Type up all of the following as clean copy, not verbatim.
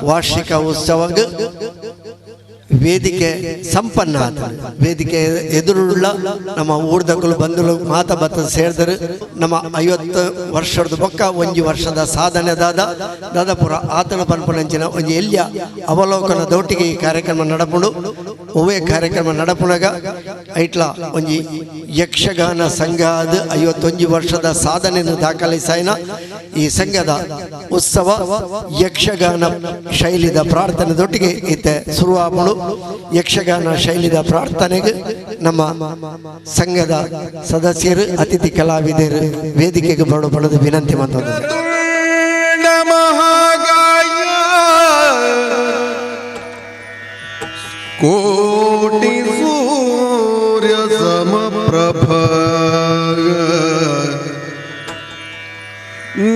ವಾರ್ಷಿಕ ಉತ್ಸವಗ್ ವೇದಿಕೆ ಸಂಪನ್ನ ಆತ. ವೇದಿಕೆ ಎದುರುಳ್ಳ ನಮ್ಮ ಊರ್ದಕುಲು ಬಂಧುಲು ಮಾತ ಬತ್ತ ಸೇರಿದರು. ನಮ್ಮ 50 ವರ್ಷದ ಬೊಕ್ಕ ಒಂಜಿ ವರ್ಷದ ಸಾಧನೆ ದಾದ ದಾದಾಪುರ ಆತನ ಪನ್ಪುನಂಚಿನ ಒಂಜಿ ಎಲ್ಯ ಅವಲೋಕನ ದೊಟ್ಟಿಗೆ ಈ ಕಾರ್ಯಕ್ರಮ ನಡಪುಂಡು. ಒವ್ವೇ ಕಾರ್ಯಕ್ರಮ ನಡಪುನಗ ಐಟ್ಲ ಒಂಜಿ ಯಕ್ಷಗಾನ ಸಂಘ ಅದು 51 ವರ್ಷದ ಸಾಧನೆಯನ್ನು ದಾಖಲಿಸಾಯಿನ ಈ ಸಂಘದ ಉತ್ಸವ ಯಕ್ಷಗಾನ ಶೈಲಿದ ಪ್ರಾರ್ಥನೆ ದೊಟ್ಟಿಗೆ ಇತ್ತೆ ಶುರುವಾಪುಂಡು. ಯಕ್ಷಗಾನ ಶೈಲಿದ ಪ್ರಾರ್ಥನೆಗೆ ನಮ್ಮ ಸಂಘದ ಸದಸ್ಯರು ಅತಿಥಿ ಕಲಾವಿದರು ವೇದಿಕೆಗೆ ಬರಡು ಬಡದು ವಿನಂತಿ ಮಾಡ್ತದೆ. ಮಹಾಗಾಯ ಕೋಟಿ ಸೂರ್ಯ ಸಮಪ್ರಭ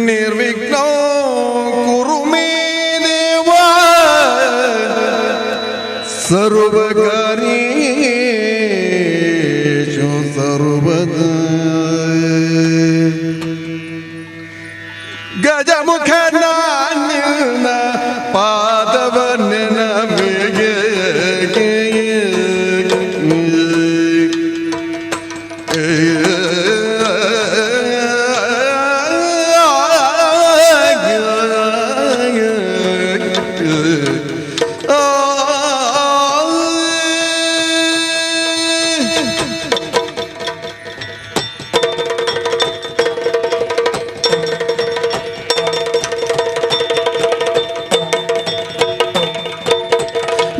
ನಿರ್ವಿಘ್ನ ಕುರು ಮೇ ದೇವ ಸರ್ವಕಾರ್ಯೇಷು ಸರ್ವದಾ. ಗಜಮುಖ ನಿನ್ನ ಪಾದವ ನೆನವಿಗೆ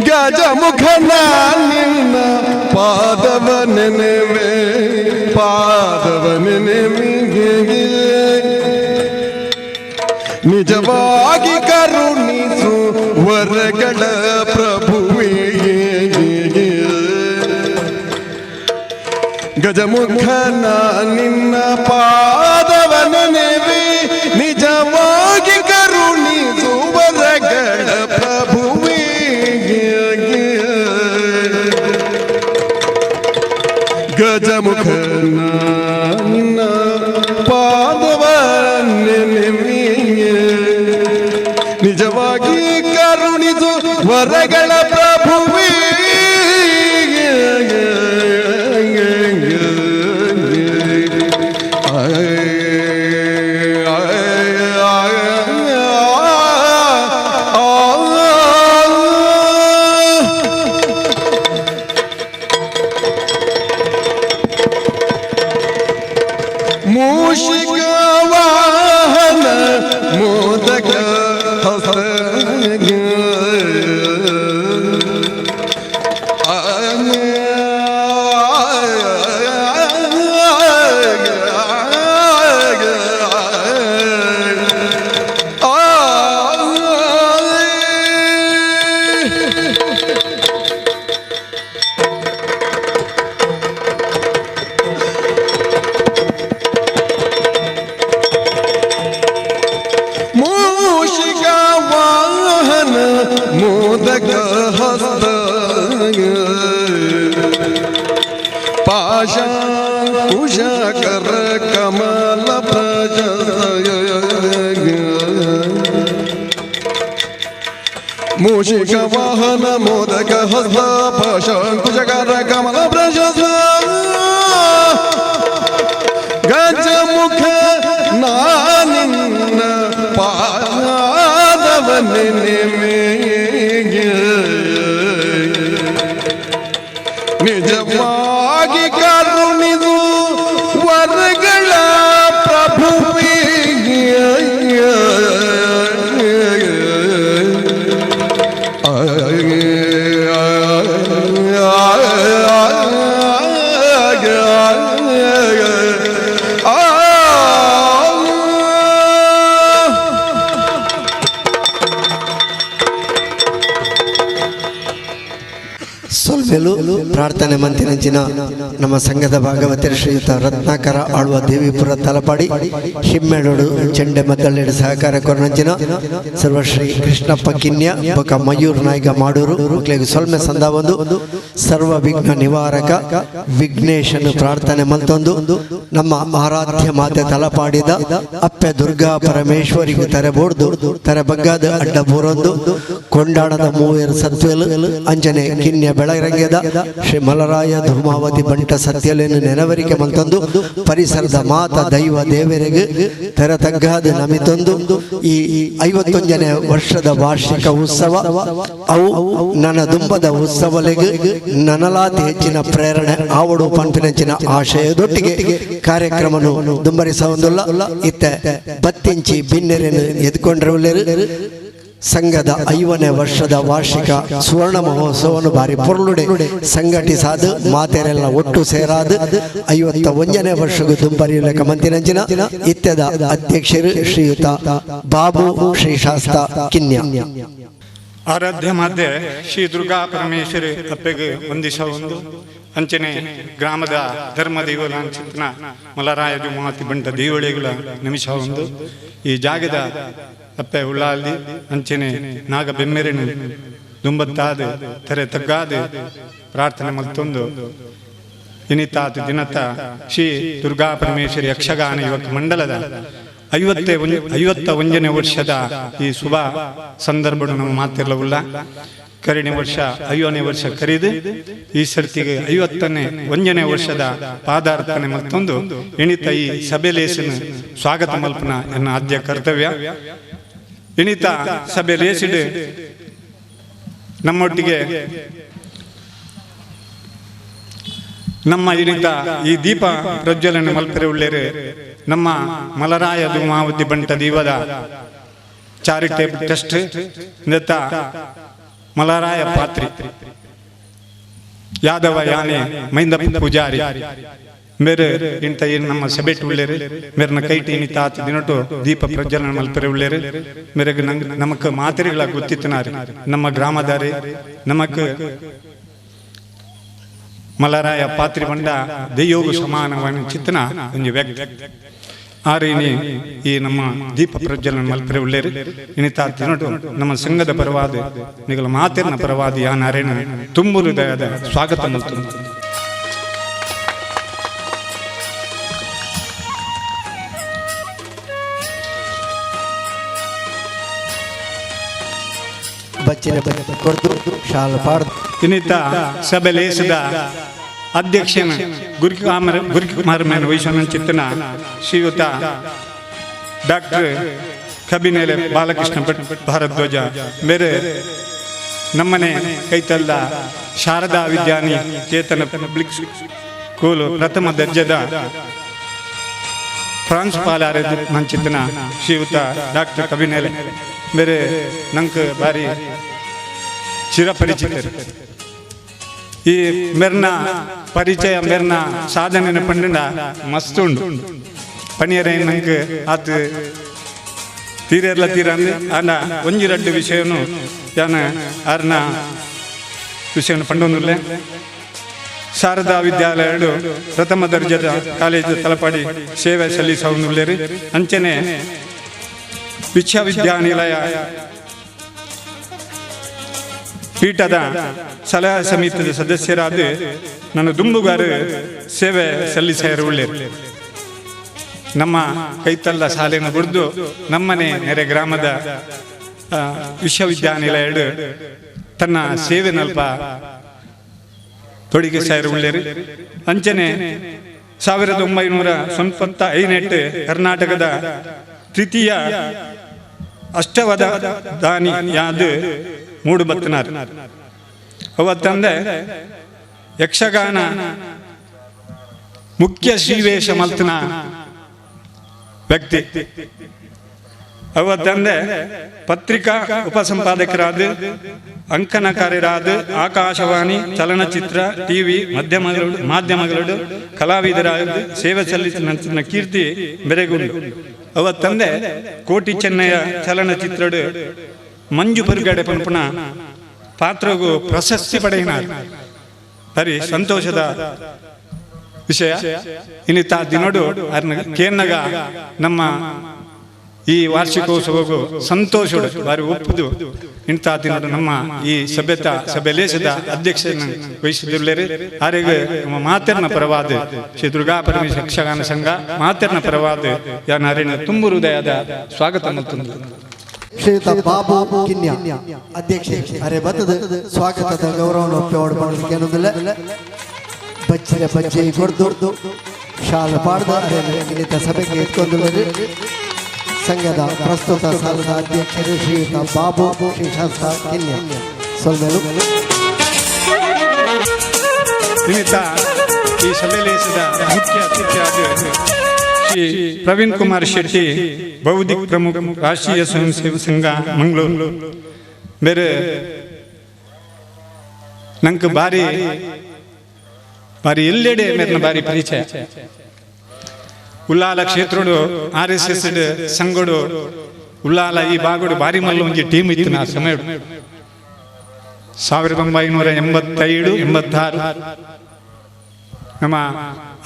ಗಜಮುಖ ನಿನ್ನ ಪಾದವ ನೆನೆವೆ ಪಾದವ ನೆನೆವೆ ನಿಜವಾಗಿ ಕರುಣಿಸು ವರಗಳ ಪ್ರಭುವೇ. ಗಜಮುಖ ನಿನ್ನ ಪಾದವ ನೆನೆವೆ ನಿಜವಾಗಿ ಕರುಣಿಸು ವರಗಳ ಪ್ರಭುವೇ. ಗಜಮುಖ ನಿನ್ನ ಪಾದವ ನೆನೆವೆ ನಿಜವಾಗಿ ಕರುಣಿಸು ವರಗಳ ಪ್ರಭುವೇ. ಮೂಷಿಕ ವಾಹನ ಮೋದಕ ಹಸ್ತ ಮೂಷಿಕ ವಾಹನ ಮೋದಕ ಹಸ್ತ ಪಾಶಾಂಕುಶಕರ ಕಮಲ ಪ್ರಶಸ್ತ. ಮೂಷಿಕ ವಾಹನ ಮೋದಕ ಹಸ್ತ ಪಾಶಾಂಕುಶಕರ ಕಮಲ ಪ್ರಶಸ್ತ. ಗಜಮುಖ ನಾನಿನ್ನ ಪಾದವ ನೆನೆವೆ ನಿಜವಾಗಿ ಕರುಣಿದು ವರಗಳ ಪ್ರಭುವೇ. ಸೊಲ್ಮೆಲು. ಪ್ರಾರ್ಥನೆ ಮಂತಿನಂಚಿನ ನಮ್ಮ ಸಂಘದ ಭಾಗವತರು ಶ್ರೀಯುತ ರತ್ನಾಕರ ಆಳ್ವ ದೇವಿಪುರ ತಲಪಾಡಿ, ಹಿಮ್ಮೇಳೋಡು ಚೆಂಡೆ ಮದ್ದಳೆಡು ಸಹಕಾರ ಕೊರನಂಚಿನ ಸರ್ವಶ್ರೀ ಕೃಷ್ಣಪ್ಪ ಕಿನ್ಯ ಬೊಕ ಮಯೂರ್ ನಾಯಕ ಮಾಡೂರು ಮಕ್ಕಳಿಗೆ ಸೊಲ್ಮೆ ಸಂದಾವೊಂದು ಸರ್ವ ವಿಘ್ನ ನಿವಾರಕ ವಿಘ್ನೇಶನು ಪ್ರಾರ್ಥನೆ ಮಲ್ತೊಂದು, ನಮ್ಮ ಆರಾಧ್ಯ ಮಾತೆ ತಲಪಾಡಿದ ಅಪ್ಪೆ ದುರ್ಗಾ ಪರಮೇಶ್ವರಿಗೆ ತರೆ ಬೋಡ್ದು ತರೆ ಬಗ್ಗಾದ ಅಡ್ಡ ಬೂರೊಂದು, ಕೊಂಡಾಡದ ಮೂವೇರು ಸತ್ವೇಲು ಅಂಜನೆ ಕಿನ್ಯ ಬೆಳರಂಗ್ಯದ ಶ್ರೀ ಮಲರಾಯ ಧೂಮಾವತಿ ಬಂಟ ಸತ್ಯಲೇನು ನೆನವರಿಕೆ ಮಲ್ತೊಂದು, ಪರಿಸರದ ಮಾತ ದೈವ ದೇವರಿಗೆ ತೆರ ತಗ್ಗಾದ ನಮಿತೊಂದು, ಈ 51ನೇ ವರ್ಷದ ವಾರ್ಷಿಕ ಉತ್ಸವ ಅವು ನನ್ನ ದುಂಬದ ಉತ್ಸವಲೆಗೆ ನನಲಾತಿ ಹೆಚ್ಚಿನ ಪ್ರೇರಣೆ ಆವಡು ಪಂಪಿನಂಚಿನ ಆಶಯದೊಟ್ಟಿಗೆ ಕಾರ್ಯಕ್ರಮನು ದುಂಬರಿಸೊಂದುಲ್ಲ. ಇತ್ತ ಬತ್ತಿಂಚಿ ಬಿನ್ನೆರೆನು ಎದ್ಕೊಂಡ್ರವಲ್ಲೇರು. ಸಂಘದ 50ನೇ ವರ್ಷದ ವಾರ್ಷಿಕ ಸುವರ್ಣ ಮಹೋತ್ಸವವನ್ನು ಭಾರಿ ಪೊರ್ಲುಡೆ ಸಂಘಟಿಸಾದ, ಮಾತೆರೆಲ್ಲ ಒಟ್ಟು ಸೇರಾದ 51ನೇ ವರ್ಷಗೂ ದುಂಬರಿಯಲೆಕ್ಕ ಮಂತಿನಂಚಿನ ಇತ್ಯದ ಅಧ್ಯಕ್ಷರು ಶ್ರೀಯುತ ಬಾಬು ಶ್ರೀ ಶಾಸ್ತ ಕಿನ್ಯ. ಆರಾಧ್ಯ ಮಾತೆ ಶ್ರೀ ದುರ್ಗಾ ಪರಮೇಶ್ವರಿ ಅಪ್ಪೆಗೆ ವಂದಿಸ ಒಂದು ಅಂಚನೆ ಗ್ರಾಮದ ಧರ್ಮ ದೇವಲಾಂಚಿತನ ಮಲರಾಯ ಮಾತಿ ಬಂಟ ದೇವಳಿಗಳ ನಿಮಿಷ ಒಂದು, ಈ ಜಾಗದ ಅಪ್ಪೆ ಉಳ್ಳಾಲ್ದಿ ಅಂಚನೆ ನಾಗ ಬೆಮ್ಮೆರೆನು ದುಂಬತ್ತಾದ ತೆರೆ ತಗ್ಗಾದ ಪ್ರಾರ್ಥನೆ ಮಲ್ತೊಂದು, ಇನಿತಾತ ದಿನತ ಶ್ರೀ ದುರ್ಗಾ ಪರಮೇಶ್ವರಿ ಯಕ್ಷಗಾನ ಯುವಕ ಮಂಡಲದ 51ನೇ ವರ್ಷದ ಈ ಶುಭ ಸಂದರ್ಭ ನಮ್ಮ ಮಾತಿರಲವುಲ್ಲ. ಕರಿಣೆ ವರ್ಷ 50ನೇ ವರ್ಷ ಕರೀದು, ಈ ಸರ್ತಿಗೆ 51ನೇ ವರ್ಷದ ಪಾದಾರ್ಪಣೆ ಮತ್ತೊಂದು ಎಣಿತ ಈ ಸಭೆ ಲೇಸಿನ ಸ್ವಾಗತ ಮಲ್ಪನ ಎನ್ನ ಆದ್ಯ ಕರ್ತವ್ಯ. ಎಣಿತ ಸಭೆ ಲೇಸಿಡು ನಮ್ಮೊಟ್ಟಿಗೆ ನಮ್ಮ ಇನಿತ ಈ ದೀಪ ಪ್ರಜ್ವಲನೆ ಮಲ್ಪರೆ ಉಳ್ಳೇರು ನಮ್ಮ ಮಲರಾಯ ಧೂಮಾವತಿ ಬಂಟ ದೀವದ ಚಾರಿಟೇಬಲ್ ಟ್ರಸ್ಟ್ ನೆತ್ತ ಮಲರಾಯ ಪಾತ್ರಿ ಯಾದವ ಯಾನೆ ಮೈಂದಪ್ಪ ಪೂಜಾರಿ ಮೇರೆ ಇಂತ ಏನು ನಮ್ಮ ಸಭೆಟ್ ಉಳ್ಳೇರು ಮೇರನ ಕೈಟಿ ಇನಿ ತಾತ ದಿನಟು ದೀಪ ಪ್ರಜ್ವಲನೆ ಮಲ್ಪರೆ ಉಳ್ಳೇರು. ಮೇರೆಗೆ ನಂಗೆ ನಮಕ್ ಮಾತೆರಿಗಳ ಗೊತ್ತಿತ್ತನಾರಿ ನಮ್ಮ ಗ್ರಾಮದಾರಿ ನಮಕ್ ಮಲರಾಯ ಪಾತ್ರಿ ಬಂಡ ದೈಯೋಗು ಸಮಾನವಾದ ಚಿತ್ತನ ಒಂದು ವ್ಯಕ್ತಿ ಆರಿನಿ ಈ ನಮ್ಮ ದೀಪ ಪ್ರಜ್ವಲನ ಮಲ್ಪರೆ ಉಳ್ಳೇರು. ಇನಿ ತಾತ ದಿನಟು ನಮ್ಮ ಸಂಘದ ಪರವಾದ ನಿಗಲ ಮಾತಿನ ಪರವಾದ ಯಾನಾರೇನ ತುಂಬು ಹೃದಯದ ಸ್ವಾಗತ ಮಲ್ತು. ಬಚ್ಚಿನ ಕೊಡ್ದು ಶಾಲ ಪಾಡ್ದು. ಇನ್ನಿತ ಸಭೆ ಲೇಸಿದ ಅಧ್ಯಕ್ಷನ ಗುರುಕುಮಾರ ಗುರುಕುಮಾರ ಮೇನ ವಹಿಸೋಣ ಚಿತ್ತನ ಶ್ರೀಯುತ ಡಾಕ್ಟರ್ ಕಬಿನೇಲೆ ಬಾಲಕೃಷ್ಣ ಭಟ್ ಭಾರದ್ವಾಜ ಮೇರೆ ನಮ್ಮನೆ ಕೈತಲ್ಲ ಶಾರದಾ ವಿದ್ಯಾನಿ ಚೇತನ ಪಬ್ಲಿಕ್ ಸ್ಕೂಲ್ ಪ್ರಥಮ ದರ್ಜದ ಪ್ರಾಂಶುಪಾಲರ ಮಂಚಿತನ ಶ್ರೀಯುತ ಡಾಕ್ಟರ್ ಕಬಿನೇಲೆ ಮೇರೆ ನಂಗೆ ಭಾರಿ ಚಿರಪರಿಚಿತರು. ಈ ಮೆರ್ನ ಪರಿಚಯ ಮೆರ್ನ ಸಾಧನೆ ಪಂಡಿನ ಮಸ್ತ್ ಉಂಡು ಪಣಿಯರೇ ನಂಗೆ ಆತ ತೀರೆರ್ಲ ತೀರ ಆನ ಒಂಜಿ ರಡ್ಡು ವಿಷಯನು ಯಾನ ಆರ್ನ ವಿಷಯನು ಪಂಡೊಂದುಲ್ಲೆ. ಶಾರದಾ ವಿದ್ಯಾಲಯಡು ಪ್ರಥಮ ದರ್ಜದ ಕಾಲೇಜು ತಲಪಾಡಿ ಸೇವೆ ಸಲ್ಲಿಸವನುಲ್ಲೇರಿ. ಅಂಚನೆ ವಿಶ್ವವಿದ್ಯಾನಿಲಯ ಪೀಠದ ಸಲಹಾ ಸಮಿತಿಯ ಸದಸ್ಯರಾದ ನನ್ನ ದುಂಬುಗಾರು ಸೇವೆ ಸಲ್ಲಿಸಾರು ಉಳ್ಳೇರು. ನಮ್ಮ ಕೈತಲ್ಲ ಶಾಲೆಯನ್ನು ಬಿಡ್ದು ನಮ್ಮನೆ ನೆರೆ ಗ್ರಾಮದ ವಿಶ್ವವಿದ್ಯಾನಿಲಯ ತನ್ನ ಸೇವೆನಲ್ಪ ತೊಡಿಗೆ ಸಾಯರು ಉಳ್ಳೇರು. ಅಂಚನೆ 1995 ಕರ್ನಾಟಕದ ತೃತೀಯ ಅಷ್ಟವದ ದಾನಿ ಯಾದ ಮೂಡು ಬತ್ತನಾರ್ ಅವತ್ತಂದೆ ಯಕ್ಷಗಾನ ಮುಖ್ಯ ಶ್ರೀವೇಶ ಮಲ್ತನ ವ್ಯಕ್ತಿ. ಅವತ್ತಂದೆ ಪತ್ರಿಕಾ ಉಪಸಂಪಾದಕರಾದ ಅಂಕಣಕಾರರಾದ ಆಕಾಶವಾಣಿ ಚಲನಚಿತ್ರ ಟಿವಿ ಮಾಧ್ಯಮಗಳು ಕಲಾವಿದರಾದ ಸೇವೆ ಸಲ್ಲಿಸಿದ ಕೀರ್ತಿ ಬೆರೆಗುಂಡು. ಅವತ್ತಂದೆ ಕೋಟಿ ಚೆನ್ನಯ್ಯ ಚಲನಚಿತ್ರದ ಮಂಜು ಪರ್ಗಡೆ ಪನ್ಪುನ ಪಾತ್ರಗೂ ಪ್ರಶಸ್ತಿ ಪಡೆಯಿನ ಬರಿ ಸಂತೋಷದ ವಿಷಯ. ಇನ್ನಿತ ದಿನಡು ಕೇನ್ನಗ ನಮ್ಮ ಈ ವಾರ್ಷಿಕೋತ್ಸವಗೂ ಸಂತೋಷಡು ಬಾರಿ ಒಪ್ಪುದು. ಇಂಥ ದಿನಡು ನಮ್ಮ ಈ ಸಭ್ಯತ ಸಭೆಲೇಶದ ಅಧ್ಯಕ್ಷನ ವಹಿಸಿದುಳ್ಳೇರಿ ಆರೆಗೆ ನಮ್ಮ ಮಾತೆರ್ನ ಪರವಾದ ಶ್ರೀ ದುರ್ಗಾ ಪರಮೇಶ್ವರ ಯಕ್ಷಗಾನ ಸಂಘ ಮಾತೆರ್ನ ಪರವಾದ ಯಾನ ಅರಿನ ತುಂಬು ಹೃದಯದ ಸ್ವಾಗತ ಮತ್ತು ಶ್ರೀಯುತ ಬಾಬು ಕಿನ್ಯ ಅಧ್ಯಕ್ಷ ಅರೆ ಬತ್ತದ ಸ್ವಾಗತದ ಗೌರವವನ್ನು ಒಪ್ಪಿ ಮಾಡಲಿಕ್ಕೆ ಬಚ್ಚಿನ ಬಜ್ಜೆ ಕೊಡ್ದು ಶಾಲ ಪಾಡ್ದು ಅರೆ ಇನ್ನಿತ ಸಭೆಗೆ ಎತ್ಕೊಂಡು ಸಂಘದ ಪ್ರಸ್ತುತ ಸಾಲದ ಅಧ್ಯಕ್ಷರು ಶ್ರೀಯುತ ಬಾಬು ಶ್ರೀಶಾಸ್ತ ಕಿನ್ಯ ಸೊಲ್ಮೆಲು. ನಿಮಿತ್ತ ಈ ಸಭೆಲೇಶದ ಮುಖ್ಯ ಅತಿಥಿಯಾದ ಶ್ರೀ ಪ್ರವೀಣ್ ಕುಮಾರ್ ಶೆಟ್ಟಿ, ಬೌದ್ಧಿಕ ಪ್ರಮುಖ, ರಾಷ್ಟ್ರೀಯ ಸ್ವಯಂ ಸೇವಕ ಸಂಘ, ಮಂಗಳೂರು. ಬೇರೆ ನಂಗೆ ಬಾರಿ ಬಾರಿ ಎಲ್ಲೆಡೆ ಮೇರಿನ ಬಾರಿ ಪರಿಚಯ. ಉಲ್ಲಾಲ ಕ್ಷೇತ್ರಡು ಆರ್ಎಸ್ಎಸ್ ಸಂಘಡು ಉಲ್ಲಾಲ ಈ ಬಾಗುಡು ಬಾರಿ ಮಲ್ಲ ಒಂಜಿ ಟೀಮ್ ಇತ್ತು. ನಾ ಸಮಯ 1985 86 ನಮ್ಮ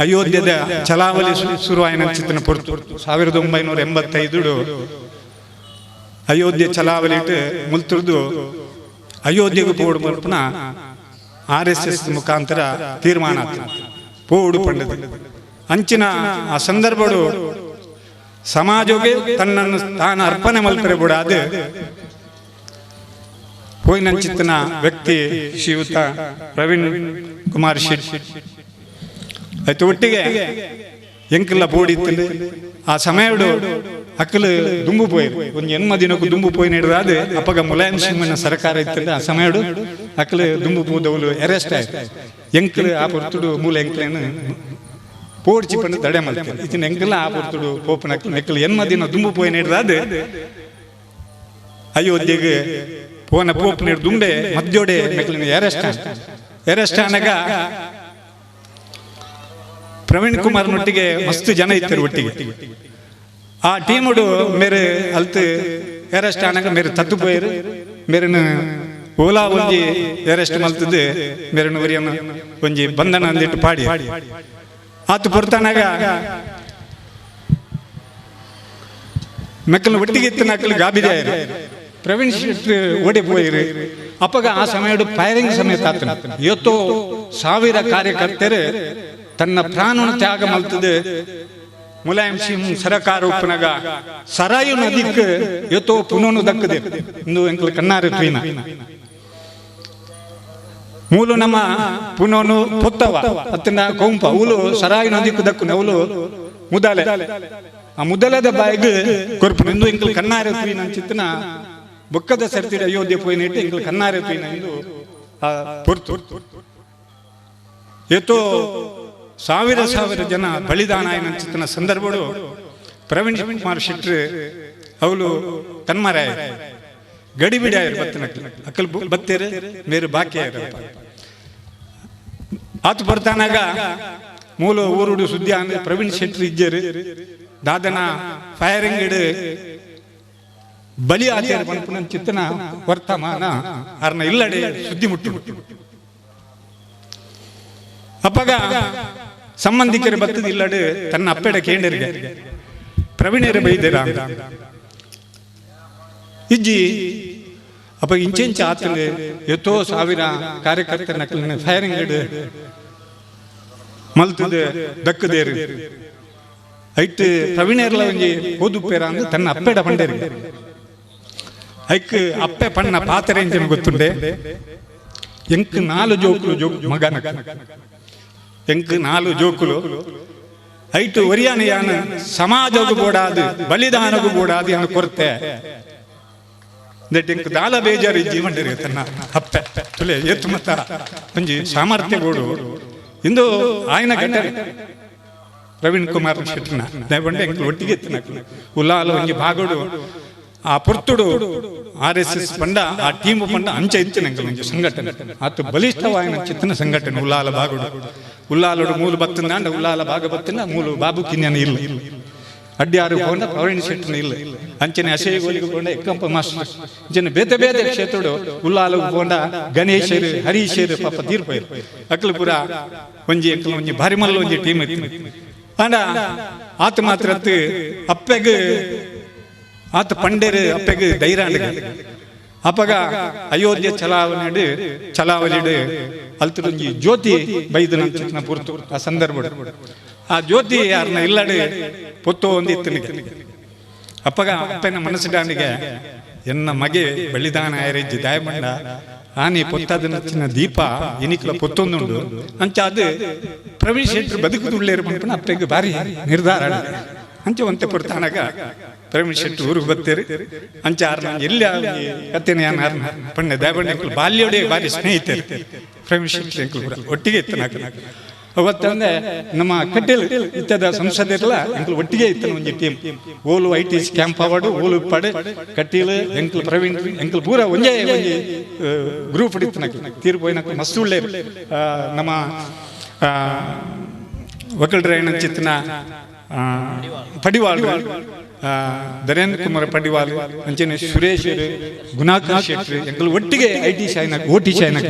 ಅಯೋಧ್ಯದ ಚಲಾವಳಿ ಶುರುವಾಯಿನ ಚಿತ್ರನ ಪೊರ್ತು. 1985 ಅಯೋಧ್ಯೆ ಚಲಾವಳಿ ಇಟ್ಟು ಮುಲ್ತುರ್ದು ಅಯೋಧ್ಯೆಗೆ ಪೋಡು ಮಲ್ಪುನ ಆರ್ಎಸ್ಎಸ್ ಮುಖಾಂತರ ತೀರ್ಮಾನ ಆತು. ಪೋಡು ಪಂಡದು ಅಂಚಿನ ಆ ಸಂದರ್ಭಡು ಸಮಾಜಕ್ಕೆ ತನ್ನನ್ನು ತಾನು ಅರ್ಪಣೆ ಮಲ್ಪರೆ ಬಿಡಾದು ಪೋಯಿನಂಚಿತ್ತನ ವ್ಯಕ್ತಿ ಶ್ರೀಯುತ ಪ್ರವೀಣ್ ಕುಮಾರ್ ಶೆಟ್ಟಿ. ಆಯ್ತು, ಒಟ್ಟಿಗೆ ಎಂಕಲ್ಲ ಬೋಡಿತ್ತು. ಆ ಸಮಯಡು ಅಕ್ಕಲು ದುಂಬು ಪೋಯಿರು. ಒಂದು ಎನ್ಮ ದಿನಕ್ಕೂ ದುಂಬು ಪೋಯಿ ಹಿಡಿದಾದ ಅಪ್ಪಗ ಮುಲಾಯಂ ಸಿಂಹನ ಸರ್ಕಾರ ಇತ್ತಲ್ಲ. ಆ ಸಮಯಡು ಅಕ್ಕಲು ದುಂಬು ಪೋದವಲು ಅರೆಸ್ಟ್ ಆಯ್ತು. ಎಂಕಲು ಆ ಪೊರ್ತುಡು ಮೂಲ ಎಂಕ್ಲೇನು ಪೋಡ್ಚಿ ಪಂಡು ತಡೆ ಮಲ್ತೆ ಇತ್ತಿನ ಎಂಕಲ್ಲ ಆ ಪೊರ್ತುಡು ಪೋಪನ ಅಕ್ಕಲು ಮೆಕ್ಕಲು ಎನ್ಮ ದಿನ ದುಂಬು ಪೋಯಿ ಹಿಡಿದಾದ ಅಯೋಧ್ಯೆಗೆ ಪೋನ ಪೋಪನ ದುಂಬೆ ಮಧ್ಯೋಡೆ ಮೆಕ್ಕಲಿನ ಅರೆಸ್ಟ್ ಅರೆಸ್ಟ್ ಆನಗ ಪ್ರವೀಣ್ ಕುಮಾರ್ ನೊಟ್ಟಿಗೆ ಮಸ್ತ್ ಜನ ಇತ್ತರು ಒಟ್ಟಿಗೆ. ಆ ಟೀಮುಡು ಮೇರೆ ಅಲ್ತ್ ಅರೆಸ್ಟ್ ಆನಗ ಮೇರೆ ತತ್ತು ಪೋಯರು. ಮೇರೆನ ಓಲಾ ಒಂಜಿ ಅರೆಸ್ಟ್ ಮಲ್ತದ್ದು ಮೇರೆನ ಒರಿಯನ್ನ ಒಂಜಿ ಬಂಧನ ಅಂದಿಟ್ಟು ಪಾಡಿ ಆತು ಪೊರ್ತಾನಾಗ ಮೆಕ್ಕಲ್ನ ಒಟ್ಟಿಗೆ ಇತ್ತು ನಕ್ಕಲು ಗಾಬಿದೆ ಆಯ್ರು. ಪ್ರವೀಣ್ ಶೆಟ್ಟಿ ಓಡಿ ಪೋಯಿರು. ಅಪ್ಪಗ ಆ ಸಮಯಡು ಫೈರಿಂಗ್ ಸಮೇತ ಆತನ ಇವತ್ತು ಸಾವಿರ ಕಾರ್ಯಕರ್ತರು ತನ್ನ ಪ್ರಾಣವನ್ನು ತ್ಯಾಗ ಮಲ್ತದೆ. ಮುಲಾಯಂ ಸಿಂಗ್ ಸರಕಾರ ಉಪ್ಪನಗ ಸರಾಯು ನದಿಕ್ ಇವತ್ತು ಪುನೋನು ದಕ್ಕದೆ ಇಂದು ಎಂಕಲ್ ಕಣ್ಣಾರೆ ತುಯಿನ. ಮೂಲು ನಮ್ಮ ಪುನೋನು ಪೊತ್ತವ ಅತ್ತಿನ ಕೌಂಪ ಉಲು ಸರಾಯು ನದಿಕ್ ದಕ್ಕುನ ಉಲು ಮುದಾಲೆ ಆ ಮುದಲದ ಬಾಯಿಗೆ ಕೊರ್ಪುನ ಇಂದು ಎಂಕಲ್ ಕಣ್ಣಾರೆ ತುಯಿನ ಅಂಚಿತ್ತನ ಬೊಕ್ಕದ ಸರ್ತಿಡ ಅಯೋಧ್ಯೆ ಪೋಯಿನಿಟ್ಟು ಎಂಕಲ್ ಕಣ್ಣಾರೆ ತುಯಿನ ಇಂದು ಆ ಪೊರ್ತು ಏತೋ ಸಾವಿರ ಸಾವಿರ ಜನ ಬಲಿದಾನ ಚಿತ್ತನ ಸಂದರ್ಭಡು ಪ್ರವೀಣ್ ಕುಮಾರ್ ಶೆಟ್ರು ಅವಳು ಕನ್ಮಾರಾಯ ಗಡಿಬಿಡಿ ಆಯ್ರು ಬತ್ತನ ಅಕ್ಕಲ್ ಬತ್ತೇರು ಮೇರು ಬಾಕಿ ಆಯ್ರಪ್ಪ. ಆತು ಬರ್ತಾನಾಗ ಮೂಲ ಊರುಡು ಸುದ್ದಿ ಅಂದ್ರೆ ಪ್ರವೀಣ್ ಶೆಟ್ರು ಇಜ್ಜೇರು ದಾದನ ಫೈರಿಂಗ್ ಇಡು ಬಲಿ ಆಚಾರ ಪನ್ಪುನ ಚಿತ್ತನ ವರ್ತಮಾನ ಅರ್ನ ಇಲ್ಲಡೆ ಸುದ್ದಿ ಮುಟ್ಟು. ಅಪ್ಪಗ ಸಂಬಂಧಿಕರು ಬತ್ತದ ಇಲ್ಲಡೆ ತನ್ನ ಅಪ್ಪೆಡ ಕೇಂಡರಿಗೆ ಪ್ರವೀಣರ ಬೈದಿರ ಇಜ್ಜಿ. ಅಪ್ಪ ಇಂಚೆಂಚ ಆತಲೆ ಎತ್ತೋ ಸಾವಿರ ಕಾರ್ಯಕರ್ತರ ನಕಲಿನ ಫೈರಿಂಗ್ ಇಡು ಮಲ್ತದೆ ದಕ್ಕದೇರು ಐಟ್ ಪ್ರವೀಣರ್ಲ ಒಂಜಿ ಓದುಪೇರ ಅಂದ್ ತನ್ನ ಅಪ್ಪೆಡ ಪಂಡೇರಿ. ಐಕ್ ಅಪ್ಪೆ ಪಣ್ಣ ಪಾತ್ರೆ ಎಂಚಿನ ಗೊತ್ತುಂಡೆ? ಎಂಕ್ ನಾಲು ಜೋಕುಲು ಜೋ ಮಗನ, ಎಂಕ್ ನಾಲು ಜೋಕುಲು ಐಟು ಒರಿಯಾನ ಯಾನ ಸಮಾಜಗು ಬೋಡಾದು ಬಲಿದಾನಗು ಬೋಡಾದು ಯಾನ ಕೊರತೆ that ಎಂಕ್ ದಾಲ ಬೇಜಾರು ಜೀವನ ತನ್ನ ಅಪ್ಪೆ ತುಲೆ ಏತು ಮತ್ತ ಒಂಜಿ ಸಾಮರ್ಥ್ಯ ಬೋಡು ಇಂದು ಆಯ್ನ ಘಟನೆ ಪ್ರವೀಣ್ ಕುಮಾರ್ ಶೆಟ್ಟಿನ ದಯವಂಡೆ ಎಂಕ್ ಒಟ್ಟಿಗೆ ಎತ್ತಿನಕ್ಲು ಉಲ್ಲಾಲ ಒಂಜಿ ಭಾಗಡು ಆ ಪೊರ್ತುಡು ಆರ್ಎಸ್ಎಸ್ ಪಂಡ ಆ ಟೀಮ್ ಪಂಡ ಅಂಚ ಇತ್ತಿನ ಎಂಕಲ್ ಒಂಜಿ ಸಂಘಟನೆ ಆತು ಬಲಿಷ್ಠವಾಯಿನ ಚಿತ್ತನ ಸಂಘಟನೆ. ಉಲ್ಲಾಲ ಭಾಗಡು ಉಲ್ಲಾಲೋಡು ಮೂಲು ಬತ್ತಿಂದಾಂಡ ಉಲ್ಲಾಲ ಭಾಗ ಬತ್ತಿನ ಮೂಲು ಬಾಬು ಕಿನ್ಯನ ಇಲ್ಲ. ಅಡ್ಡಿಯಾರು ಪೋಂಡ ಪ್ರವೀಣ್ ಶೆಟ್ಟಿನ ಇಲ್ಲ ಅಂಚನೆ ಅಶಯಗೋಲಿಗೆ ಪೋಂಡ ಎಕ್ಕಂಪ ಮಾಸ್ಟರ್ ಅಂಚನೆ ಬೇತೆ ಬೇತೆ ಕ್ಷೇತ್ರಡು ಉಲ್ಲಾಲು ಪೋಂಡ ಗಣೇಶರು ಹರೀಶರು ಪಾಪ ತೀರ್ಪೈರು ಅಕ್ಲು ಪೂರ ಒಂಜಿ ಎಂಕಲ್ ಒಂಜಿ ಭಾರಿ ಮಲ್ಲ ಒಂಜಿ ಟೀಮ್ ಇತ್ತು. ಆಂಡ ಆತ ಮಾತ್ರತ್ ಅಪ್ಪೆಗ್ ಆತ ಪಂಡೇರು ಅಪ್ಪೆಗ್ ಧೈರ್ಯ. ಅಪಗ ಅಯೋಧ್ಯೆ ಚಲಾವಣೆ ಚಲಾವಳಿಡು ಅಲ್ತುಂಜಿ ಜ್ಯೋತಿ ಬೈದನ ಪುರ್ತು ಆ ಸಂದರ್ಭ ಆ ಜ್ಯೋತಿ ಯಾರನ್ನ ಇಲ್ಲಡೆ ಪೊತ್ತು ಒಂದಿತ್ತನಿಗೆ. ಅಪ್ಪಗ ಅಪ್ಪನ ಮನಸ್ಸಿಡಾನಿಗೆ ಎನ್ನ ಮಗೆ ಬಲಿದಾನ ಆಯರೆಜ್ಜಿ ದಾಯಮಂಡ ಆನಿ ಪೊತ್ತದ ದೀಪ ಇನಿಕ್ಲ ಪೊತ್ತೊಂದುಂಡು ಅಂಚ ಅದು ಪ್ರವೀಣ್ ಶೆಟ್ಟರು ಬದುಕುದುಳ್ಳೇರು ಪನ್ಪುನ ಅಪ್ಪೆಗ್ ಬಾರಿ ನಿರ್ಧಾರ. ಅಂಚ ಒಂತೆ ಪೊರ್ತಾನಗ ಪ್ರವೀಣ್ ಶೆಟ್ಟಿ ಊರಿಗೆ ಬತ್ತೇರಿ ಅಂಚ ಆರ್ನ ಎಲ್ಲಿ ಕತ್ತೇನೆ ಯಾನ್ ಆರ್ನ ಪಣ್ಣೆ ದಾಯಬಣ್ಣ ಎಂಕುಲು ಬಾಲ್ಯೋಡೆ ಬಾರಿ ಸ್ನೇಹಿತರು ಪ್ರವೀಣ್ ಶೆಟ್ಟಿ ಎಂಕುಲು ಪೂರ ಒಟ್ಟಿಗೆ ಇತ್ತು ನಾಕು. ಅವತ್ತಂದೆ ನಮ್ಮ ಕಟೀಲ್ ಇತ್ತದ ಸಂಸದಿರಲ್ಲ ಎಂಕುಲು ಒಟ್ಟಿಗೆ ಇತ್ತು ಒಂಜಿ ಟೀಮ್ ಓಲು I T camp award ಓಲು ಉಪ್ಪಾಡು ಕಟೀಲ್ ಎಂಕುಲು ಪ್ರವೀಣ್ ಎಂಕುಲು ಪೂರ ಒಂಜೇ ಒಂಜಿ ಗ್ರೂಪ್ ಇತ್ತು ನಾಕು. ತೀರ್ಪು ಹೋಯ್ನಕ್ಲು ಮಸ್ತ್ ಉಳ್ಳೇರು. ನಮ್ಮ ಒಕ್ಕಲ್ಡ್ರ ಚಿತ್ತನ ಪಡಿವಾಳ್ ಧರೇಂದ್ರ ಕುಮಾರ್ ಪಡಿವಾಲ್ ಅಂಚನೆ ಸುರೇಶ್ ಗುಣಾಕರ್ ಶೆಟ್ಟಿ ಎಂಕುಲು ಒಟ್ಟಿಗೆ I T Shaina O T Shaina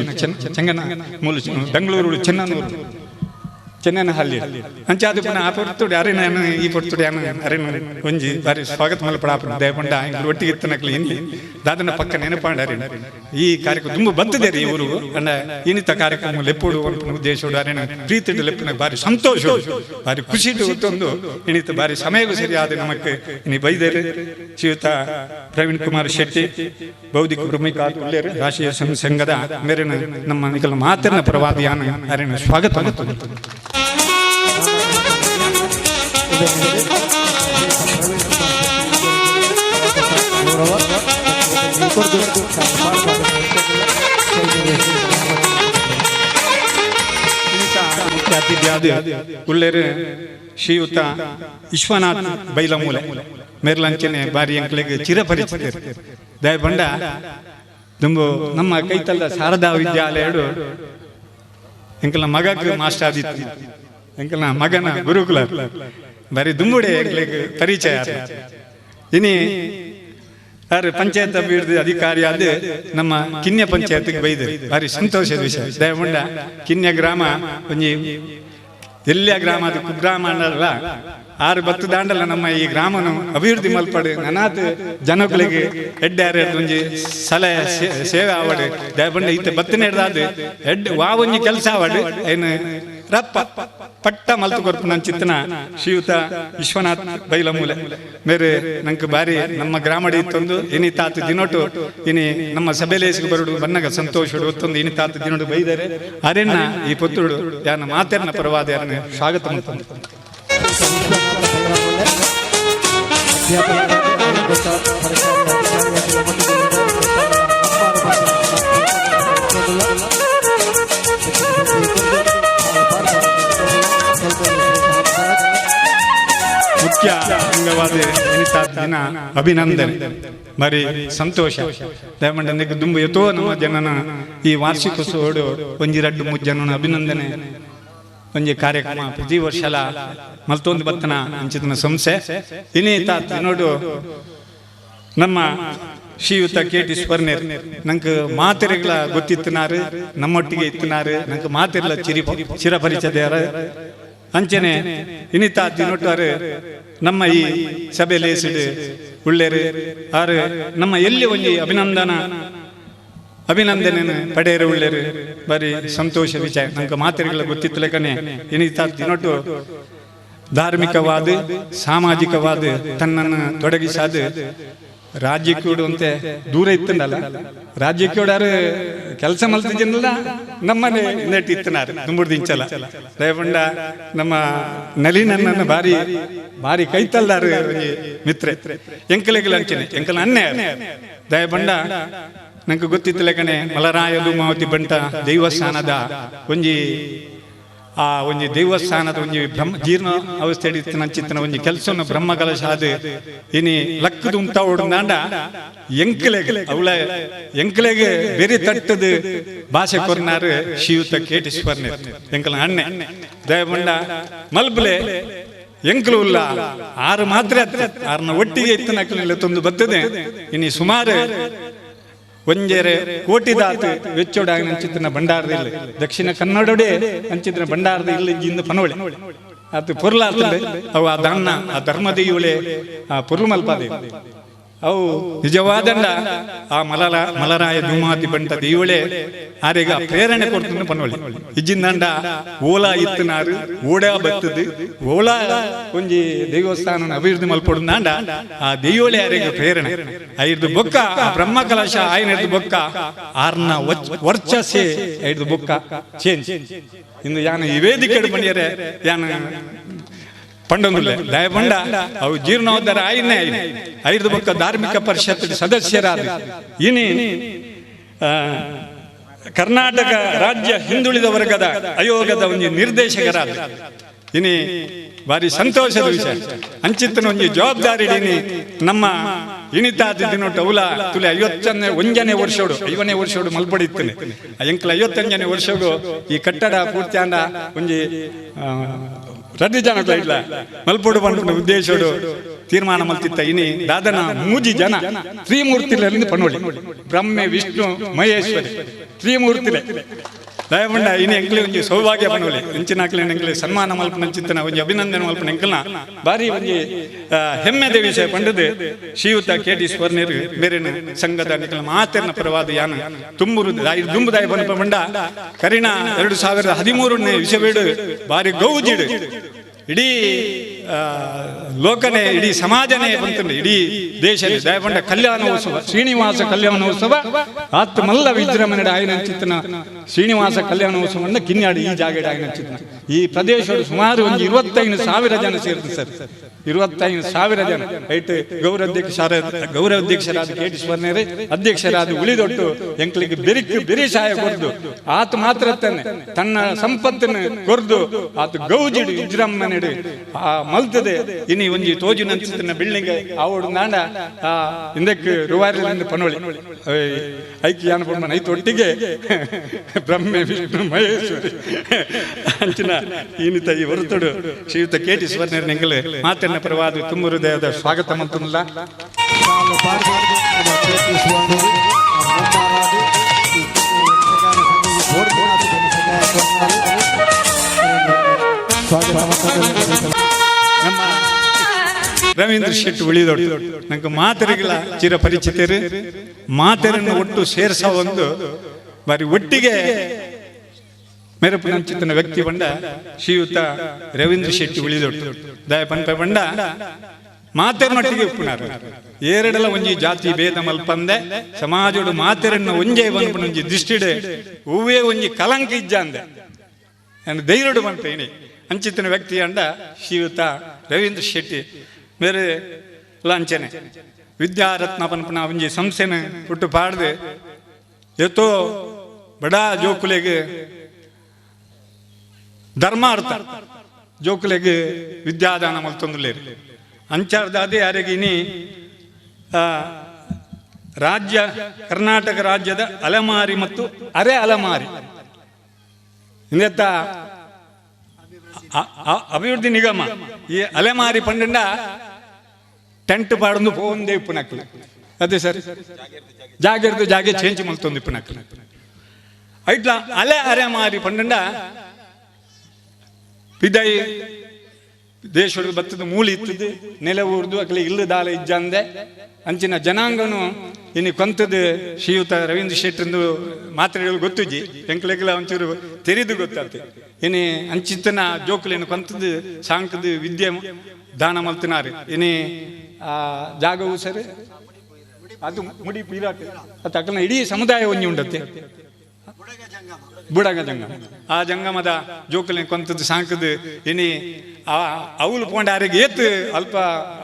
ಚೆಂಗನ ಮೂಲ ಬೆಂಗಳೂರು ಚೆನ್ನನೂರು ಚೆನ್ನನಹಳ್ಳಿ ಅಂಚ ಅದು ಪುನಃ ಆ ಪೊರ್ತುಡು ಅರೆ ನಾನು ಈ ಪೊರ್ತುಡು ಯಾನ ಅರೆ ಒಂಜಿ ಬಾರಿ ಸ್ವಾಗತ ಮಲ್ಪಡ ಆಪುನ ದಯಪಂಡ ಎಂಕುಲು ಒಟ್ಟಿಗೆ ಇತ್ತನಕ್ಲು ಇನಿ ದಾದನ ಪಕ್ಕ ನೆನಪಾಂಡ ಅರೆ ಈ ಕಾರ್ಯಕ್ರಮ ತುಂಬ ಬತ್ತದೆ ರೀ ಊರು ಅಂಡ ಇನ್ನಿತ ಕಾರ್ಯಕ್ರಮ ಲೆಪ್ಪುಡು ಪನ್ಪುನ ಉದ್ದೇಶ ಅರೆನ ಪ್ರೀತಿಡು ಲೆಪ್ಪುನ ಬಾರಿ ಸಂತೋಷ ಬಾರಿ ಖುಷಿ ಒಂದು ಇನ್ನಿತ ಬಾರಿ ಸಮಯಗೂ ಸರಿಯಾದ ನಮಕ್ ಇನಿ ಬೈದೇರು ಶ್ರೀಯುತ ಪ್ರವೀಣ್ ಕುಮಾರ್ ಶೆಟ್ಟಿ ಬೌದ್ಧಿಕ ಭೂಮಿಕಾ ಉಳ್ಳೇರು ರಾಷ್ಟ್ರೀಯ ಸಂಘದ ಮೇರಿನ ನಮ್ಮ ನಿಕಲ ಮಾತಿನ ಪರವಾದ ಯಾನ ಅರೆನ ಸ್ವಾಗತ ಮಲ್ತೊಂದು. ಮುಖ್ಯ ಅತಿಥಿಯಾದ ಉಳ್ಳೇರು ಶ್ರೀಯುತ ವಿಶ್ವನಾಥ್ ಬೈಲಮೂಲೆ ಮೇರ್ಲಂಚನೆ ಬಾರಿ ಅಂಕ್ಲೆಗ್ ಚಿರಪರಿಚಿತರು. ದಯಬಂಡ ದುಂಬು ನಮ್ಮ ಕೈತಲ್ದ ಶಾರದಾ ವಿದ್ಯಾಲಯಡು ಎಂಕಲ್ನ ಮಗಕ್ ಮಾಸ್ಟರ್ ಆದಿತ್ತು ಎಂಕಲ್ನ ಮಗನ ಗುರುಕುಲ ಬಾರಿ ದುಂಬುಡೆ ಎಂಕ್ಲೆಗ್ ಪರಿಚಯ. ಇನಿ ಯಾರು ಪಂಚಾಯತ್ ಅಭಿವೃದ್ಧಿ ಅಧಿಕಾರಿ ಆದ ನಮ್ಮ ಕಿನ್ಯ ಪಂಚಾಯತ್ಗೆ ಬೈದೆ ಭಾರಿ ಸಂತೋಷದ ವಿಷಯ. ದಯಮುಂಡ ಕಿನ್ಯ ಗ್ರಾಮ ಒಂಜಿ ಎಲ್ಲಿಯ ಗ್ರಾಮ ಅದು ಕುಗ್ರಾಮ ಅನ್ನಲ್ಲ ಆರು ಬತ್ತು ದಾಂಡಲ್ಲ ನಮ್ಮ ಈ ಗ್ರಾಮನು ಅಭಿವೃದ್ಧಿ ಮಲ್ಪಡು ನನಾತ್ ಜನಗಳಿಗೆ ಎಡ್ಡೆ ಒಂಜಿ ಸಲಹೆ ಸೇವೆ ಆವಡು ದಯಬಂಡ ಇತ್ತೆ ಬತ್ತನೆ ಹಿಡ್ದಾದ್ ಎಡ್ ವಾ ಒಂಜಿ ಕೆಲಸ ಆವಡು ಏನು ರಪ್ಪ ಪಟ್ಟ ಮಲ್ತು ಕೊರ್ಪು ನನ್ನ ಚಿತ್ತನ ಶ್ರೀಯುತ ವಿಶ್ವನಾಥ್ ಬೈಲಮೂಲೆ ಮೇರೆ ನಂಗೆ ಬಾರಿ ನಮ್ಮ ಗ್ರಾಮಡಿ ಇತ್ತೊಂದು ಇನಿ ತಾತು ದಿನೋಟು ಇನಿ ನಮ್ಮ ಸಭೆಲೇಸಿಗೆ ಬರುಡು ಬನ್ನಗ ಸಂತೋಷಡು ಒತ್ತೊಂದು ಇನಿ ತಾತು ದಿನೋಟು ಬೈದರೆ ಅರೆನ್ನ ಈ ಪುತ್ರುಡು ಯಾನ ಮಾತೆರ್ನ ಪರವಾದ ಯಾರನ್ನ ಸ್ವಾಗತ ಮಲ್ತೊಂದು. ಮುಖ್ಯ ಅಂಗವಾದ ದಿನ ಅಭಿನಂದನೆ ಮರಿ ಸಂತೋಷ ದಯಮಂಡನಿಗೆ ದುಂಬು ಎತೋ ನಮ್ಮ ಜನನ ಈ ವಾರ್ಷಿಕೋತ್ಸವಡು ಒಂಜಿ ರಡ್ಡು ಮೂರು ಜನನ ಅಭಿನಂದನೆ ಒಂಜಿ ಕಾರ್ಯಕ್ರಮ ಪ್ರತಿ ವರ್ಷಲ ಮಲ್ತೊಂದು ಬತ್ತನ ಅಂಚಿತನ ಸಂಸ್ಥೆ ಇನಿ ತಾತ್ ನೋಡು ನಮ್ಮ ಶ್ರೀಯುತ ಕೆ ಟಿ ಸ್ವರ್ಣೇರ್ ನಂಗೆ ಮಾತೆರೆಗಳ ಗೊತ್ತಿತ್ತನಾರು ನಮ್ಮೊಟ್ಟಿಗೆ ಇತ್ತನಾರು ನಂಗೆ ಮಾತೆರ್ಲ ಚಿರಪರಿಚದೆಯರ ಅಂಚನೆ ಇನಿತ ದಿನೊಟ್ಟಾರು ನಮ್ಮ ಈ ಸಭೆಯಲ್ಲಿ ಉಳ್ಳೇರು ಆರು ನಮ್ಮ ಎಲ್ಲಿ ಒಂಜಿ ಅಭಿನಂದನೆ ಪಡೆಯರು ಉಳ್ಳೇರು ಬಾರಿ ಸಂತೋಷ ವಿಚಾರ ನಂಗೆ ಮಾತೆರೆಗಳ ಗೊತ್ತಿತ್ತು ಲೆಕ್ಕನೆ ಇನಿತ ದಿನೊಟ್ಟು ಧಾರ್ಮಿಕವಾದ ಸಾಮಾಜಿಕವಾದ ತನ್ನನ್ನು ತೊಡಗಿಸಾದ ರಾಜ್ಯಕ್ಕೆ ಅಂತೆ ದೂರ ಇತ್ತಂಡಲ್ಲ ರಾಜ್ಯಕ್ಕೆ ಕೆಲಸ ಮಲ್ತಿದ್ದೀನಲ್ಲ ನಮ್ಮನೆ ನೆಟ್ ಇತ್ತನಾರು ದುಂಬುಡ್ದಿಂಚಲ ದಯಪಂಡ ನಮ್ಮ ನಲಿನನ್ನ ಬಾರಿ ಬಾರಿ ಕೈತಲ್ದಾರು ಒಂಜಿ ಮಿತ್ರೆ ಎಂಕಲೆಗ್ಲ ಅಂಚನೆ ಎಂಕಲ ಅನ್ನೆ ದಯಪಂಡ ನಂಗೆ ಗೊತ್ತಿತ್ತು ಲೆಕ್ಕನೆ ಮಲರಾಯ ಧೂಮಾವತಿ ಬಂಟ ದೇವಸ್ಥಾನದ ಒಂಜಿ ಆ ಒಂಜಿ ದೇವಸ್ಥಾನದ ಒಂಜಿ ಬ್ರಹ್ಮ ಜೀರ್ಣ ಅವಸ್ಥೆ ನಂಚಿತ್ತನ ಒಂಜಿ ಕೆಲಸವನ್ನು ಬ್ರಹ್ಮ ಕಲಶ ಅದು ಇನಿ ಲಕ್ಕದ ಉಂಟ ಉಂಟಾಂಡ ಎಂಕಲೆಗ್ ಅವಳ ಎಂಕಲೆಗ್ ಬೆರಿ ತಟ್ಟದ ಭಾಷೆ ಕೊರ್ನಾರು ಶ್ರೀಯುತ ಕೇಟೇಶ್ವರನೇ ಎಂಕಲ ಅಣ್ಣೆ ದಯಬಂಡ ಮಲ್ಬಲೆ ಎಂಕ್ಲು ಉಲ್ಲ ಆರು ಮಾತ್ರ ಆರ್ನ ಒಟ್ಟಿಗೆ ಇತ್ತನಕ್ಲೆಲ್ಲ ತೊಂದು ಬರ್ತದೆ. ಇನಿ ಸುಮಾರು ಒಂಜೆರೆ ಕೋಟಿ ದಾತು ವೆಚ್ಚೋಡಾಗಿ ಅಂಚಿತ್ತಿನ ಭಂಡಾರದ ಇಲ್ಲ, ದಕ್ಷಿಣ ಕನ್ನಡೋಡೆ ಅಂಚಿತ್ತಿನ ಭಂಡಾರದ ಇಲ್ಲ ಇಂದ ಪನೋಳೆ ಅದು ಪೊರ್ಲಾತಂಡೆ. ಅವು ಆ ದಾನ್ನ ಆ ಧರ್ಮದೆಯುಳೆ ಆ ಪೊರ್ಲು ಮಲ್ಪಾದೆ. ಅವು ನಿಜವಾದಂಡ ಆ ಮಲರಾಯ ಧೂಮಾತಿ ಬಂಟ ದೇವಳೆ ಆರೆಗ ಪ್ರೇರಣೆ ಕೊಡ್ತಂದು ಪನೋಳಿ. ಇಜ್ಜಿಂದಂಡ ಓಲಾ ಇತ್ತನಾರು ಓಡಾ ಬತ್ತದು ಓಲಾ ಒಂಜಿ ದೇವಸ್ಥಾನ ಅಭಿವೃದ್ಧಿ ಮಲ್ಪೊಡುಂದಾಂಡ ಆ ದೇವಳೆ ಆರೆಗ ಪ್ರೇರಣೆ. ಐದು ಬೊಕ್ಕ ಆ ಬ್ರಹ್ಮ ಕಲಶ ಆಯ್ನದು ಬೊಕ್ಕ ಆರ್ನ ವರ್ಚಸೆ ಐದು ಬೊಕ್ಕ ಚೇಂಜ್. ಇಂದು ಯಾನ ಈ ವೇದಿಕೆ ಬಂದಿಯರೆ ಯಾನ ಪಂಡೊಂದುಲ್ಲೆ ದಯಪಂಡ ಅವು ಜೀರ್ಣೋದ್ಧಾರ ಆಯ್ನೆ ಆಯ್ನೆ ಐದು ಬೊಕ್ಕ ಧಾರ್ಮಿಕ ಪರಿಷತ್ ಸದಸ್ಯರಾದ ಇನಿ ಕರ್ನಾಟಕ ರಾಜ್ಯ ಹಿಂದುಳಿದ ವರ್ಗದ ಆಯೋಗದ ಒಂದು ನಿರ್ದೇಶಕರಾದ ಇನಿ ಭಾರಿ ಸಂತೋಷದ ವಿಷಯ. ಅಂಚಿತ್ತನ ಒಂಜಿ ಜವಾಬ್ದಾರಿ ಇನಿ ನಮ್ಮ ಇನಿತಾದ ದಿನೊಟ್ಟು ಅವಲ ತುಲೆ 51ನೇ ವರ್ಷೋಡು 50ನೇ ವರ್ಷೋಡು ಮಲ್ಪಡಿತ್ತನೆ ಎಂಕಲ 55ನೇ ವರ್ಷೋಡು ಈ ಕಟ್ಟಡ ಪೂರ್ತಿ ಅಂಡ ಒಂಜಿ ರಡ್ಡು ಜನ ಇಲ್ಲ ಮಲ್ಪೊಡು ಪನ್ಪುನ ಉದ್ದೇಶೋಡು ತೀರ್ಮಾನ ಮಲ್ತಿತ್ತ. ಇನಿ ದಾದನ ಮೂಜಿ ಜನ ತ್ರಿಮೂರ್ತಿಲೆಂದು ಪನೋಳಿ, ಬ್ರಹ್ಮೆ ವಿಷ್ಣು ಮಹೇಶ್ವರಿ ತ್ರಿಮೂರ್ತಿಲೆ ದಯಮಂಡ. ಇನಿ ಎಂಕ್ಲೆ ಒಂಜಿ ಸೌಭಾಗ್ಯ ಪನೋಳಿ ಅಂಚಿನಾಕ್ಲೆ ಎಂಕ್ಲೆ ಸನ್ಮಾನ ಮಲ್ಪನ ಚಿತ್ತನ ಒಂಜಿ ಅಭಿನಂದನೆ ಮಲ್ಪನ ಎಂಕಲ್ನ ಬಾರಿ ಒಂಜಿ ಹೆಮ್ಮೆದ ವಿಷಯ ಪಂಡದು ಶ್ರೀಯುತ ಕೆ ಟಿ ಸ್ವರ್ಣರು ಮೇರಿನ ಸಂಘದ ನಿಕಲ ಮಾತೆರ್ನ ಪರವಾದ ಯಾನ ತುಂಬುರು ದುಂಬುದಾಯ ಪನ್ಪ ಬಂಡ ಕರಿಣ 2013ನೇ ವಿಷಯಬೇಡು ಬಾರಿ ಗೌಜಿಡು ಇಡೀ ಲೋಕನೇ ಇಡೀ ಸಮಾಜನೇ ಬಂತಂದ್ರೆ ಇಡೀ ದೇಶನೇ ದಯಪಂಡ ಕಲ್ಯಾಣೋತ್ಸವ ಶ್ರೀನಿವಾಸ ಕಲ್ಯಾಣೋತ್ಸವ ಆತ್ ಮಲ್ಲ ವಿಜೃಂಭಣೆ ಆಯನಂಚಿತ್ತನ ಶ್ರೀನಿವಾಸ ಕಲ್ಯಾಣೋತ್ಸವನ್ನ ಕಿನ್ಯಾಡಿ ಈ ಜಾಗಡೆ ಆಯನಂಚಿತ್ತನ ಈ ಪ್ರದೇಶದ ಸುಮಾರು ಒಂದು 25,000 ಜನ ಸೇರ್ತದೆ ಸರ್. 25,000 ಜನ ಐಟ್ ಗೌರವಾಧ್ಯಕ್ಷರಾದ ಕೆ ಟಿ ಸ್ವರ್ಣರೇ ಅಧ್ಯಕ್ಷರಾದ ಉಳಿದೊಟ್ಟು ಎಂಕ್ಲಿಗೆ ಬೆರಿಕ್ ಬೆರಿ ಸಹಾಯ ಕೊರ್ದು ಆತ ಮಾತ್ರ ತಾನೆ ತನ್ನ ಸಂಪತ್ತನ್ನು ಕೊರ್ದು ಆತ ಗೌಜಿಡು ವಿಜೃಂಭಣೆಡು ಆ ಮಲ್ತದೆ. ಇನಿ ಒಂಜಿ ತೋಜುನಂಚಿತ್ತಿನ ಬಿಲ್ಡಿಂಗ್ ಆವೋಡು ನಾಂಡ ಆ ಇಂದಕ್ಕೆ ರುವಾರಿಲಿಂದ ಪನೋಳಿ ಐಕ್ಯ ಯಾನ ಪೊಮ್ಮನ ಐತು ಒಟ್ಟಿಗೆ ಬ್ರಹ್ಮೆ ವಿಷ್ಣು ಮಹೇಶ್ವರಿ ಅಂಚಿನ ಈನಿತ ಈ ಹೊರತುಡು ಶ್ರೀಯುತ ಕೆ ಟಿ ಸ್ವರ್ಣರ್ ನೆಂಗಲ್ ಮಾತನ್ನ ಪರವಾದ ತುಂಬ ಹೃದಯದ ಸ್ವಾಗತ ಮಂತುಲ್ಲ. ನಮ್ಮ ರವೀಂದ್ರ ಶೆಟ್ಟಿ ಉಳಿದೊಟ್ಟು ನಂಗೆ ಮಾತರಿಗಳ ಚಿರಪರಿಚಿತರು ಮಾತರನ್ನು ಒಟ್ಟು ಸೇರ್ಸ ಒಂದು ಬಾರಿ ಒಟ್ಟಿಗೆ ಮೆರಪುನಂಚಿತನ ವ್ಯಕ್ತಿ ಬಂಡ ಶ್ರೀಯುತ ರವೀಂದ್ರ ಶೆಟ್ಟಿ ಉಳಿದೊಟ್ಟು ದಯ ಪನ್ಪ ಬಂಡ ಮಾತೆರನೊಟ್ಟಿಗೆ ಉಪ್ಪುನಾರು ಏರಡಲ ಒಂಜಿ ಜಾತಿ ಭೇದ ಮಲ್ಪಂದೆ ಸಮಾಜೋಡು ಮಾತೆರನ್ನು ಒಂಜೇ ಒಂಜಿ ದೃಷ್ಟಿಡೆ ಹೂವೇ ಒಂಜಿ ಕಲಂಕ ಇಜ್ಜ ಅಂದೆ ನಾನು ಧೈರ್ಯಡು ಬಂತೇನೆ ಅಂಚಿತನ ವ್ಯಕ್ತಿ ಅಂಡ ಶ್ರೀಯುತ ರವೀಂದ್ರ ಶೆಟ್ಟಿ ಬೇರೆ ಲಾಂಛನೆ ವಿದ್ಯಾರತ್ನ ಪನ್ಪನ ಒಂಜಿ ಸಂಸ್ಥೆನ ಹುಟ್ಟು ಪಾಡ್ದು ಎತ್ತೋ ಬಡ ಜೋಕುಲೆಗೆ ಧರ್ಮಾರ್ಥ ಜೋಕುಲೆಗೆ ವಿದ್ಯಾದಾನ ಮಲ್ತೊಂದುಲೇರು ಅಂಚಾರ್ದಾದೆ ಯಾರಿಗೆ ಇನಿ ರಾಜ್ಯ ಕರ್ನಾಟಕ ರಾಜ್ಯದ ಅಲೆಮಾರಿ ಮತ್ತು ಅರೆ ಅಲೆಮಾರಿ ಇಂದೆತ್ತ ಅಭಿವೃದ್ಧಿ ನಿಗಮ ಈ ಅಲೆಮಾರಿ ಪಂಡಂಡ ಟೆಂಟ್ ಪಾಡೊಂದು ಪೋಂದೇ ಇಪ್ಪುನಕ್ಲು ಅದೇ ಸರ್ ಜಾಗೆರ್ದು ಜಾಗೆ ಚೇಂಜ್ ಮಲ್ತೊಂದು ಇಪ್ಪುನಕ್ಲು ಐಟ್ಲ ಅಲೆ ಅರೆ ಮಾರಿ ಪಂಡಂಡ ಪಿದೈ ದೇಶದ ಬತ್ತದ ಮೂಲಿ ಇತ್ತದು ನೆಲೆ ಊರ್ದು ಅಕಲೆ ಇಲ್ಲ ದಾಲ ಇಜ್ಜಂದೆ ಅಂಚಿನ ಜನಾಂಗನು ಇನ್ನು ಕೊಂತದ ಶ್ರೀಯುತ ರವೀಂದ್ರ ಶೆಟ್ಟಂದು ಮಾತ್ರೆಗಳು ಗೊತ್ತುಜಿ ಎಂಕ್ಲೆಗ್ಲ ಒಂಚೂರು ತೆರಿದು ಗೊತ್ತಾತೆ ಇನಿ ಅಂಚಿತ್ತನ ಜೋಕುಲೇನು ಕೊಂತದ ಸಾಂಕದ ವಿದ್ಯೆ ದಾನ ಮಲ್ತಿನಾರು ಇನಿ ಆ ಜಾಗವು ಸರಿ ಅದು ಮುಡಿ ಪೀರಾಟ್ ಅದು ಅಕಲ್ನ ಇಡೀ ಸಮುದಾಯ ಒಂಜಿ ಉಂಡತ್ತೆ ಬುಡಗ ಜಂಗಮ ಆ ಜಂಗಮದ ಜೋಕುಲೇನು ಕೊಂತದ್ದು ಸಾಂಕದು ಇನಿ ಆ ಅವಳು ಪೋಂಡ ಅರೆಗೆ ಏತ್ ಅಲ್ಪ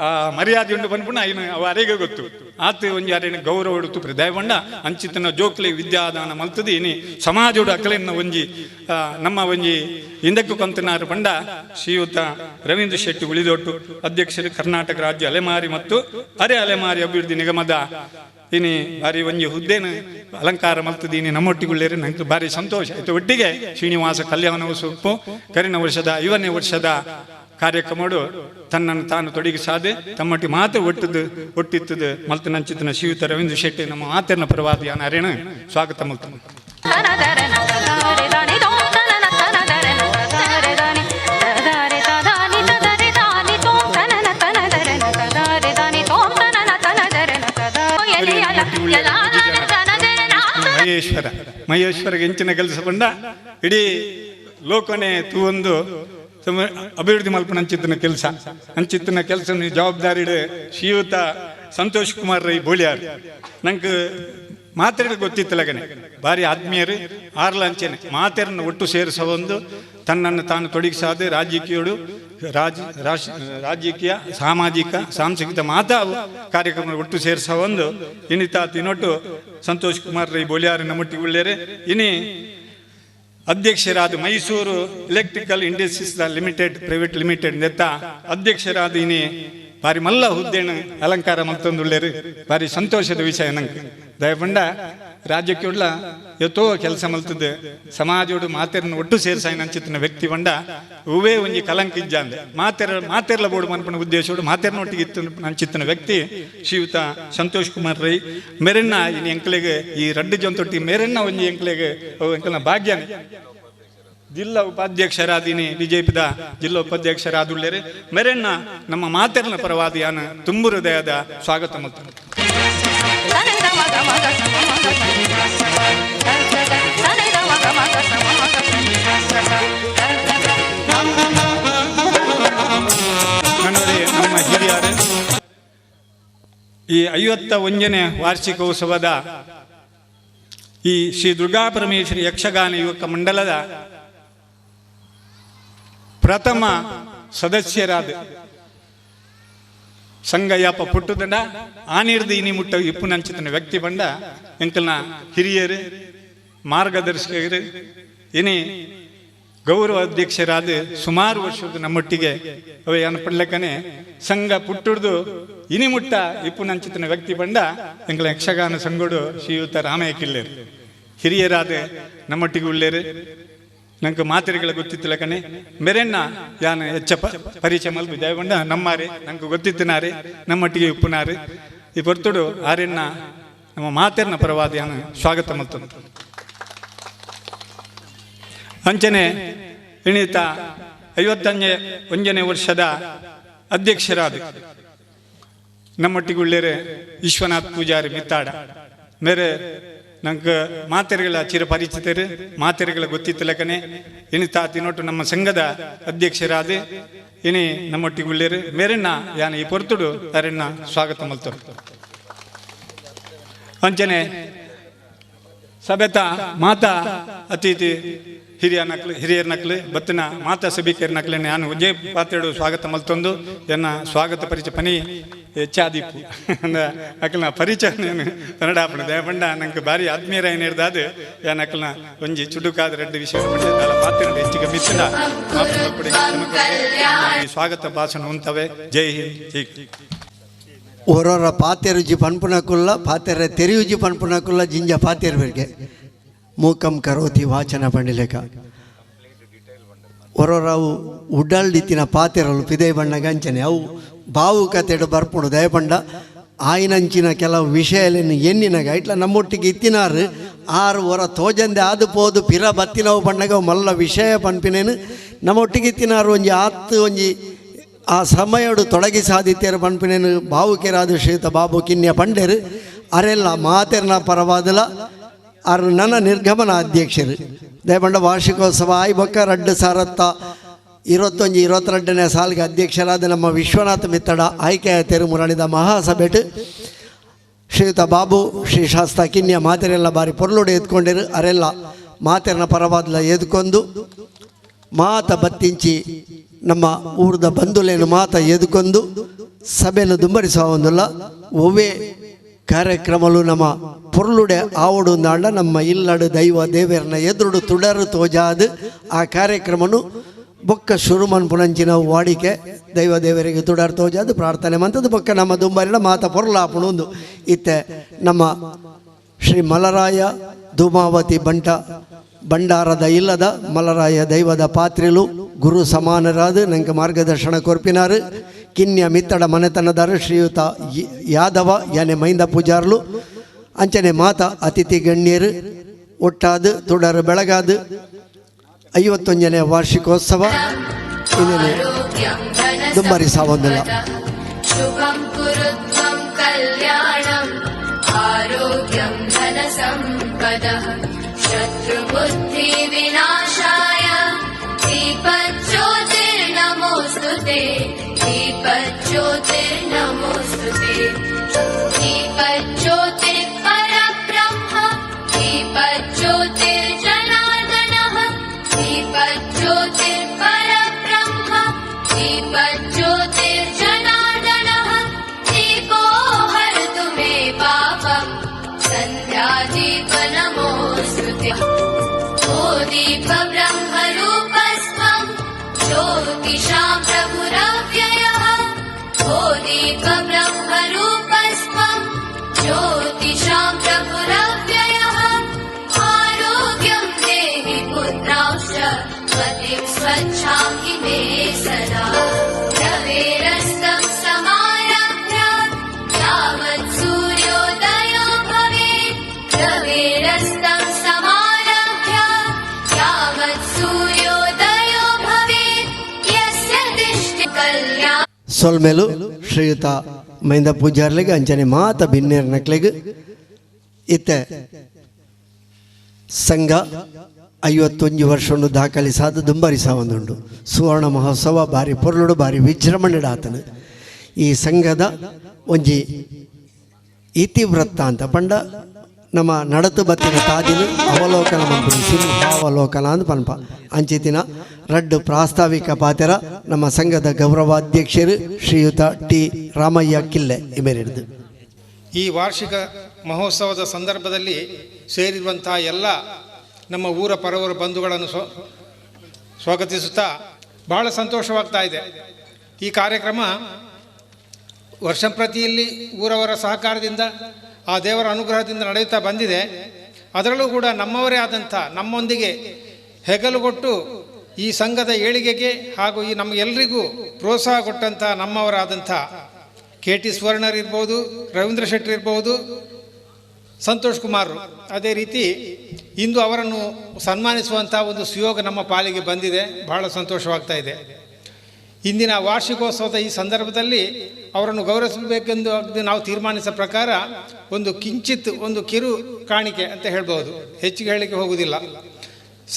ಆ ಮರ್ಯಾದೆ ಉಂಡು ಪನ್ಪುಣ ಇನ್ನು ಅವ ಅರೆಗೆ ಗೊತ್ತು ಆತು ಒಂಜಿ ಅರೇನ ಗೌರವ ಉಡುತ್ತು ದಯಪಂಡ ಅಂಚಿತನ ಜೋಕ್ಲೆ ವಿದ್ಯಾದಾನ ಮಲ್ತದು ಇನಿ ಸಮಾಜೋಡು ಅಕಲೆನ್ನ ಒಂಜಿ ನಮ್ಮ ಒಂಜಿ ಹಿಂದಕ್ಕೂ ಕೊಂತನಾರು ಪಂಡ ಶ್ರೀಯುತ ರವೀಂದ್ರ ಶೆಟ್ಟಿ ಉಳಿದೊಟ್ಟು ಅಧ್ಯಕ್ಷರು ಕರ್ನಾಟಕ ರಾಜ್ಯ ಅಲೆಮಾರಿ ಮತ್ತು ಅರೆ ಅಲೆಮಾರಿ ಅಭಿವೃದ್ಧಿ ನಿಗಮದ ಇನಿ ಬಾರಿ ಒಂಜಿ ಹುದ್ದೆನ ಅಲಂಕಾರ ಮಲ್ತದೀನಿ ನಮ್ಮೊಟ್ಟಿಗುಳ್ಳೇರಿ ನಂಗೆ ಭಾರಿ ಸಂತೋಷ ಆಯ್ತು. ಒಟ್ಟಿಗೆ ಶ್ರೀನಿವಾಸ ಕಲ್ಯಾಣ ಸೊಪ್ಪು ಕರಿನ ವರ್ಷದ 50ನೇ ವರ್ಷದ ಕಾರ್ಯಕ್ರಮಡು ತನ್ನನ್ನು ತಾನು ತೊಡಗಿಸಾದೆ ತಮ್ಮಟಿ ಮಾತು ಒಟ್ಟುದು ಒಟ್ಟಿತ್ತದು ಮಲ್ತನಂಚಿತನ ಶ್ರೀಯುತ ರವೀಂದ್ರ ಶೆಟ್ಟಿ ನಮ್ಮ ಮಾತಿನ ಪರವಾದ ಅರೇಣ ಸ್ವಾಗತ ಮಲ್ತನ. ಮಹೇಶ್ವರ ಮಹೇಶ್ವರಗೆ ಹೆಂಚಿನ ಕೆಲಸ ಬಂಡ ಇಡೀ ಲೋಕನೇ ತೂವೊಂದು ಅಭಿವೃದ್ಧಿ ಮಲ್ಪನ ಅಂಚಿತ್ತಿನ ಕೆಲಸ ಅಂಚಿತ್ತಿನ ಕೆಲಸ ಜವಾಬ್ದಾರಿ ಶ್ರೀಯುತ ಸಂತೋಷ್ ಕುಮಾರ್ ರೈ ಬೋಳಿಯಾರ್ ನಂಗೆ ಮಾತೆರ್ಗೆ ಗೊತ್ತಿತ್ತಲಗನೆ ಭಾರಿ ಆತ್ಮೀಯರು ಆರ್ಲ ಅಂಚೆನೆ ಮಾತೆರನ್ನು ಒಟ್ಟು ಸೇರಿಸ ಒಂದು ತನ್ನನ್ನು ತಾನು ತೊಡಗಿಸಾದ ರಾಜಕೀಯಡು ರಾಜಕೀಯ ಸಾಮಾಜಿಕ ಸಾಂಸ್ಕೃತಿಕ ಮಾತಾ ಕಾರ್ಯಕ್ರಮ ಒಟ್ಟು ಸೇರಿಸ ಒಂದು ಇನ್ನಿತಾ ತಿನ್ನೊಟ್ಟು ಸಂತೋಷ್ ಕುಮಾರ್ ರೈ ಬೋಳಿಯಾರ್ ನಮ್ಮೊಟ್ಟಿಗೆ ಉಳ್ಳೇರೆ. ಇನಿ ಅಧ್ಯಕ್ಷರಾದ Mysuru electrical industries limited private limited ನೆತ್ತ ಅಧ್ಯಕ್ಷರಾದ ಇನಿ ಬಾರಿ ಮಲ್ಲ ಹುದ್ದೆನ ಅಲಂಕಾರ ಮತ್ತೊಂದುಳ್ಳೇರು ಬಾರಿ ಸಂತೋಷದ ವಿಷಯ ನಂಗೆ. ದಯಪಂಡ ರಾಜ್ಯಕ್ಕೆ ಉಳ್ಳ ಎತ್ತೋ ಕೆಲಸ ಮಲ್ತದೆ ಸಮಾಜೋಡು ಮಾತೆರನ್ನು ಒಟ್ಟು ಸೇರ್ಸಾಯಿನ ಅಂಚಿತ್ತಿನ ವ್ಯಕ್ತಿ ಬಂಡ ಹೂವೇ ಒಂಜಿ ಕಲಂಕ ಇಜ್ಜಾಂದೆ ಮಾತೆರ ಮಾತೆರ್ಲ ಬೋಡು ಮನ್ಪನ ಉದ್ದೇಶೋಡು ಮಾತೆರ್ನೊಟ್ಟಿಗೆ ಇತ್ತು ಅಂಚಿತ್ತಿನ ವ್ಯಕ್ತಿ ಶ್ರೀಯುತ ಸಂತೋಷ್ ಕುಮಾರ್ ರೈ ಮೇರೆನ್ನ ಇನಿ ಎಂಕ್ಲೆಗೆ ಈ ರಡ್ಡು ಜೊಂತೊಟ್ಟಿ ಮೇರೆನ್ನ ಒಂಜಿ ಎಂಕ್ಲೆಗೆ ಅವು ಎಂಕಲ್ನ ಭಾಗ್ಯನೇ. ಜಿಲ್ಲಾ ಉಪಾಧ್ಯಕ್ಷರಾದಿನಿ ಬಿಜೆಪಿದ ಜಿಲ್ಲಾ ಉಪಾಧ್ಯಕ್ಷರಾದುಳ್ಳೇರೆ ಮೆರೆನ್ನ ನಮ್ಮ ಮಾತೆರ್ನ ಪರವಾದಿಯಾನ ತುಂಬು ಹೃದಯದ ಸ್ವಾಗತ ಮಲ್ತನೆ. ನಮ್ಮ ಹಿರಿಯರು ಈ 51ನೇ ವಾರ್ಷಿಕೋತ್ಸವದ ಈ ಶ್ರೀ ದುರ್ಗಾ ಪರಮೇಶ್ವರಿ ಯಕ್ಷಗಾನ ಯುವಕ ಮಂಡಲದ ಪ್ರಥಮ ಸದಸ್ಯರಾದ ಸಂಗಯ್ಯಪ್ಪ ಪುಟ್ಟುದಂಡ ಆನಿರ್ದು ಇನಿ ಮುಟ್ಟ ಇಪ್ಪುನಂಚಿತನ ವ್ಯಕ್ತಿ ಬಂಡ ಎಂಕಲ್ನ ಹಿರಿಯರು ಮಾರ್ಗದರ್ಶಕರು ಇನಿ ಗೌರವ ಅಧ್ಯಕ್ಷರಾದ ಸುಮಾರು ವರ್ಷದ ನಮ್ಮೊಟ್ಟಿಗೆ ಅವ ಪಡ್ಲಕ್ಕನೆ ಸಂಘ ಪುಟ್ಟುಡ್ದು ಇನಿ ಮುಟ್ಟ ಇಪ್ಪುನಂಚಿತನ ವ್ಯಕ್ತಿ ಬಂಡ ಎಂಕಲ ಯಕ್ಷಗಾನ ಸಂಗೋಡು ಶ್ರೀಯುತ ರಾಮಯ್ಯ ಕಿಲ್ಲೇರು ಹಿರಿಯರಾದ ನಮ್ಮೊಟ್ಟಿಗೆ ಉಳ್ಳೇರು. ನಂಗೆ ಮಾತೆರೆಗಳ ಗೊತ್ತಿತ್ತಿಲ್ಲ ಕಣೆ ಮೆರೆನ್ನ ಯಾನ ಹೆಚ್ಚ ಪರಿಚಯ ಮಲ್ಪ ದಯಗೊಂಡ ನಮ್ಮಾರೆ ನಂಗೆ ಗೊತ್ತಿತ್ತಿನಾರೆ ನಮ್ಮೊಟ್ಟಿಗೆ ಉಪ್ಪುನಾರೆ ಈ ಪೊರ್ತುಡು ಆರೆನ್ನ ನಮ್ಮ ಮಾತೆರ್ನ ಪರವಾದ ಯಾನ ಸ್ವಾಗತ ಮಲ್ತು. ಅಂಚನೆ ಇಣಿತ 51ನೇ ವರ್ಷದ ಅಧ್ಯಕ್ಷರಾದ ನಮ್ಮೊಟ್ಟಿಗೆ ಉಳ್ಳೇರೆ ವಿಶ್ವನಾಥ್ ಪೂಜಾರಿ ಮಿತ್ತಾಡ ಮೇರೆ ನಂಗೆ ಮಾತೆರೆಗಳ ಚಿರಪರಿಚಿತರು ಮಾತೆರೆಗಳ ಗೊತ್ತಿತ್ತಲಕನೆ ಇನಿ ತಾತಿನೊಟ್ಟು ನಮ್ಮ ಸಂಘದ ಅಧ್ಯಕ್ಷರಾದ ಇನಿ ನಮ್ಮೊಟ್ಟಿಗೆ ಉಳ್ಳೇರು ಮೇರೆನ್ನ ಯಾನ ಈ ಪೊರ್ತುಡು ಅರೆನ್ನ ಸ್ವಾಗತ ಮಲ್ತರು. ಅಂಚನೆ ಸಭೆತ ಮಾತಾ ಅತಿಥಿ ಹಿರಿಯ ನಕ್ಲು ಹಿರಿಯರ ನಕ್ಲು ಬತ್ತಿನ ಮಾತಾ ಸಭಿಕರ ನಕ್ಲೆ ನಾನು ಉಜ್ಜೆ ಪಾತ್ರೆಡು ಸ್ವಾಗತ ಮಲ್ತೊಂದು ಎನ್ನ ಸ್ವಾಗತ ಪರಿಚಯ ಪನಿ ಹೆಚ್ಚಾದಿಪ್ಪು ಅಕಲ್ನ ಪರಿಚಯ ಕನ್ನಡ ಆಪಣ ದಯಪಂಡ ನಂಗೆ ಭಾರಿ ಆತ್ಮೀಯರ ಏನಿರ್ದಾದು ಯಾನ್ ಅಕಲ್ನ ಒಂಜಿ ಚುಡುಕಾದ ರೆಡ್ಡು ವಿಷಯ ಪಾತ್ರೆ ಹೆಚ್ಚಿಗೆ ಮಿತ್ತಿನ ಸ್ವಾಗತ ಭಾಷಣ ಉಂತವೆ. ಜೈ ಹಿಂದ್ ಜೈ. ಒರೊರ ಪಾತೆರುಜಿ ಪನ್ಪುನಕುಲ್ಲ ಪಾತೆರ ತೆರಿಯುಜಿ ಪನ್ಪುನಕುಲ್ಲ ಜಿಂಜ ಪಾತೆರ್ಬೆರ್ಗೆ ಮೂಕಂ ಕರೋತಿ ವಾಚನ ಪಂಡಿಲೇಕ ಒರೊರವು ಉಡಲ್ಡಿತ್ತಿನ ಪಾತೆರಲು ಪಿದೆ ಬಣ್ಣ ಗಂಚನೆ ಅವು ಭಾವುಕತೆಡು ಬರ್ಪುಡು ದಯಪಂಡ ಆಯಿನಂಚಿನ ಕೆಲವು ವಿಷಯలను ಎನ್ನಿನಾಗ ಇಟ್ಲ ನಮ್ಮೊಟ್ಟಿಗೆ ಇತ್ತಿನಾರು ಆರು ಹೊರ ತೋಜಂದೆ ಆದು ಪೋದು ಪಿರ ಬತ್ತಿನವು ಪಣ್ಣಗ ಮಲ್ಲ ವಿಷಯ ಪನ್ಪಿನೇನು ನಮ್ಮೊಟ್ಟಿಗೆ ಇತ್ತಿನಾರು ಒಂಜಿ ಆತ್ತು ಒಂಜಿ ಆ ಸಮಯಡು ತೊಡಗಿ ಸಾಧಿತ್ಯರು ಪನ್ಪಿನೇನು ಭಾವುಕೆರಾದ ಶ್ರೀಯುತ ಬಾಬು ಕಿನ್ಯ ಪಂಡೆರು ಅರೆಲ್ಲ ಮಾತೆರ್ನ ಪರವಾದಲ ಆರು ನನ್ನ ನಿರ್ಗಮನ ಅಧ್ಯಕ್ಷರು ದಯಪಂಡ ವಾರ್ಷಿಕೋತ್ಸವ ಆಯ್ ಬೊಕ್ಕ ರಡ್ಡು ಸಾರತ್ತ 21 22ನೇ ಸಾಲಿಗೆ ಅಧ್ಯಕ್ಷರಾದ ನಮ್ಮ ವಿಶ್ವನಾಥ ಮಿತ್ತಡ ಆಯ್ಕೆಯ ತೆರುಮುರಳಿದ ಮಹಾಸಭೆಟ್ ಶ್ರೀಯುತ ಬಾಬು ಶ್ರೀ ಶಾಸ್ತ ಕಿನ್ಯ ಮಾತೆರೆಲ್ಲ ಬಾರಿ ಪೊರ್ಲುಡು ಎತ್ಕೊಂಡಿರು ಅರೆಲ್ಲ ಮಾತೆರನ ಪರವಾದಲ ಎದ್ಕೊಂಡು ಮಾತ ಬತ್ತಿಂಚಿ ನಮ್ಮ ಊರ್ದ ಬಂಧುಲೇನು ಮಾತ ಎದ್ಕೊಂಡು ಸಭೆಯನ್ನು ದುಂಬರಿಸುವ ಒಂದಲ್ಲ ಒವ್ವೇ ಕಾರ್ಯಕ್ರಮಲು ನಮ್ಮ ಪೊರ್ಲುಡೆ ಆವಡು ನಾಡ ನಮ್ಮ ಇಲ್ಲಡು ದೈವ ದೇವರನ್ನ ಎದುರುಡು ತುಡರು ತೋಜಾದು ಆ ಕಾರ್ಯಕ್ರಮನು ಬೊಕ್ಕ ಶುರುಮನ್ ಪುಣಂಚಿನ ವಾಡಿಕೆ ದೈವ ದೇವರಿಗೆ ತುಡರು ತೋಜಾದು ಪ್ರಾರ್ಥನೆ ಮಂತದ್ದು ಬೊಕ್ಕ ನಮ್ಮ ದುಂಬರಿನ ಮಾತ ಪೊರ್ಲಾಪುಣ ಒಂದು ಇತ್ತೆ ನಮ್ಮ ಶ್ರೀ ಮಲರಾಯ ಧೂಮಾವತಿ ಬಂಟ ಭಂಡಾರದ ಇಲ್ಲದ ಮಲರಾಯ ದೈವದ ಪಾತ್ರೆಲು ಗುರು ಸಮಾನರಾದ ನಂಗೆ ಮಾರ್ಗದರ್ಶನ ಕೊರ್ಪಿನಾರು ಕಿನ್ಯ ಮಿತ್ತಡ ಮನೆತನದಾರು ಶ್ರೀಯುತ ಯಾದವ ಯಾನೆ ಮೈಂದ ಪೂಜಾರ್ಲು ಅಂಚನೆ ಮಾತ ಅತಿಥಿ ಗಣ್ಯರು ಒಟ್ಟಾದ ತುಡರು ಬೆಳಗಾದು 51ನೇ ವಾರ್ಷಿಕೋತ್ಸವ ಇದನ್ನೇ ದುಂಬರಿ ಸಾವೊಂದಿಲ್ಲ. शुभं कुरु त्वं कल्याणम् आरोग्यं धनसम्पदः शत्रुबुद्धिविनाशाय दीपज्योतिर्नमोऽस्तु ते दीपज्योतिर्नमोऽस्तु ते दीपज्योतिः परब्रह्म दीपज्योतिर्जनार्दनः दीपज्योतिः परब्रह्म दीपज्योतिर्जनार्दनः दीपो हरतु मे पापम् सन्ध्यादीप नमोऽस्तु ते। ओ दीप ब्रह्मरूपस्त्वं ज्योतिषां प्रभुरव्ययः ओ दीप ब्रह्मरूपस्त्वं ज्योतिषां प्रभुरव्ययः आरोग्यं देहि पुत्रांश्च मतिं स्वच्छां हि मे सदा। रवेरस्तं समारभ्य यावत् सूर्योदयो भवेत् रवेरस्तं समारभ्य यावत् सूर्योदयो भवेत् यस्य दृष्टि कल्याण ಸೊಲ್ಮೆಲು ಶ್ರೀಯುತ ಮೈಂದ ಪೂಜಾರ್ಲಿಗೆ ಅಂಚನೆ ಮಾತ ಬಿನ್ನೇರ್ ನಕ್ಲಿಗೆ ಇತ್ತೆ ಸಂಘ 51 ವರ್ಷವನ್ನು ದಾಖಲಿಸಾದ ದುಂಬರಿಸ ಒಂದುಂಡು ಸುವರ್ಣ ಮಹೋತ್ಸವ ಬಾರಿ ಪೊರ್ಲುಡು ಬಾರಿ ವಿಜೃಂಭಣೆ ಆತನು. ಈ ಸಂಘದ ಒಂಜಿ ಇತಿವೃತ್ತ ಅಂತ ಪಂಡ ನಮ್ಮ ನಡತು ಬತ್ತಿನ ತಾದಿನ ಅವಲೋಕನ ಮನ್ಪುನಿ ಸಿಂಹಾವಲೋಕನ ಅಂದ್ ಪನ್ಪ ಅಂಚಿತಿನ ರಡ್ಡು ಪ್ರಾಸ್ತಾವಿಕ ಪಾತ್ರ ನಮ್ಮ ಸಂಘದ ಗೌರವಾಧ್ಯಕ್ಷರು ಶ್ರೀಯುತ ಟಿ ರಾಮಯ್ಯ ಕಿಲ್ಲೆ ಇಮೇರಿಡ್ದು. ಈ ವಾರ್ಷಿಕ ಮಹೋತ್ಸವದ ಸಂದರ್ಭದಲ್ಲಿ ಸೇರಿರುವಂತಹ ಎಲ್ಲ ನಮ್ಮ ಊರ ಪರವರ ಬಂಧುಗಳನ್ನು ಸ್ವಾಗತಿಸುತ್ತಾ ಬಹಳ ಸಂತೋಷವಾಗ್ತಾ ಇದೆ. ಈ ಕಾರ್ಯಕ್ರಮ ವರ್ಷಂಪ್ರತಿಯಲ್ಲಿ ಊರವರ ಸಹಕಾರದಿಂದ, ಆ ದೇವರ ಅನುಗ್ರಹದಿಂದ ನಡೆಯುತ್ತಾ ಬಂದಿದೆ. ಅದರಲ್ಲೂ ಕೂಡ ನಮ್ಮವರೇ ಆದಂಥ ನಮ್ಮೊಂದಿಗೆ ಹೆಗಲುಗೊಟ್ಟು ಈ ಸಂಘದ ಏಳಿಗೆಗೆ ಹಾಗೂ ಈ ನಮಗೆಲ್ಲರಿಗೂ ಪ್ರೋತ್ಸಾಹ ಕೊಟ್ಟಂಥ ನಮ್ಮವರಾದಂಥ ಕೆ ಟಿ ಸುವರ್ಣರ್ ಇರ್ಬೋದು, ರವೀಂದ್ರ ಶೆಟ್ಟರ್ ಇರ್ಬೋದು, ಸಂತೋಷ್ ಕುಮಾರ್, ಅದೇ ರೀತಿ ಇಂದು ಅವರನ್ನು ಸನ್ಮಾನಿಸುವಂಥ ಒಂದು ಸುಯೋಗ ನಮ್ಮ ಪಾಲಿಗೆ ಬಂದಿದೆ. ಬಹಳ ಸಂತೋಷವಾಗ್ತಾ ಇದೆ. ಇಂದಿನ ವಾರ್ಷಿಕೋತ್ಸವದ ಈ ಸಂದರ್ಭದಲ್ಲಿ ಅವರನ್ನು ಗೌರವಿಸಬೇಕೆಂದು ನಾವು ತೀರ್ಮಾನಿಸಿದ ಪ್ರಕಾರ ಒಂದು ಕಿಂಚಿತ್ ಒಂದು ಕಿರು ಕಾಣಿಕೆ ಅಂತ ಹೇಳ್ಬೋದು, ಹೆಚ್ಚಿಗೆ ಹೇಳಲಿಕ್ಕೆ ಹೋಗುವುದಿಲ್ಲ.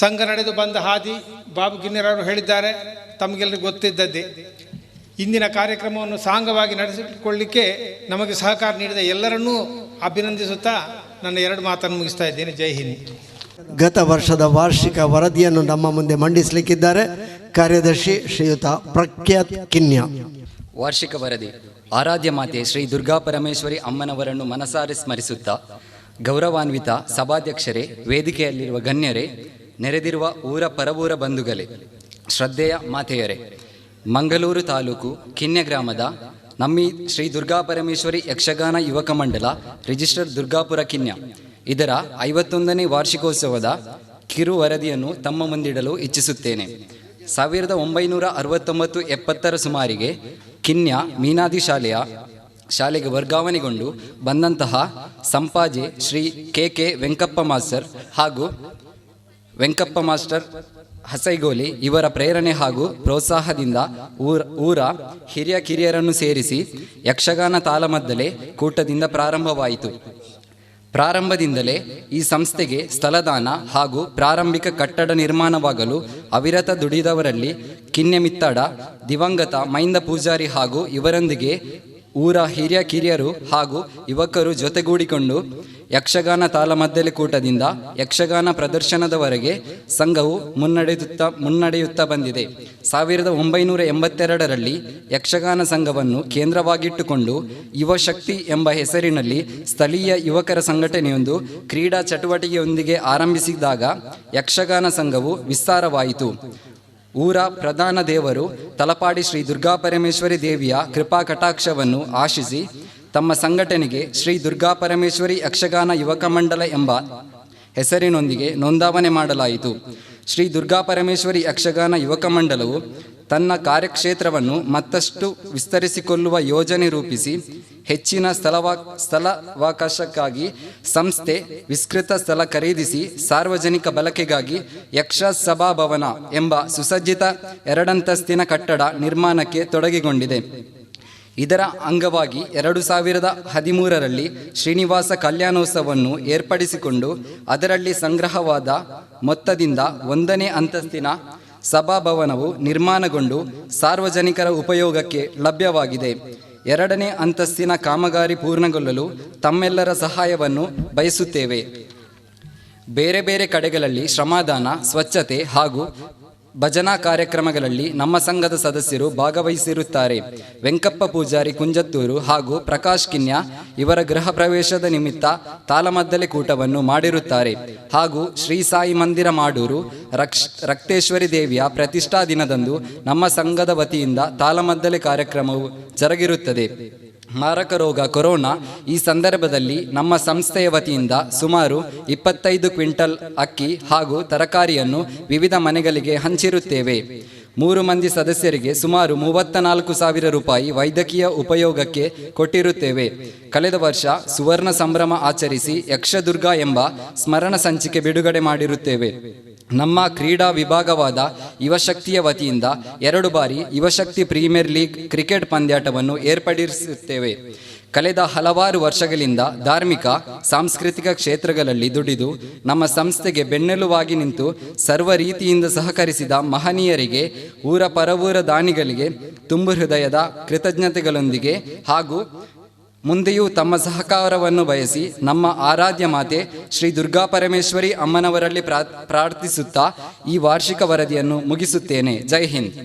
ಸಂಘ ನಡೆದು ಬಂದ ಹಾದಿ ಬಾಬು ಗಿನ್ನೆರವರು ಹೇಳಿದ್ದಾರೆ, ತಮಗೆಲ್ಲರಿಗೂ ಗೊತ್ತಿದ್ದದ್ದೇ. ಇಂದಿನ ಕಾರ್ಯಕ್ರಮವನ್ನು ಸಾಂಗವಾಗಿ ನಡೆಸಿಕೊಳ್ಳಲಿಕ್ಕೆ ನಮಗೆ ಸಹಕಾರ ನೀಡಿದ ಎಲ್ಲರನ್ನೂ ಅಭಿನಂದಿಸುತ್ತಾ ನನ್ನ ಎರಡು ಮಾತನ್ನು ಮುಗಿಸ್ತಾ ಇದ್ದೇನೆ. ಜೈ ಹಿಂದ್. ಗತ ವರ್ಷದ ವಾರ್ಷಿಕ ವರದಿಯನ್ನು ನಮ್ಮ ಮುಂದೆ ಮಂಡಿಸಲಿಕ್ಕಿದ್ದಾರೆ ಕಾರ್ಯದರ್ಶಿ ಶ್ರೀಯುತ ಪ್ರಖ್ಯಾತ್ ಕಿನ್ಯ. ವಾರ್ಷಿಕ ವರದಿ. ಆರಾಧ್ಯ ಮಾತೆ ಶ್ರೀ ದುರ್ಗಾ ಪರಮೇಶ್ವರಿ ಅಮ್ಮನವರನ್ನು ಮನಸಾರೆ ಸ್ಮರಿಸುತ್ತಾ, ಗೌರವಾನ್ವಿತ ಸಭಾಧ್ಯಕ್ಷರೇ, ವೇದಿಕೆಯಲ್ಲಿರುವ ಗಣ್ಯರೇ, ನೆರೆದಿರುವ ಊರ ಪರವೂರ ಬಂಧುಗಳೇ, ಶ್ರದ್ಧೆಯ ಮಾತೆಯರೇ, ಮಂಗಳೂರು ತಾಲೂಕು ಕಿನ್ಯ ಗ್ರಾಮದ ನಮ್ಮಿ ಶ್ರೀ ದುರ್ಗಾ ಪರಮೇಶ್ವರಿ ಯಕ್ಷಗಾನ ಯುವಕ ಮಂಡಲ, ರಿಜಿಸ್ಟರ್ ದುರ್ಗಾಪುರ ಕಿನ್ಯ, ಇದರ 51ನೇ ವಾರ್ಷಿಕೋತ್ಸವದ ಕಿರು ವರದಿಯನ್ನು ತಮ್ಮ ಮುಂದಿಡಲು ಇಚ್ಛಿಸುತ್ತೇನೆ. 1969-70ರ ಸುಮಾರಿಗೆ ಕಿನ್ಯ ಮೀನಾದಿ ಶಾಲೆಗೆ ವರ್ಗಾವಣೆಗೊಂಡು ಬಂದಂತಹ Sampaje Shri K K Venkappa master ಹಾಗೂ ವೆಂಕಪ್ಪ ಮಾಸ್ಟರ್ ಹಸೈಗೋಲಿ ಇವರ ಪ್ರೇರಣೆ ಹಾಗೂ ಪ್ರೋತ್ಸಾಹದಿಂದ ಊರ ಹಿರಿಯ ಕಿರಿಯರನ್ನು ಸೇರಿಸಿ ಯಕ್ಷಗಾನ ತಾಳಮದ್ದಲೆ ಕೂಟದಿಂದ ಪ್ರಾರಂಭವಾಯಿತು. ಪ್ರಾರಂಭದಿಂದಲೇ ಈ ಸಂಸ್ಥೆಗೆ ಸ್ಥಳದಾನ ಹಾಗೂ ಪ್ರಾರಂಭಿಕ ಕಟ್ಟಡ ನಿರ್ಮಾಣವಾಗಲು ಅವಿರತ ದುಡಿದವರಲ್ಲಿ ಕಿನ್ಯಮಿತ್ತಡ ದಿವಂಗತ ಮೈಂದ ಪೂಜಾರಿ ಹಾಗೂ ಇವರೊಂದಿಗೆ ಊರ ಹಿರಿಯ ಕಿರಿಯರು ಹಾಗೂ ಯುವಕರು ಜೊತೆಗೂಡಿಕೊಂಡು ಯಕ್ಷಗಾನ ತಾಳಮದ್ದಲೆ ಕೂಟದಿಂದ ಯಕ್ಷಗಾನ ಪ್ರದರ್ಶನದವರೆಗೆ ಸಂಘವು ಮುನ್ನಡೆಯುತ್ತಾ ಬಂದಿದೆ. 1982ರಲ್ಲಿ ಯಕ್ಷಗಾನ ಸಂಘವನ್ನು ಕೇಂದ್ರವಾಗಿಟ್ಟುಕೊಂಡು ಯುವಶಕ್ತಿ ಎಂಬ ಹೆಸರಿನಲ್ಲಿ ಸ್ಥಳೀಯ ಯುವಕರ ಸಂಘಟನೆಯೊಂದು ಕ್ರೀಡಾ ಚಟುವಟಿಕೆಯೊಂದಿಗೆ ಆರಂಭಿಸಿದಾಗ ಯಕ್ಷಗಾನ ಸಂಘವು ವಿಸ್ತಾರವಾಯಿತು. ಊರ ಪ್ರಧಾನ ದೇವರು ತಲಪಾಡಿ ಶ್ರೀ ದುರ್ಗಾಪರಮೇಶ್ವರಿ ದೇವಿಯ ಕೃಪಾ ಕಟಾಕ್ಷವನ್ನು ಆಶಿಸಿ ತಮ್ಮ ಸಂಘಟನೆಗೆ ಶ್ರೀ ದುರ್ಗಾಪರಮೇಶ್ವರಿ ಯಕ್ಷಗಾನ ಯುವಕ ಮಂಡಲ ಎಂಬ ಹೆಸರಿನೊಂದಿಗೆ ನೋಂದಾವಣೆ ಮಾಡಲಾಯಿತು. ಶ್ರೀ ದುರ್ಗಾ ಪರಮೇಶ್ವರಿ ಯಕ್ಷಗಾನ ಯುವಕ ಮಂಡಲವು ತನ್ನ ಕಾರ್ಯಕ್ಷೇತ್ರವನ್ನು ಮತ್ತಷ್ಟು ವಿಸ್ತರಿಸಿಕೊಳ್ಳುವ ಯೋಜನೆ ರೂಪಿಸಿ ಹೆಚ್ಚಿನ ಸ್ಥಳಾವಕಾಶಕ್ಕಾಗಿ ಸಂಸ್ಥೆ ವಿಸ್ತೃತ ಸ್ಥಳ ಖರೀದಿಸಿ ಸಾರ್ವಜನಿಕ ಬಳಕೆಗಾಗಿ ಯಕ್ಷ ಸಭಾಭವನ ಎಂಬ ಸುಸಜ್ಜಿತ ಎರಡಂತಸ್ತಿನ ಕಟ್ಟಡ ನಿರ್ಮಾಣಕ್ಕೆ ತೊಡಗಿಕೊಂಡಿದೆ. ಇದರ ಅಂಗವಾಗಿ 2013ರಲ್ಲಿ ಶ್ರೀನಿವಾಸ ಕಲ್ಯಾಣೋತ್ಸವವನ್ನು ಏರ್ಪಡಿಸಿಕೊಂಡು ಅದರಲ್ಲಿ ಸಂಗ್ರಹವಾದ ಮೊತ್ತದಿಂದ ಒಂದನೇ ಅಂತಸ್ತಿನ ಸಭಾಭವನವು ನಿರ್ಮಾಣಗೊಂಡು ಸಾರ್ವಜನಿಕರ ಉಪಯೋಗಕ್ಕೆ ಲಭ್ಯವಾಗಿದೆ. ಎರಡನೇ ಅಂತಸ್ತಿನ ಕಾಮಗಾರಿ ಪೂರ್ಣಗೊಳ್ಳಲು ತಮ್ಮೆಲ್ಲರ ಸಹಾಯವನ್ನು ಬಯಸುತ್ತೇವೆ. ಬೇರೆ ಬೇರೆ ಕಡೆಗಳಲ್ಲಿ ಶ್ರಮದಾನ, ಸ್ವಚ್ಛತೆ ಹಾಗೂ ಭಜನಾ ಕಾರ್ಯಕ್ರಮಗಳಲ್ಲಿ ನಮ್ಮ ಸಂಘದ ಸದಸ್ಯರು ಭಾಗವಹಿಸಿರುತ್ತಾರೆ. ವೆಂಕಪ್ಪ ಪೂಜಾರಿ ಕುಂಜತ್ತೂರು ಹಾಗೂ ಪ್ರಕಾಶ್ ಕಿನ್ಯ ಇವರ ಗೃಹ ಪ್ರವೇಶದ ನಿಮಿತ್ತ ತಾಳಮದ್ದಲೆ ಕೂಟವನ್ನು ಮಾಡಿರುತ್ತಾರೆ. ಹಾಗೂ ಶ್ರೀ ಸಾಯಿ ಮಂದಿರ ಮಾಡೂರು ರಕ್ತೇಶ್ವರಿ ದೇವಿಯ ಪ್ರತಿಷ್ಠಾ ದಿನದಂದು ನಮ್ಮ ಸಂಘದ ವತಿಯಿಂದ ತಾಳಮದ್ದಲೆ ಕಾರ್ಯಕ್ರಮವು ಜರುಗಿರುತ್ತದೆ. ಮಾರಕ ರೋಗ ಕೊರೋನಾ ಈ ಸಂದರ್ಭದಲ್ಲಿ ನಮ್ಮ ಸಂಸ್ಥೆಯ ವತಿಯಿಂದ ಸುಮಾರು 25 ಕ್ವಿಂಟಲ್ ಅಕ್ಕಿ ಹಾಗೂ ತರಕಾರಿಯನ್ನು ವಿವಿಧ ಮನೆಗಳಿಗೆ ಹಂಚಿರುತ್ತೇವೆ. 3 ಮಂದಿ ಸದಸ್ಯರಿಗೆ ಸುಮಾರು 34,000 ರೂಪಾಯಿ ವೈದ್ಯಕೀಯ ಉಪಯೋಗಕ್ಕೆ ಕೊಟ್ಟಿರುತ್ತೇವೆ. ಕಳೆದ ವರ್ಷ ಸುವರ್ಣ ಸಂಭ್ರಮ ಆಚರಿಸಿ ಯಕ್ಷದುರ್ಗ ಎಂಬ ಸ್ಮರಣ ಸಂಚಿಕೆ ಬಿಡುಗಡೆ ಮಾಡಿರುತ್ತೇವೆ. ನಮ್ಮ ಕ್ರೀಡಾ ವಿಭಾಗವಾದ ಯುವಶಕ್ತಿಯ ವತಿಯಿಂದ 2 ಬಾರಿ ಯುವಶಕ್ತಿ ಪ್ರೀಮಿಯರ್ ಲೀಗ್ ಕ್ರಿಕೆಟ್ ಪಂದ್ಯಾಟವನ್ನು ಏರ್ಪಡಿಸುತ್ತೇವೆ. ಕಳೆದ ಹಲವಾರು ವರ್ಷಗಳಿಂದ ಧಾರ್ಮಿಕ, ಸಾಂಸ್ಕೃತಿಕ ಕ್ಷೇತ್ರಗಳಲ್ಲಿ ದುಡಿದು ನಮ್ಮ ಸಂಸ್ಥೆಗೆ ಬೆನ್ನೆಲುವಾಗಿ ನಿಂತು ಸರ್ವ ರೀತಿಯಿಂದ ಸಹಕರಿಸಿದ ಮಹನೀಯರಿಗೆ, ಊರ ಪರವೂರ ದಾನಿಗಳಿಗೆ ತುಂಬು ಹೃದಯದ ಕೃತಜ್ಞತೆಗಳೊಂದಿಗೆ ಹಾಗೂ ಮುಂದೆಯೂ ತಮ್ಮ ಸಹಕಾರವನ್ನು ಬಯಸಿ ನಮ್ಮ ಆರಾಧ್ಯ ಮಾತೆ ಶ್ರೀ ದುರ್ಗಾ ಪರಮೇಶ್ವರಿ ಅಮ್ಮನವರಲ್ಲಿ ಪ್ರಾರ್ಥಿಸುತ್ತಾ ಈ ವಾರ್ಷಿಕ ವರದಿಯನ್ನು ಮುಗಿಸುತ್ತೇನೆ. ಜೈ ಹಿಂದ್.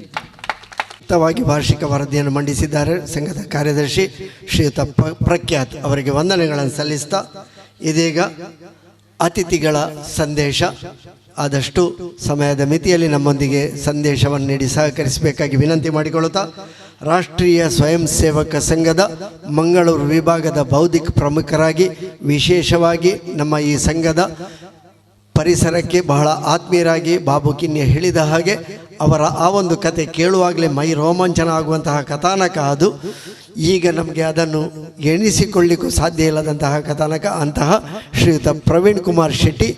ವಾಗಿ ವಾರ್ಷಿಕ ವರದಿಯನ್ನು ಮಂಡಿಸಿದ್ದಾರೆ ಸಂಘದ ಕಾರ್ಯದರ್ಶಿ ಶ್ರೀಯುತ ಪ್ರಖ್ಯಾತ್ ಅವರಿಗೆ ವಂದನೆಗಳನ್ನು ಸಲ್ಲಿಸ್ತಾ, ಇದೀಗ ಅತಿಥಿಗಳ ಸಂದೇಶ. ಆದಷ್ಟು ಸಮಯದ ಮಿತಿಯಲ್ಲಿ ನಮ್ಮೊಂದಿಗೆ ಸಂದೇಶವನ್ನು ನೀಡಿ ಸಹಕರಿಸಬೇಕಾಗಿ ವಿನಂತಿ ಮಾಡಿಕೊಳ್ಳುತ್ತಾ, ರಾಷ್ಟ್ರೀಯ ಸ್ವಯಂ ಸೇವಕ ಸಂಘದ ಮಂಗಳೂರು ವಿಭಾಗದ ಬೌದ್ಧಿಕ ಪ್ರಮುಖರಾಗಿ ವಿಶೇಷವಾಗಿ ನಮ್ಮ ಈ ಸಂಘದ ಪರಿಸರಕ್ಕೆ ಬಹಳ ಆತ್ಮೀಯರಾಗಿ ಬಾಬು ಕಿನ್ಯ ಹೇಳಿದ ಹಾಗೆ ಅವರ ಆ ಒಂದು ಕತೆ ಕೇಳುವಾಗಲೇ ಮೈ ರೋಮಾಂಚನ ಆಗುವಂತಹ ಕಥಾನಕ ಅದು. ಈಗ ನಮಗೆ ಅದನ್ನು ಎಣಿಸಿಕೊಳ್ಳಿಕ್ಕೂ ಸಾಧ್ಯ ಇಲ್ಲದಂತಹ ಕಥಾನಕ. ಅಂತಹ ಶ್ರೀಯುತ ಪ್ರವೀಣ್ ಕುಮಾರ್ ಶೆಟ್ಟಿ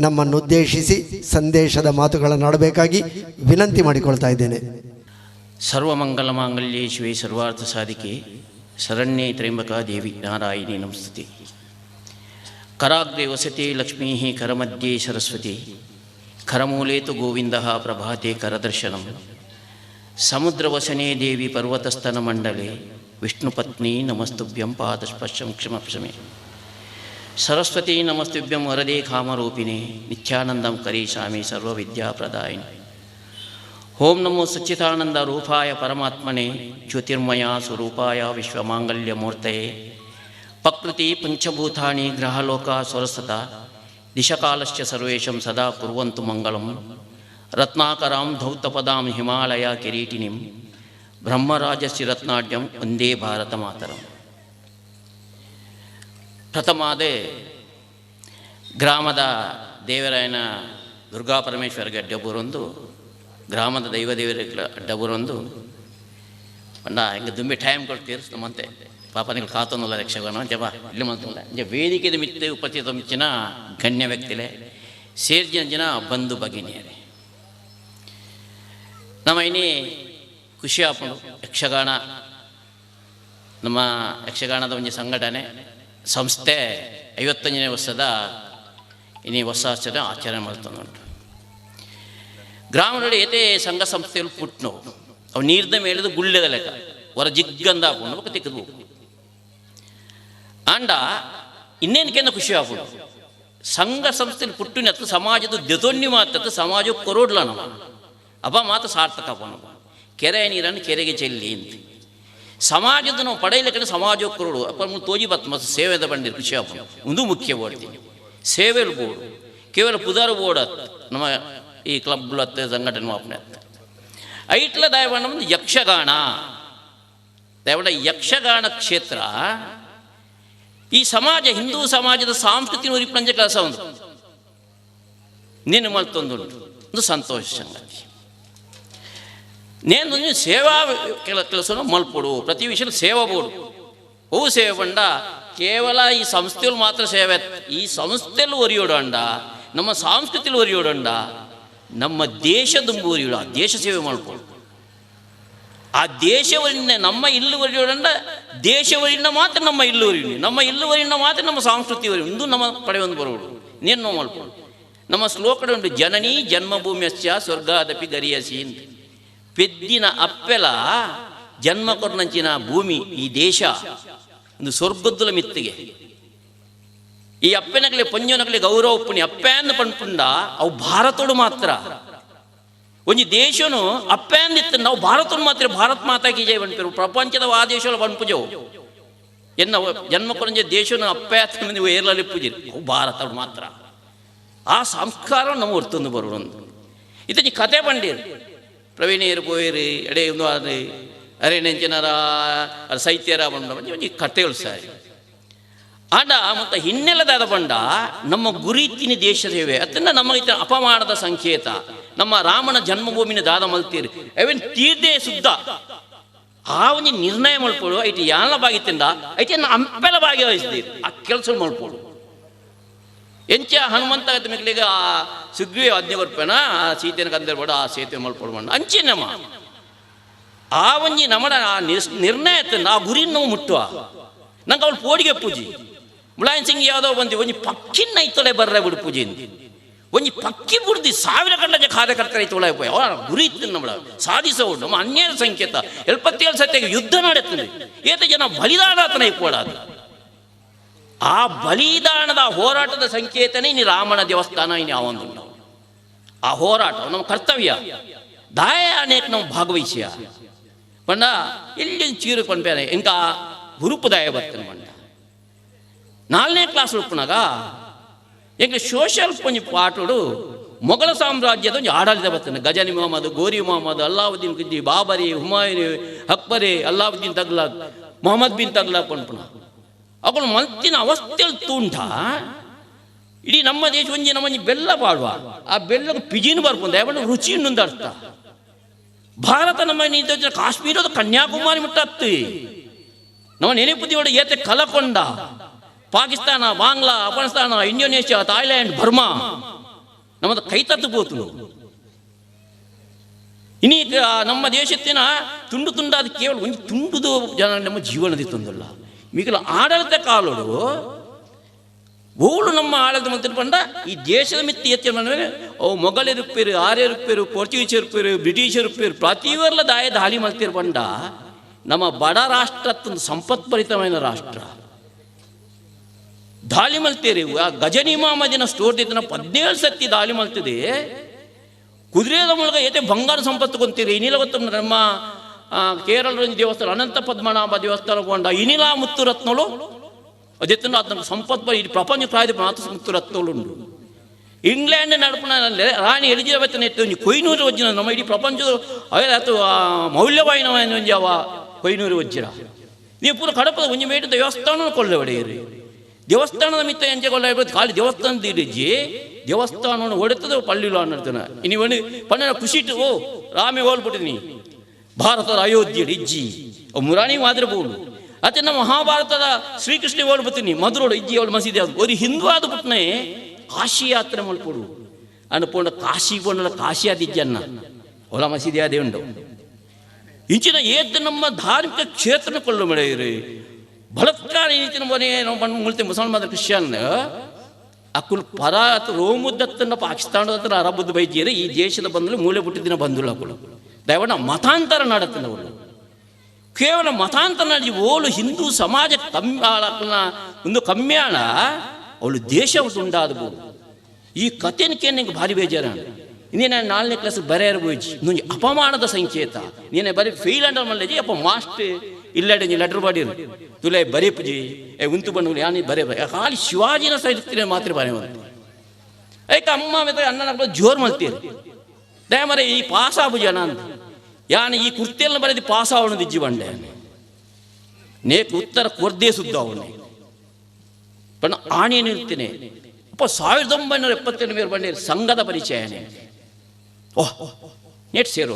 ನಮ್ಮನ್ನುದ್ದೇಶಿಸಿ ಸಂದೇಶದ ಮಾತುಗಳನ್ನು ಆಡಬೇಕಾಗಿ ವಿನಂತಿ ಮಾಡಿಕೊಳ್ತಾ ಇದ್ದೇನೆ. ಸರ್ವಮಂಗಲ ಮಾಂಗಲ್ಯೇ ಶಿವೆ ಸರ್ವಾರ್ಥ ಸಾಧಿಕೆ ಶರಣ್ಯೇ ತ್ರ್ಯಂಬಕಾ ದೇವಿ ನಾರಾಯಣಿ ನಮಸ್ತುತೆ. ಕರಾಗ್ರೆ ವಸತಿ ಲಕ್ಷ್ಮೀ ಕರಮಧ್ಯೆ ಸರಸ್ವತಿ ಕರಮೂಲೇ ತು ಗೋವಿಂದ ಪ್ರಭಾತೆ ಕರದರ್ಶನಂ. ಸಮುದ್ರವಸನೇ ದೇವಿ ಪರ್ವತಸ್ತನ ಮಂಡಲೆ ವಿಷ್ಣುಪತ್ನಿ ನಮಸ್ತುಭ್ಯಂ ಪಾದಸ್ಪರ್ಶಂ ಕ್ಷಮಕ್ಷಮೆ. ಸರಸ್ವತಿ ನಮಸ್ತುಭ್ಯಂ ವರದೇ ಕಾಮರೂಪಿಣಿ ನಿತ್ಯಾನಂದಂ ಕರೀಷಾಮಿ ಸರ್ವವಿದ್ಯಾಪ್ರದಾಯಿನಿ. ಓಂ ನಮೋ ಸಚ್ಚಿದಾನಂದ ರೂಪಾಯ ಪರಮಾತ್ಮನೆ ಜ್ಯೋತಿರ್ಮಯ ಸ್ವರೂಪಾಯ ವಿಶ್ವಮಾಂಗಲ್ಯಮೂರ್ತಯೇ. ಪ್ರಕೃತಿ ಪಂಚಭೂತಾನಿ ಗ್ರಹಲೋಕ ಸ್ವರಸತ ದಿಶಕಾಲಶ್ಚ ಸರ್ವೇಶಂ ಸದಾ ಕುರ್ವಂತು ಮಂಗಳಂ. ರತ್ನಾಕರಾಂ ಧೌತಪದಾಂ ಹಿಮಾಲಯ ಕಿರೀಟಿನಿಂ ಬ್ರಹ್ಮರಾಜಸ್ಯ ರತ್ನಾಢ್ಯಂ ವಂದೇ ಭಾರತ ಮಾತರಂ. ಪ್ರಥಮಾದೆ ಗ್ರಾಮದ ದೇವರಾಯನ ದುರ್ಗಾ ಪರಮೇಶ್ವರಗೆ ಅಡ್ಡಬೂರೊಂದು, ಗ್ರಾಮದ ದೈವ ದೇವರಿಗೆ ಅಡ್ಡಬೂರೊಂದು ಪಂಡ ಹಿಂಗೆ ದುಂಬಿ ಟೈಮ್ ಕೊಡ್ತೀರಿ ನಮ್ಮಂತೆ ಪಾಪ ನೀವು ಕಾತೊಂದಲ್ಲ ಯಕ್ಷಗಾನ ಜಪ ಇಲ್ಲಿ ಮಂತಲ್ಲ ಇಂಚ ವೇದಿಕೆದ ಮಿತ್ತೆ ಉಪಸ್ಥಿತ ಮಿಚ್ಚಿನ ಗಣ್ಯ ವ್ಯಕ್ತಿಲೆ ಸೇರ್ಜಿನ ಜನ ಬಂಧು ಭಗಿನಿಯರೇ, ನಮ್ಮ ಇನ್ನಿ ಖುಷಿ ಆಪುಂಡು. ಯಕ್ಷಗಾನ ನಮ್ಮ ಯಕ್ಷಗಾನದ ಒಂದು ಸಂಘಟನೆ ಸಂಸ್ಥೆ 55ನೇ ವರ್ಷದ ಇನಿ ವರ್ಷಾಚರಣೆ ಆಚರಣೆ ಮಾಡ್ತಂದುಂಟು. ಗ್ರಾಮದಲ್ಲಿ ಏತೇ ಸಂಘ ಸಂಸ್ಥೆಗಳು ಪುಟ್ನು ಅವು ನೀರ್ದ ಮೇಲಿದ ಗುಳ್ಳೆದ ಲೆಕ್ಕ ಹೊರ ಜಿಗ್ಗಂದ ಹಾಕೊಂಡು ಬೊಕ್ಕ ತಿಕ್ಕದು. ಆಂಡ ಇನ್ನೇನಕ್ಕೆಂದ ಖುಷಿ ಆಪುಂಡು, ಸಂಘ ಸಂಸ್ಥೆಯಲ್ಲಿ ಪುಟ್ಟಿನತ್ತು ಸಮಾಜದ ದೆತೊನ್ನಿ ಮಾತತ್ತು ಸಮಾಜ ಕೊರೋಡ್ಲ ನಮ್ಮ ಅಪ್ಪ ಮಾತು ಸಾರ್ಥಕ ನಮ್ಮ ಕೆರೆ ನೀರನ್ನು ಕೆರೆಗೆ ಚೆಲ್ಲಿ ಅಂತ ಸಮಾಜದ ನಾವು ಪಡೆಯಲಿಕ್ಕೆ ಸಮಾಜ ಕೊರೋಡು ಅಪ್ಪ ತೋಜಿ ಬತ್ತು ಮತ್ತು ಸೇವೆದ ಬಂದಿರು ಖುಷಿ ಆಪುಂಡು. ಒಂದು ಮುಖ್ಯ ಬೋಡ್ತೀನಿ ಸೇವೆಲು ಬೋರ್ಡು ಕೇವಲ ಪುದಾರು ಬೋರ್ಡ್ ನಮ್ಮ ಈ ಕ್ಲಬ್ ಅತ್ತೆ ಸಂಘಟನೆ ಮಾಪನೆ ಅತ್ತ ಐಟ್ಲ ದಯವಾಣ ಒಂದು ಯಕ್ಷಗಾನ ದಯವಾಡ ಯಕ್ಷಗಾನ ಕ್ಷೇತ್ರ ಈ ಸಮಾಜ ಹಿಂದೂ ಸಮಾಜದ ಸಾಂಸ್ಕೃತಿಕ ಉರಿಪಂಜ ಕೆಲಸ ಒಂದು ನಿನ್ನ ಮಲ್ತೊಂದುಂಟು. ಒಂದು ಸಂತೋಷ ಸಂಗತಿ. ನೇನು ಸೇವಾ ಕೆಲಸನು ಮಲ್ಪೊಡು, ಪ್ರತಿ ವಿಷಯ ಸೇವಾ ಬೋಡು. ಅವು ಸೇವೆ ಪಂಡ ಕೇವಲ ಈ ಸಂಸ್ಥೆಗಳು ಮಾತ್ರ ಸೇವೆ, ಈ ಸಂಸ್ಥೆಯಲ್ಲಿ ಒರಿಯೋಡಂಡ, ನಮ್ಮ ಸಂಸ್ಕೃತಿಯಲ್ಲಿ ಒರಿಯೋಡಂಡ, ನಮ್ಮ ದೇಶದ ಒರಿಯೋಡು, ಆ ದೇಶ ಸೇವೆ ಮಾಡ್ಕೊಡು. ಆ ದೇಶವರಿಂದ ನಮ್ಮ ಇಲ್ಲು ಒರಿಯೋಡಂಡ, ದೇಶವರಿಂದ ಮಾತ್ರ ನಮ್ಮ ಇಲ್ಲು ಒರಿಯು, ನಮ್ಮ ಇಲ್ಲುವರಿಂದ ಮಾತ್ರ ನಮ್ಮ ಸಂಸ್ಕೃತಿ ಒರಿಯು, ಇಂದು ನಮ್ಮ ಪಡೆ ಒಂದು ಬರೋಡು. ನೇನು ನಾವು ಮಾಡ್ಕೊಡು. ನಮ್ಮ ಶ್ಲೋಕಡೆ ಉಂಟು, ಜನನಿ ಜನ್ಮಭೂಮಿಯಸ್ಯ ಸ್ವರ್ಗಾದಪಿ ಗರಿಯಸಿ ಅಂತ. ಪೆದ್ದಿನ ಅಪ್ಪೆಲ ಜನ್ಮ ಕೊರ್ನಂಚಿನ ಭೂಮಿ ಈ ದೇಶ ಒಂದು ಸ್ವರ್ಗದ್ದುಲ ಮಿತ್ತಿಗೆ. ಈ ಅಪ್ಪನಗಲಿ ಪೊಂಜನಗಲಿ ಗೌರವ ಪುಣಿ ಅಪ್ಪೆಂದು ಪಣ್ಪುಂಡ ಅವು ಭಾರತೋಡು ಮಾತ್ರ. ಒಂಜಿ ದೇಶನು ಅಪ್ಪೆಂದಿತ್ತು ನಾವು ಭಾರತೋಡು ಮಾತ್ರ ಭಾರತ್ ಮಾತಾಕಿ ಜಯ ಪನ್ಪೆರು. ಪ್ರಪಂಚದ ಆ ದೇಶಗಳ ಪನ್ಪುಜವು ಎನ್ನ ಜನ್ಮ ಕೊರಂಜೆ ದೇಶನು ಅಪ್ಪೆ ನೀವು ಏರ್ಲಲ್ಲಿ ಪೂಜೆ ಅವು ಭಾರತೋಡು ಮಾತ್ರ. ಆ ಸಂಸ್ಕಾರ ನಮ್ಮ ಹೊರ್ತೊಂದು ಬರೋದು. ಇತ್ತಂಜಿ ಕತೆ ಪಂಡೀರು ಪ್ರವೀಣಿಯರು ಪೋಯಿರಿ ಎಡೆ ಒಂದು ಅರೆ ನೆಂಚಿನರ ಸೈತ್ಯರ ಬಂಡ ಒಂಜಿ ಕತೆಗಳು ಸಾರಿ. ಆಂಡ ಮತ್ತು ಹಿನ್ನೆಲೆದಾದ ಬಂಡ ನಮ್ಮ ಗುರಿತಿನ ದೇಶ ಸೇವೆ ಅದನ್ನ ನಮ್ಮ ಇತ್ತ ಅಪಮಾನದ ಸಂಕೇತ. ನಮ್ಮ ರಾಮನ ಜನ್ಮಭೂಮಿನ ದಾದ ಮಲ್ತೀರಿ ಅವೇನು ತೀರ್ದೇ ಶುದ್ಧ ಆ ಒಂಜಿ ನಿರ್ಣಯ ಮಲ್ಪೋಡು. ಐತಿ ಯಾನ ಬಾಗಿತ್ತಿಂದ ಐತಿ ಅಂಪೆಲ ಭಾಗ್ಯ ವಹಿಸ್ತೀರಿ ಆ ಕೆಲಸ ಮಲ್ಪೋಡು. ಎಂಚ ಹನುಮಂತ ಮಿಕ್ಲಿಗ ಆ ಸುಗ್ರೀವ ಆಜ್ಞೆ ಬರ್ಪೇನ ಆ ಸೀತೆನ ಕಂದಿರ್ಬೇಡ ಆ ಸೇತುವೆ ಮಲ್ಪೋಡು ಮಣ್ಣ ಅಂಚಿನಮ್ಮ ಆ ಒಂಜಿ ನಮ್ಮಡ ಆ ನಿರ್ಣಯ ಆ ಗುರಿ ನಾವು ಮುಟ್ಟುವ. ನಂಗೆ ಅವಳು ಪೋಡಿಗೆ ಪೂಜಿ ಮುಲಾಯನ್ ಸಿಂಗ್ ಯಾವ್ದೋ ಬಂದು ಒಂಜಿ ಪಕ್ಕಿನ ಐತೊಲೆ ಬರ್ರೆ ಬಿಡು ಪೂಜೆ ಒಂಜಿ ಪಕ್ಕಿ ಬುಡ್ದಿ ಸಾವಿರ ಗಂಟೆ ಕಾರ್ಯಕರ್ತರ ಐತೊಳೆ ಪೋಯ್ ಅವಳ ಗುರಿ ಇತ್ತು ನಮ್ಮಳ ಸಾಧಿಸೋಡು. ನಮ್ಮ ಅನ್ಯಾಯ ಸಂಕೇತ 77 ಸತ್ಯ ಯುದ್ಧ ನಡೆತ್ತದೆ, ಏತ ಜನ ಬಲಿದಾನ ಆತನ ಇಕ್ಕೋಡಾದ ಆ ಬಲಿದಾನದ ಹೋರಾಟದ ಸಂಕೇತನೇ ಇನ್ನು ರಾಮನ ದೇವಸ್ಥಾನ ಇನ್ನು ಯಾವೊಂದು ಆ ಹೋರಾಟ ನಮ್ಮ ಕರ್ತವ್ಯ ದಾಯ ಅನೇಕ ನಾವು ಭಾಗವಹಿಸಿಯ ಪಂಡ ಇಲ್ಲಿ ಚೀರು ಪಂಪೇನೆ ఇంకా ಹುರುಪು ದಾಯ ಬರ್ತೇನೆ ಪಂಡ. 4ನೇ ಕ್ಲಾಸ್ ಉಪ್ಪುನಾಗ ಎಂಕ್ ಸೋಷಿಯಲ್ ಒಂಜಿ ಪಾಠಡು ಮೊಘಲ ಸಾಮ್ರಾಜ್ಯದ ಒಂಜಿ ಆಡಳಿತ ಬರ್ತೇನೆ. ಗಜನಿ ಮೊಹಮ್ಮದ್, ಗೋರಿ ಮೊಹಮ್ಮದ್, ಅಲ್ಲಾವುದ್ದೀನ್ ಖಿಲ್ಜಿ, ಬಾಬರಿ, ಹುಮಾಯೂನ್, ಅಕ್ಬರಿ, ಅಲ್ಲಾವುದ್ದೀನ್ ತಗ್ಲಾಕ್, ಮೊಹಮ್ಮದ್ ಬಿನ್ ತಗ್ಲಾಕ್ ಪನ್ಪುನ ಅವುಗಳು ಮಲ್ತಿನ ಅವಸ್ಥೆಯಲ್ಲಿ ತೂಂಟ ಇಡೀ ನಮ್ಮ ದೇಶ ಒಂಜಿ ನಮ್ಮಂಜಿ ಬೆಲ್ಲ ಪಾಡುವ ಆ ಬೆಲ್ಲಕ್ಕೆ ಪಿಜಿನ ಬರ್ಪುಂಡು ಯಾವಣ್ಣ ರುಚಿ ಇನ್ನೊಂದು ಅರ್ಥ. ಭಾರತ ನಮ್ಮ ನೀತಿ ಕಾಶ್ಮೀರದ ಕನ್ಯಾಕುಮಾರಿ ಮುಟ್ಟತ್ತಿ ನಮ್ಮ ನೆನಪುದಿಯೋಡು ಏತೆ ಕಲಕೊಂಡ Pakistan, Bangla, Afghanistan, Indonesia, Thailand, Burma ನಮ್ಮದು ಕೈ ತತ್ತು ಪೋತು. ಇನ್ನೀಗ ನಮ್ಮ ದೇಶತ್ತಿನ ತುಂಡು ತುಂಡಾದ ಕೇವಲ ಒಂದು ತುಂಡುದು ಜನ ನಮ್ಮ ಜೀವನದ ತಂದಲ್ಲ ಮಿಗಿಲ ಆಡಳಿತ ಕಾಲೋಡು ಓಳು ನಮ್ಮ ಆಡಳಿತ ಮಂತ್ರಿ ಪಂಡ ಈ ದೇಶದ ಮಿತ್ತಿ ಎತ್ತಿ ಅವು ಮೊಘಲರುಪ್ಪೇರು, ಆರ್ಯರುಪ್ಪೇರು, ಪೋರ್ಚುಗೀಸರುಪ್ಪೇರು, ಬ್ರಿಟಿಷರುಪ್ಪೇರು ಪ್ರತಿವರ್ಲ ದಾಯ ದಾಳಿ ಮಲ್ತಿರು ಪಂಡ ನಮ್ಮ ಬಡ ರಾಷ್ಟ್ರ ಸಂಪತ್ಭರಿತమైన ರಾಷ್ಟ್ರ ದಾಳಿ ಮಲ್ತೀರಿ. ಆ ಗಜನಿಮಾಮದಿನ ಸ್ಟೋರ್ ದಿನ 17 ಸತಿ ದಾಳಿ ಮಲ್ತಿದೆ. ಕುದುರೆದ ಮೂಲಕ ಏತೆ ಬಂಗಾರ ಸಂಪತ್ತು ಕೊಂತೀರಿ. ಇನಿಲ ಗೊತ್ತು ನಮ್ಮ ಕೇರಳದ ದೇವಸ್ಥಾನ ಅನಂತ ಪದ್ಮನಾಭ ದೇವಸ್ಥಾನ ಕೊಂಡ ಇನಿಲಾ ಮುತ್ತು ರತ್ನಗಳು ಅದೆತ್ತನ ಆತನ ಸಂಪತ್ತು ಇಡೀ ಪ್ರಪಂಚ ಪ್ರಾಯದ ಮಾತು ಮುತ್ತು ರತ್ನಗಳು ಉಂಟು. ಇಂಗ್ಲೆಂಡ್ ನಡಪುನ ರಾಣಿ ಎಲಿಜಬೆತ್ ನೆಟ್ಟು ಒಂಜಿ ಕೊಯ್ನೂರು ವಜ್ರ ನಮ್ಮ ಇಡೀ ಪ್ರಪಂಚದ ಆತು ಮೌಲ್ಯವಾಯಿನ ಒಂಜಿ ಅವ ಕೊಯ್ನೂರು ವಜ್ರ. ನೀವು ಪೂರ ಕಡಪದ ಒಂಜಿ ಮೇಟ ದೇವಸ್ಥಾನ ಕೊಳ್ಳೆ ಒಡೆಯರಿ. ದೇವಸ್ಥಾನದ ಮಿತ್ತ ಎಂಚೆ ಕೊಳ್ಳೆ ಖಾಲಿ ದೇವಸ್ಥಾನದ ಇಡಿಜಿ ದೇವಸ್ಥಾನವನ್ನು ಹೊಡೆತದ ಪಳ್ಳಿಲು ಅನ್ನಡ್ತಾನೆ. ಇನಿ ಒಣಿ ಪಣ್ಣ ಖುಷಿಟ್ಟು ಓ ರಾಮೆ ಹೋಲ್ಬಿಟ್ಟಿನಿ ಭಾರತದ ಅಯೋಧ್ಯೆ ಇಜ್ಜಿ ಮುರಾಣಿ ಮಾತ್ರ ಬೋಲು ಅತ್ತೆ ನಮ್ಮ ಮಹಾಭಾರತದ ಶ್ರೀಕೃಷ್ಣ ಹೋಲ್ಬಿಡ್ತೀನಿ ಮಧುರೋಡು ಇಜ್ಜಿ ಅವಳು ಮಸೀದಿ ಅದು ಒಂದು ಹಿಂದೂ ಆದ ಪುಟ್ನೆ ಕಾಶಿ ಯಾತ್ರೆ ಮಲ್ಪೊಡು ಅನ್ನ ಪೋಂಡ ಕಾಶಿ ಪೋಂಡ ಕಾಶಿ ಆದಿಜ್ಜನ್ನ ಒಲ ಮಸೀದಿ ಅದೇ ಉಂಡು. ಇಂಚಿನ ಏತ್ ನಮ್ಮ ಧಾರ್ಮಿಕ ಕ್ಷೇತ್ರ ಕೊಳ್ಳು ಮಳೆಯಿರಿ ಬಲತ್ಕಾರ ಈ ರೀತಿ ಮನೆ ನಾವು ಬಣ್ಣ ಮುಳ್ತೆ ಮುಸಲ್ಮಾನ ಕ್ರಿಶ್ಚಿಯನ್ ಅಕುಲ್ ಪರ ರೋಮುದ್ದತ್ತನ್ನ ಪಾಕಿಸ್ತಾನದ ಹತ್ರ ಅರಬುದ್ದ ಬೈಜಿಯರು ಈ ದೇಶದ ಬಂದಲು ಮೂಲೆ ಬಿಟ್ಟಿದ್ದಿನ ಬಂದುಲ್ಲ ಅಕುಲು ದಯವಣ್ಣ ಮತಾಂತರ ನಾಡತ್ತನ ಅವರು ಕೇವಲ ಮತಾಂತರ ನಾಡಿ ಓಲು ಹಿಂದೂ ಸಮಾಜ ಕಮ್ಮಿ ಒಂದು ಕಮ್ಯಾಣ ಅವಳು ದೇಶ ಉಂಡಾದ ಈ ಕಥೆನಕ್ಕೆ ನಿಂಗೆ ಭಾರಿ ಬೇಜಾರ. ಇನ್ನೇನು 4ನೇ ಕ್ಲಾಸ್ ಬರೆಯರು ಬೋಯ್ಜಿ ಇನ್ನೊಂದು ಅಪಮಾನದ ಸಂಕೇತ ನೀನೆ ಬರೀ ಫೇಲ್ ಅಂಡರ್ ಮಲ್ಲೇಜಿ ಅಪ್ಪ ಮಾಸ್ಟ್ ಇಲ್ಲಡೆ ನೀ ಲೆಟರ್ ಬಾಡಿರು ತುಲೆ ಬರೀ ಪೂಜಿ ಏ ಉಂತು ಬಂದು ಯಾನಿ ಬರೇ ಬರೆ ಖಾಲಿ ಶಿವಾಜಿನ ಸೈತಿನ ಮಾತ್ರ ಬರೆ ಬಂತು ಏಕ ಅಮ್ಮ ಮತ್ತೆ ಅಣ್ಣನ ಜೋರು ಮಲ್ತೀರಿ ದಯಮರೆ ಈ ಪಾಸ್ ಆಬು ಜನ ಅಂತ ಯಾನ ಈ ಕುರ್ತಿಯನ್ನು ಬರೆದು ಪಾಸ್ ಆವಣದು ಇಜ್ಜಿ ಬಂಡೆ ನೇಕ್ ಉತ್ತರ ಕೊರ್ದೇ ಸುದ್ದ ಅವನೇ ಬಣ್ಣ ಆಣೆ ನಿಲ್ತೀನಿ ಅಪ್ಪ 1972 ಬೇರು ಬಂಡೇರಿ ಸಂಘದ ಪರಿಚಯನೇ. ಓಹ್ ನೆಟ್ ಸೇರು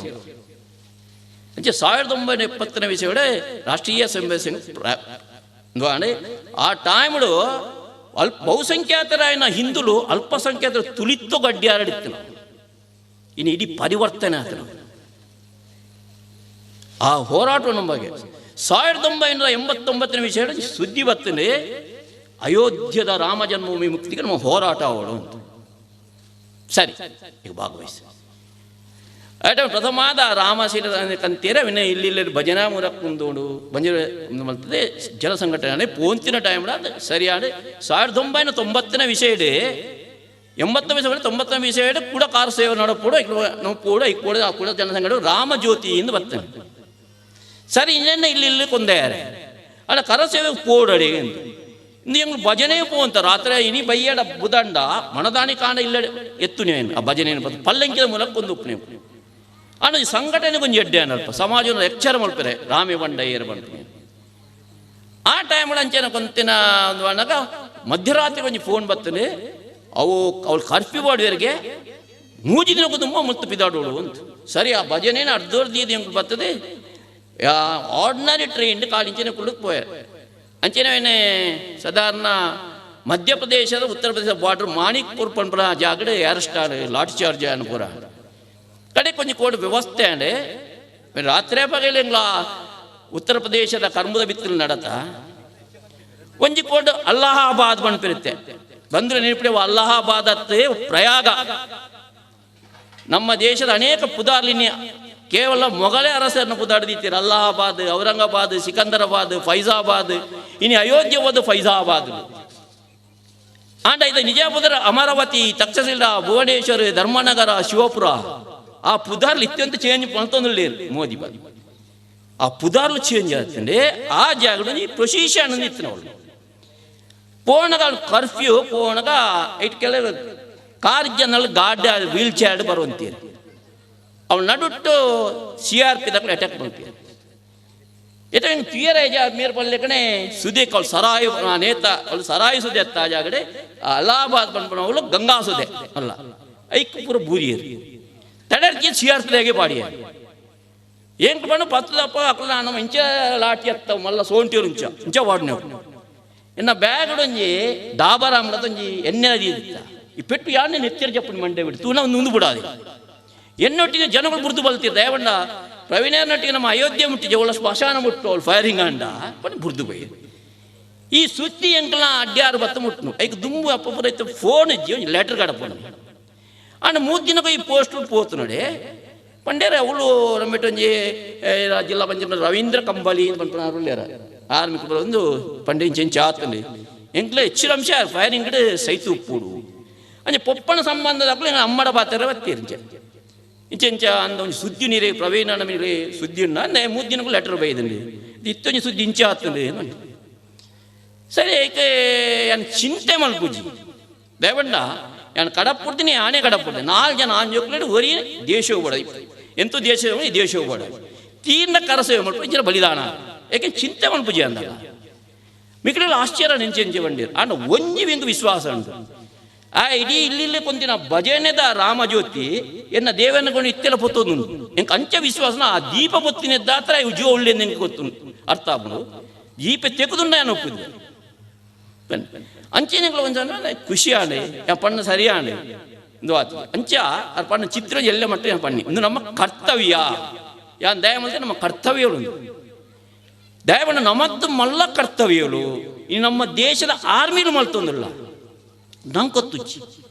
ಅಂಚೆ 1970ನೇ ವಿಷಯಡೆ ರಾಷ್ಟ್ರೀಯ ಸ್ವಯಂ ಸಂಘ ಆ ಟೈಮ್ಡು ಅಲ್ಪ ಬಹುಸಂಖ್ಯಾತರಾಯನ ಹಿಂದುಲು ಅಲ್ಪಸಂಖ್ಯಾತರ ತುಳಿತ್ತು ಗಡ್ಡಿಯಾರಡಿತ್ತು. ಇನ್ನು ಇಡೀ ಪರಿವರ್ತನೆ ಆತನ ಆ ಹೋರಾಟ ನಮಗೆ 1989ನೇ ವಿಷಯ ಸುದ್ದಿ ಬರ್ತದೆ, ಅಯೋಧ್ಯದ ರಾಮ ಜನ್ಮಭೂಮಿ ಮುಕ್ತಿಗೆ ನಮ್ಮ ಹೋರಾಟ ಅವಳು ಅಂತ. ಸರಿ, ಈಗ ಭಾಗವಹಿಸಿ ಆಯ್ತು. ಪ್ರಥಮಾದ ರಾಮಶೀಲ ಕಂತೀರ ವಿನ ಇಲ್ಲಿ ಇಲ್ಲಿ ಭಜನಾ ಮೂಲಕ ಕುಂದೋಡು ಭಜನೆ ಮಾಡ್ತದೆ ಜನಸಂಘಟನೆ ಪೋಂತಿನ ಟೈಮ್ ಅದು ಸರಿಯಾದ 1990ನೇ ವಿಷಯ ಇದೆ. 80ನೇ ವಿಷಯ 90ನೇ ವಿಷಯ ಕೂಡ ಕಾರ್ ಸೇವೆ ನೋಡೋದು ನಾವು ಕೂಡ ಈ ಕೂಡ ಆ ಕೂಡ ಜನಸಂಘಟನೆ ರಾಮಜ್ಯೋತಿಯಿಂದ ಬರ್ತೇನೆ. ಸರಿ, ಇನ್ನೇನು ಇಲ್ಲಿ ಇಲ್ಲಿ ಕೊಂದೆಯಾರೆ ಅಲ್ಲ ಕರಸೇವೆ ಪೋಡಡಿ ಅಂತ ನೀವು ಭಜನೆ ಪೋ ಅಂತ ರಾತ್ರಿ ಇನಿ ಬಯ್ಯಡ ಬುದಂಡ ಮನದಾನಿ ಕಾಣ ಇಲ್ಲ ಎತ್ತು ನೀನು ಆ ಭಜನೆ ಪಲ್ಲಂಕಿದ ಮೂಲಕ ಕೊಂದು ನೀವು ಅಣ್ಣ ಈ ಸಂಘಟನೆ ಕೊಂಚ ಎಡ್ಡೆ ಅನ್ನಲ್ಪ ಸಮಾಜವನ್ನು ಎಚ್ಚರ ಮಲ್ಪರೆ ರಾಮೆ ಬಂಡ ಏರು ಬಂಡ ಆ ಟೈಮ್ ಅಂಚೆನ ಕೊಂತಿನ ಒಂದು ಅನ್ನಾಗ ಮಧ್ಯರಾತ್ರಿ ಕೊಂಚ ಫೋನ್ ಬರ್ತದೆ, ಅವು ಅವಳು ಕರ್ಫ್ಯೂ ಮಾಡುವವರಿಗೆ ಮೂಜಿ ದಿನಕ್ಕೂ ತುಂಬ ಮುತ್ತು ಪಿದಾಡೋಳು ಅಂತ. ಸರಿ, ಆ ಭಜನೆನ ಅರ್ಧರ್ದು ಎಂಕ್ ಬರ್ತದೆ ಆರ್ಡಿನರಿ ಟ್ರೈನ್ ಕಾಲಿಂಚೆನೆ ಕುಳ್ಳಕ್ಕೆ ಪೋಯ ಅಂಚೆನೆ ಸಾಧಾರಣ ಮಧ್ಯಪ್ರದೇಶದ ಉತ್ತರ ಪ್ರದೇಶ ಬಾರ್ಡರ್ ಮಾಣಿಕ್ಪುರ್ ಪಂಪರ ಜಾಗಡೆ ಅರೆಸ್ಟ್ ಆಡ ಲಾಠಿ ಚಾರ್ಜ್ ಅನ್ಪುರ ಕಡೆ ಕೊಂಚ ಕೋಡ್ ವ್ಯವಸ್ಥೆ ಅಂಡೆ ರಾತ್ರಿ ಪಗಲಿಂಗ್ಲ ಉತ್ತರ ಪ್ರದೇಶದ ಕರ್ಮದ ಬಿತ್ತಲು ನಡತ ಒಂಜಿ ಕೋಡ್ ಅಲ್ಲಹಾಬಾದ್ ಬಂಪಿರುತ್ತೆ ಬಂದ್ರೆ ನೆನಪಿಡುವ ಅಲ್ಲಹಾಬಾದ್ ಅತ್ತೆ ಪ್ರಯಾಗ. ನಮ್ಮ ದೇಶದ ಅನೇಕ ಪುದಾರ್ಲಿನಿ ಕೇವಲ ಮೊಘಲೇ ಅರಸರನ್ನು ಪುದಾಡ್ದಿತ್ತೀರ ಅಲ್ಲಹಾಬಾದ್, ಔರಂಗಾಬಾದ್, ಸಿಕಂದರಾಬಾದ್, ಫೈಜಾಬಾದ್, ಇನ್ನು ಅಯೋಧ್ಯೆ ಹೋದ ಫೈಜಾಬಾದ್ ಆಂಡ ಇದು ನಿಜಾಪುದರ ಅಮರಾವತಿ, ತಕ್ಷಶಿಲ, ಭುವನೇಶ್ವರ, ಧರ್ಮನಗರ, ಶಿವಪುರ ಆ ಪುದಾರ್ಲು ಇತ್ಯಂತ ಚೇಂಜ್ ಪಂತೊಂದು ಮೋದಿ ಬಾದ್ ಆ ಪುದಾರ್ಲು ಚೇಂಜ್ ಆಗ್ತದೆ. ಆ ಜಾಗಡು ನೀ ಪ್ರೊಸೀಷನ್ ಇತ್ತು ಪೋಣಗ ಕರ್ಫ್ಯೂ ಪೋಣಗ it ಕೆಲ ಕಾರ್ ಜನಲ್ಲಿ ಗಾಡಿ ವೀಲ್ ಚೇರ್ ಬರುವಂತೀರಿ ಅವಳು ನಡುಟ್ಟು ಸಿ ಆರ್ ಪಿ ದಕ್ಕಲು ಅಟ್ಯಾಕ್ ಮಾಡ್ತೀರಿ. ಇತ ಹಿಂಗೆ ಕ್ಲಿಯರ್ ಆಯ್ಜ ಮೇರ್ ಪಲ್ಲೆಕಣೆ ಸುದೇಕ್ ಅವಳು ಸರಾಯು ನೇತ ಅವಳು ಸರಾಯಿ ಸುದೆ ಅತ್ತ ಆ ಜಾಗಡೆ ಅಲಹಾಬಾದ್ ಬಂದ್ಪಣ ಅವಳು ಗಂಗಾ ಸುದೆ ಅಲ್ಲ ಐಕ್ ಪೂರ ಬೂರಿಯರು ತಡರ್ಕಿ ಸಿ ಆರ್ ಪಿ ಪಾಡಿಯ ఏంటి పన్ను పత్తు తప్ప అక్కడ ನಮ್ಮ ಇಂಚ ಲಾಠಿ ಎತ್ತವು ಮಲ್ಲ ಸೋಂಟಿಯರು ಇಂಚ ಇಂಚ ವಾಡಿನವು ಇನ್ನು ಬ್ಯಾಗ್ ಒಂಜಿ ಡಾಬಾರಾಮ್ಲದೊಂಜಿ ಎಣ್ಣೆ ನದಿ ಇತ್ತ ಈ ಪೆಟ್ಟು ಯಾರನ್ನೇ ನೆತ್ತಿರ ಜಪ್ಪನ ಮಂಡೆ ಬಿಟ್ಟು ತೂನ ಒಂದು ನುಂದು ಬಿಡಾದೆ ಎನ್ನೊಟ್ಟಿಗೆ ಜನಗಳು ಬುರ್ದು ಬಲ್ತಿದ್ದ ದೇವಣ್ಣ ಪ್ರವೀಣನೊಟ್ಟಿಗೆ ನಮ್ಮ ಅಯೋಧ್ಯೆ ಮುಟ್ಟಿಗೆ ಅವಳ ಸ್ಮಶಾನ ಮುಟ್ಟು ಅವಳು ಫೈರಿಂಗ್ ಅಂಡ ಬಟ್ ಬುರ್ದು ಬೈ ಈ ಸುತ್ತಿ ಎಂಕಲ ಅಡ್ಡಾರು ಬತ್ತ ಮುಟ್ಟನು ಐಕ್ ದುಂಬು ಅಪ್ಪ ಪೂರೈತೆ ಫೋನ್ ಇಜ್ಜಿ ಒಂಜಿ ಲೆಟರ್ ಕಡಪೋನು ಅಂಡ್ ಮೂರು ದಿನಕ್ಕೆ ಈ ಪೋಸ್ಟ್ ಪೋತು ನೋಡಿ ಪಂಡೇರ ಅವಳು ನಮ್ಮಿಟ್ಟೊಂಜಿ ಜಿಲ್ಲಾ ಪಂಚಾಯತ್ ರವೀಂದ್ರ ಕಂಬಳಿ ಪನ್ಪುನ ಆರ್ಮಿ ಒಂದು ಪಂಡೆ ಇಂಚ ಆತಂడి ಎಂಕ್ಲ ಹೆಚ್ಚಿನ ಅಂಶ ಫೈರಿಂಗ್ ಸೈತು ಉಪ್ಪುಡು ಅಂಚೆ ಪೊಪ್ಪನ ಸಂಬಂಧದಾಗಲೂ ಎಂಗ ಅಮ್ಮಡ ಪಾತ್ರ ಬತ್ತೀರಿ ಇಂಚೆ ಇಂಚೆ ಇಂಚ ಅಂದ ಒಂಜಿ ಸುದ್ದಿ ನೀರೇ ಪ್ರವೀಣ ಮೇಲೆ ಸುದ್ದಿ ಉಂಡ ಅಂದೆ ಮೂರು ದಿನಕ್ಕೂ ಲೆಟರ್ ಬೈದಂడి ಇತ್ತೊಂಜಿ ಸುದ್ದಿ ಇಂಚೆ ಆತಂಡಿ ಸರಿ ಏಕೆ ಯಾನ್ ಚಿಂತೆ ಮಲ್ಪುಜಿ ದೇವಣ್ಣ ಯಾನ್ ಕಡಪುಡ್ತೀನಿ ಆನೆ ಕಡಪುಡ್ತೀನಿ ನಾಲ್ಕು ಜನ ಆಂಜೋಕ್ಲೇಡು ಒರಿ ದೇಶ ಹೋಗ್ಬೇಡ ಎಂತೂ ದೇಶ ಈ ದೇಶ ಹೋಗ್ಬೇಡ ತೀರ್ನ ಕರಸೇವೆ ಮಲ್ಪ ಇಂಚಿನ ಬಲಿದಾನ ಏಕೆ ಚಿಂತೆ ಮಲ್ಪುಜಿ ಅಂದಾಗ ಮಿಕ್ಕಡೆಲ್ಲ ಆಶ್ಚರ್ಯ ನೆಂಚೆ ಬಂಡಿರು ಆಂಡ ಒಂಜಿ ವಿಂದು ವಿಶ್ವಾಸ ಉಂಟು ಆ ಇಡೀ ಇಲ್ಲಿ ಕೊಂತಿನ ಭಜನೆದ ರಾಮಜ್ಯೋತಿ ಎನ್ನ ದೇವನ ಕೊಂಡು ಇತ್ತೆಲ್ಲ ಪೊತ್ತೊಂದು ಎಂಕ್ ಅಂಚ ವಿಶ್ವಾಸನ ಆ ದೀಪ ಪೊತ್ತಿನ ದಾತ್ರ ಜೀವ ಒಳ್ಳೆ ನಿಂಗೆ ಗೊತ್ತು ಅರ್ಥ ಆಗ್ಬೋದು ದೀಪ ತೆಗೆದುಂಡ ನಾನು ಒಪ್ಪಿದ್ದೆ ಅಂಚೆನೆಗಳ ಒಂದು ಖುಷಿ ಆಣೆ ಯಾ ಪಣ್ಣ ಸರಿಯಾಣೆ ಇಂದು ಆತು ಅಂಚ ಆ ಪಣ್ಣ ಚಿತ್ರ ಎಲ್ಲ ಮಟ್ಟ ಪಣ್ಣಿ ಇಂದು ನಮ್ಮ ಕರ್ತವ್ಯ ಯಾನ್ ದಯ ಮಾಡಿದ್ರೆ ನಮ್ಮ ಕರ್ತವ್ಯಗಳು ದಯವಣ್ಣ ನಮ್ಮದ್ದು ಮಲ್ಲ ಕರ್ತವ್ಯಗಳು ಈ ನಮ್ಮ ದೇಶದ ಆರ್ಮಿಲು ಮಲ್ತೊಂದಿಲ್ಲ ನಂಗೆ ಗೊತ್ತುಚ್ಚಿ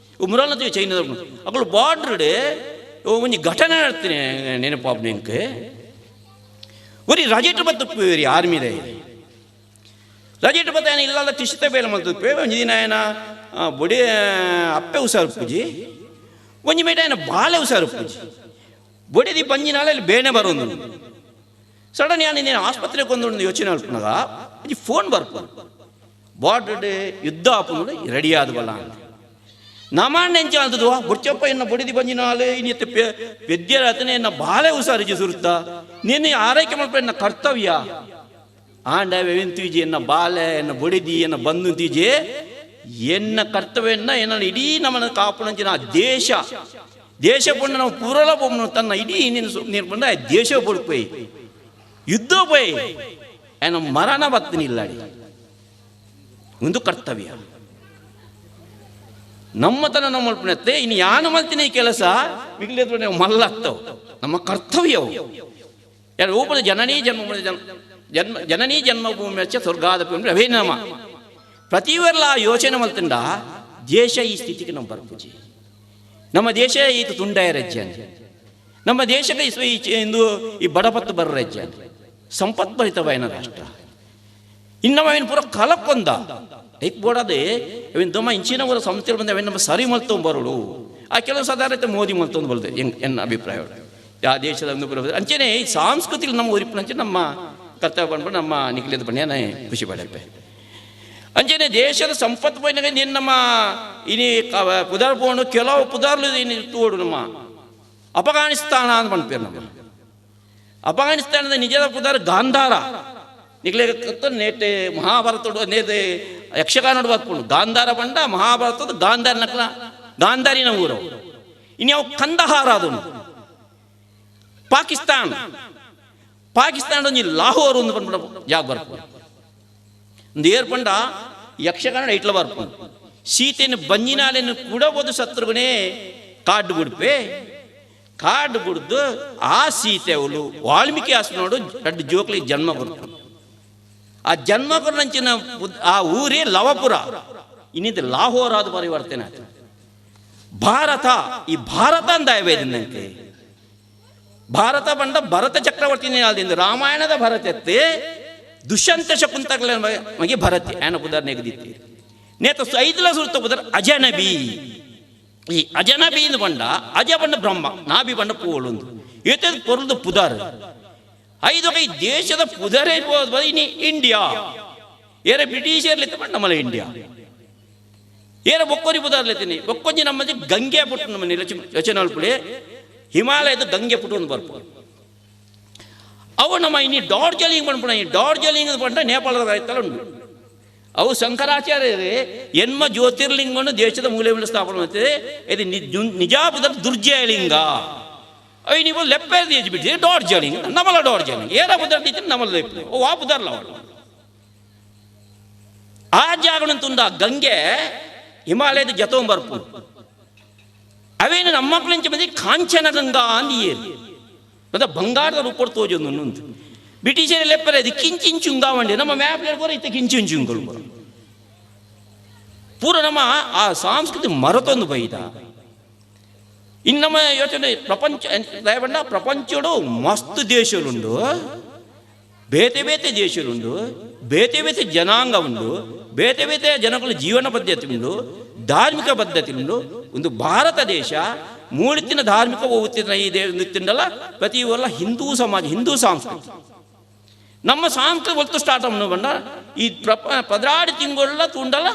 ಮುರಲ್ನ ಚೈನಾದ ಅಗಳು ಬಾರ್ಡ್ರ್ ಒಂಜಿ ಘಟನೆ ನಡ್ತೀನಿ ನೆನಪಾಪ್ ನಿಂಗೆ ಒರಿ ರಜೆಟ್ ಬತ್ತುಪ್ಪು ಆರ್ಮಿದೆ ರಜೆಟ್ ಬತ್ತ ಏನ ಇಲ್ಲದ ಟಿಶ್ತೆ ಬೇಲೆ ಮಲ್ತುಪ್ಪೆ ಒಂಜಿ ದಿನ ಏನ ಬೊಡಿ ಅಪ್ಪೆ ಹುಷಾರು ಪೂಜಿ ಒಂಜಿ ಮೇಟ ಏನ ಬಾಳೆ ಹುಷಾರು ಪೂಜಿ ಬೊಡಿದಿ ಬಂಜಿನಾಳೆ ಅಲ್ಲಿ ಬೇನೆ ಬರೋದು ಸಡನ್ ಯಾನ್ ನೀನು ಆಸ್ಪತ್ರೆಗೆ ಒಂದು ಯೋಚನೆ ಅಲ್ಪನಾಗ ಒಂಜಿ ಫೋನ್ ಬರ್ಪು ಬಾರ್ಡರ್ ಯುದ್ಧ ಆಪುಂಡು ರೆಡಿ ಆದವಲ್ಲ ಅಂತ ನಮಾಂಡ ಎಂಚ ಅಂತದು ಬುಡ್ಚಪ್ಪ ಎನ್ನ ಬೊಡಿದಿ ಬಂಜಿನಾಲೆ ಇನ್ನಿತ್ತ ಪೆದ್ಯರಾತನೆ ಎನ್ನ ಬಾಳೆ ಹುಷಾರಿಜಿ ಸುರುತ್ತ ನೀನು ಆರೈಕೆ ಮಲ್ಪ ಎನ್ನ ಕರ್ತವ್ಯ ಆಂಡ ವೆಂತೀಜಿ ಎನ್ನ ಬಾಲೆ ಎನ್ನ ಬೊಡಿದಿ ಎನ್ನ ಬಂದು ಎನ್ನ ಕರ್ತವ್ಯನ್ನ ಎನ್ನ ಇಡೀ ನಮ್ಮನ್ನ ಕಾಪುಣಂಚಿನ ಆ ದೇಶ ದೇಶ ಪಂಡ ನಾವು ಪೂರಲ ಬೊಮ್ಮನು ತನ್ನ ಇಡೀ ನೀನು ನೀರು ಪಂಡ ದೇಶ ಪೊಡ್ಪೋಯ್ ಯುದ್ಧ ಪೋಯ್ ಆಯ್ನ ಮರಣ ಬತ್ತನಿಲ್ಲಾಡಿ ಒಂದು ಕರ್ತವ್ಯ ನಮ್ಮತನ ನಮ್ಮ ಮಲ್ಪನತ್ತೆ ಇನ್ನು ಯಾನು ಮಲ್ತೀನಿ ಈ ಕೆಲಸ ಮಿಗ್ಲಿದ್ರೆ ನೀವು ಮಲ್ಲತ್ತವು ನಮ್ಮ ಕರ್ತವ್ಯವು. ಯಾರು ಒಬ್ಬರು ಜನನೀ ಜನ್ಮ ಜನ್ಮ ಜನನೀ ಜನ್ಮಭೂಮಿ ಹಚ್ಚ ಸ್ವರ್ಗಾದ ಅವೇ ನಮ್ಮ ಪ್ರತಿಯೊಲ್ಲ ಯೋಚನೆ ಮಲ್ತಂಡ ದೇಶ ಈ ಸ್ಥಿತಿಗೆ ನಮ್ಮ ಬರ್ಪುಜಿ. ನಮ್ಮ ದೇಶ ಈತ ತುಂಡಾಯ ರಾಜ್ಯ, ನಮ್ಮ ದೇಶಕ್ಕೆ ಇಂದು ಈ ಬಡಪತ್ತು ಬರ ರಾಜ್ಯ, ಸಂಪತ್ಭರಿತವಾಯಿನ ರಾಷ್ಟ್ರ. ಇನ್ನು ಅವೇನು ಪೂರ ಕಲಕ್ಕೊಂದ ಐಕ್ ಬೋಡದೆ ಅವೇನು ದಮ ಇಂಚಿನ ಊರ ಸಂಸ್ಥೆ ಬಂದ ಅವೇನು ನಮ್ಮ ಸರಿ ಮಲ್ತೊಂಬರೋಳು. ಆ ಕೆಲವು ಸಾಧಾರಣ ಮೋದಿ ಮಲ್ತೊಂದು ಬಲ್ದೆ ಎನ್ನ ಅಭಿಪ್ರಾಯ. ಆ ದೇಶದ ಒಂದು ಅಂಚೆನೆ ಈ ಸಾಂಸ್ಕೃತಿಕ ನಮ್ಮ ಉರಿಪಿನಂಚೆ ನಮ್ಮ ಕರ್ತವ್ಯ ಬಂದ್ಬಿಟ್ಟು ನಮ್ಮ ನಿಖಿಲಿದ ಬಣ್ಣ ಖುಷಿ ಪಡಪ್ಪೆ. ಅಂಚೆನೆ ದೇಶದ ಸಂಪತ್ತು ಪೋಯಿನಾಗ ನೀನು ನಮ್ಮ ಇನಿ ಪುದಾರ್ ಪೋಣು ಕೆಲವು ಪುದಾರ್ಲು ಇನಿ ತೋಡು ನಮ್ಮ ಅಫಘಾನಿಸ್ತಾನ ಅಂತ ಪನ್ಪೇರು. ನಮ್ಮ ಅಫಘಾನಿಸ್ತಾನದ ನಿಜದ ಪುದಾರ್ ಗಾಂಧಾರ ನಿಕ್ಲೆ ನೇಟೆ ಮಹಾಭಾರತಡು ನೇತೆ ಯಕ್ಷಗಾನಡು ಬತ್ಕೊಂಡು ಗಾಂಧಾರ ಬಂಡ ಮಹಾಭಾರತದ ಗಾಂಧಾರ ನಕ್ಲ ಗಾಂಧಾರಿನ ಊರು. ಇನ್ಯಾವ ಕಂದಹಾರ ಅದನ್ನು ಪಾಕಿಸ್ತಾನ, ಪಾಕಿಸ್ತಾನ ಒಂಜಿ ಲಾಹೋರ್ ಒಂದು ಪನ್ಪುನ ಜಾಗ ಬರ್ಪುಂಡು. ಒಂದು ಏರ್ ಪಂಡ ಯಕ್ಷಗಾನ ಇಟ್ಲ ಬರ್ಪುಂಡು. ಸೀತೆಯನ್ನು ಬಂಜಿನಾಲೆಯನ್ನು ಕೂಡಬೋದು ಶತ್ರುಘ್ನೇ ಕಾಡು ಬಿಡ್ಪೆ ಕಾಡು ಬಿಡ್ದು ಆ ಸೀತೆ ಅವಳು ವಾಲ್ಮೀಕಿ ಆಸನೋಡು ರಡ್ಡು ಜೋಕ್ಲಿ ಜನ್ಮ ಕೊಡ್ತು. ಆ ಜನ್ಮ ಕೊರಂಚಿನ ಆ ಊರೇ ಲವಪುರ, ಇನ್ನಿದ್ದು ಲಾಹೋರ್ ಆದ ಪರಿವರ್ತನೆ ಆಯ್ತು. ಭಾರತ ಈ ಭಾರತ ಅಂದ ನಂಗೆ ಭಾರತ ಬಂಡ ಭರತ ಚಕ್ರವರ್ತಿನೇ ಆದಿಂದ ರಾಮಾಯಣದ ಭರತತ್ತೆ ದುಷ್ಯಂತ ಶಕುಂತಗಳ ಮಗೆ ಭರತಿ ಆನ ಪುದರ್ ನೆಗದಿತ್ತಿ ನೇತ ಐದಲ ಸುರುತ ಪುದರ್ ಅಜನಬಿ. ಈ ಅಜನಬಿ ಇಂದು ಬಂಡ ಅಜ ಬಂಡ ಬ್ರಹ್ಮ ನಾಭಿ ಬಂಡ ಪೋಳುಂದು ಏತದ ಪೊರುಳ್ದು ಪುದರ್ ಐದು ಈ ದೇಶದ ಪುದರೇ ಇನಿ ಇಂಡಿಯಾ ಏರ ಬ್ರಿಟಿಷರ್ಲಿತ್ತ ಬಂಡ ನಮ್ಮಲ್ಲ ಇಂಡಿಯಾ ಏರ ಬೊಕ್ಕೊರಿ ಪುದರ್ಲೆತ್ತೀನಿ ಬೊಕ್ಕೊಂಜಿ ನಮ್ಮಲ್ಲಿ ಗಂಗೆ ಪುಟ್ಟು ನಮ್ಮ ರಚನೆ ಅಲ್ಪುಳಿ ಹಿಮಾಲಯದ ಗಂಗೆ ಪುಟ್ಟು ಒಂದು ಬರ್ಪು ಅವು ನಮ್ಮ ಇನ್ನು ಡಾರ್ಜಿಲಿಂಗ್ ಪನ್ಪುಣ. ಈ ಡಾರ್ಜಿಲಿಂಗ್ ಪಂಡ ನೇಪಾಳದ ರೈತಲ್ಲ ಉಂಟು. ಅವು ಶಂಕರಾಚಾರ್ಯರೇ ಎನ್ಮ ಜ್ಯೋತಿರ್ಲಿಂಗವನ್ನು ದೇಶದ ಮೂಲೆ ಮೂಲೆ ಸ್ಥಾಪನೆ ಮಾಡ್ತದೆ. ಇದು ನಿಜಾಪುದ ದುರ್ಜಯಲಿಂಗ ಅಯ್ಯ ನೀವು ಲೆಪ್ಪೆ ಬಿಟ್ಟು ಡಾರ್ಜಿಲಿಂಗ್ ನಮ್ಮಲ್ಲ ಡಾರ್ಜಿಲಿಂಗ್ ಏರ ಬುದರ್ ನಮ್ಮಲ್ಲ ಲೆಪ್ಪೆ ಓ ಆ ಬುದರ್ಲ ಅವಳು ಆ ಜಾಗನಂತುಂದ ಗಂಗೆ ಹಿಮಾಲಯದ ಜತೋಂಬರ್ಪು ಅವೇನು ನಮ್ಮ ಮಕ್ಕಳಿಂಚ ಬಂದು ಕಾಂಚನಗಂಗಾ ಅಂದ್ ಏರು ಮತ್ತೆ ಬಂಗಾರದ ರೂಪ ತೋಜೊಂದು ಉಂಟು. ಬ್ರಿಟಿಷರ ಲೆಪ್ಪರೆ ಅದು ಕಿಂಚಿಂಚುಂಗ ನಮ್ಮ ಮ್ಯಾಪ್ ಹೇಳ್ಬೋರ ಇತ್ತ ಕಿಂಚಿಂಚುಂಗಲು ಬರ ಪೂರ ನಮ್ಮ ಆ ಸಂಸ್ಕೃತಿ ಮರತೊಂದು ಬೈದ. ಇನ್ನು ನಮ್ಮ ಯೋಚನೆ ಪ್ರಪಂಚ ದಯಬಂಡ ಪ್ರಪಂಚಡು ಮಸ್ತ್ ದೇಶಲುಂಡು, ಬೇತೆ ಬೇತೆ ದೇಶಲುಂಡು, ಬೇತೆ ಬೇತೆ ಜನಾಂಗ ಉಂಡು, ಬೇತೆ ಬೇತೆ ಜನಗಳ ಜೀವನ ಪದ್ಧತಿ ಉಂಡು, ಧಾರ್ಮಿಕ ಪದ್ಧತಿ ಉಂಡು. ಒಂದು ಭಾರತ ದೇಶ ಮೂಳಿತ್ತಿನ ಧಾರ್ಮಿಕ ಹೋಗುತ್ತಿನ ಈ ತಿಂಡಲ್ಲ ಪ್ರತಿ ಊರಲ್ಲ ಹಿಂದೂ ಸಮಾಜ ಹಿಂದೂ ಸಂಸ್ಕೃತಿ ನಮ್ಮ ಸಂಸ್ಕೃತಿ ಒತ್ತು ಸ್ಟಾರ್ಟ್ ಬಂಡ ಈ ಪದ್ರಾಡಿ ತಿಂಗಳೆಲ್ಲ ತುಂಡಲ್ಲ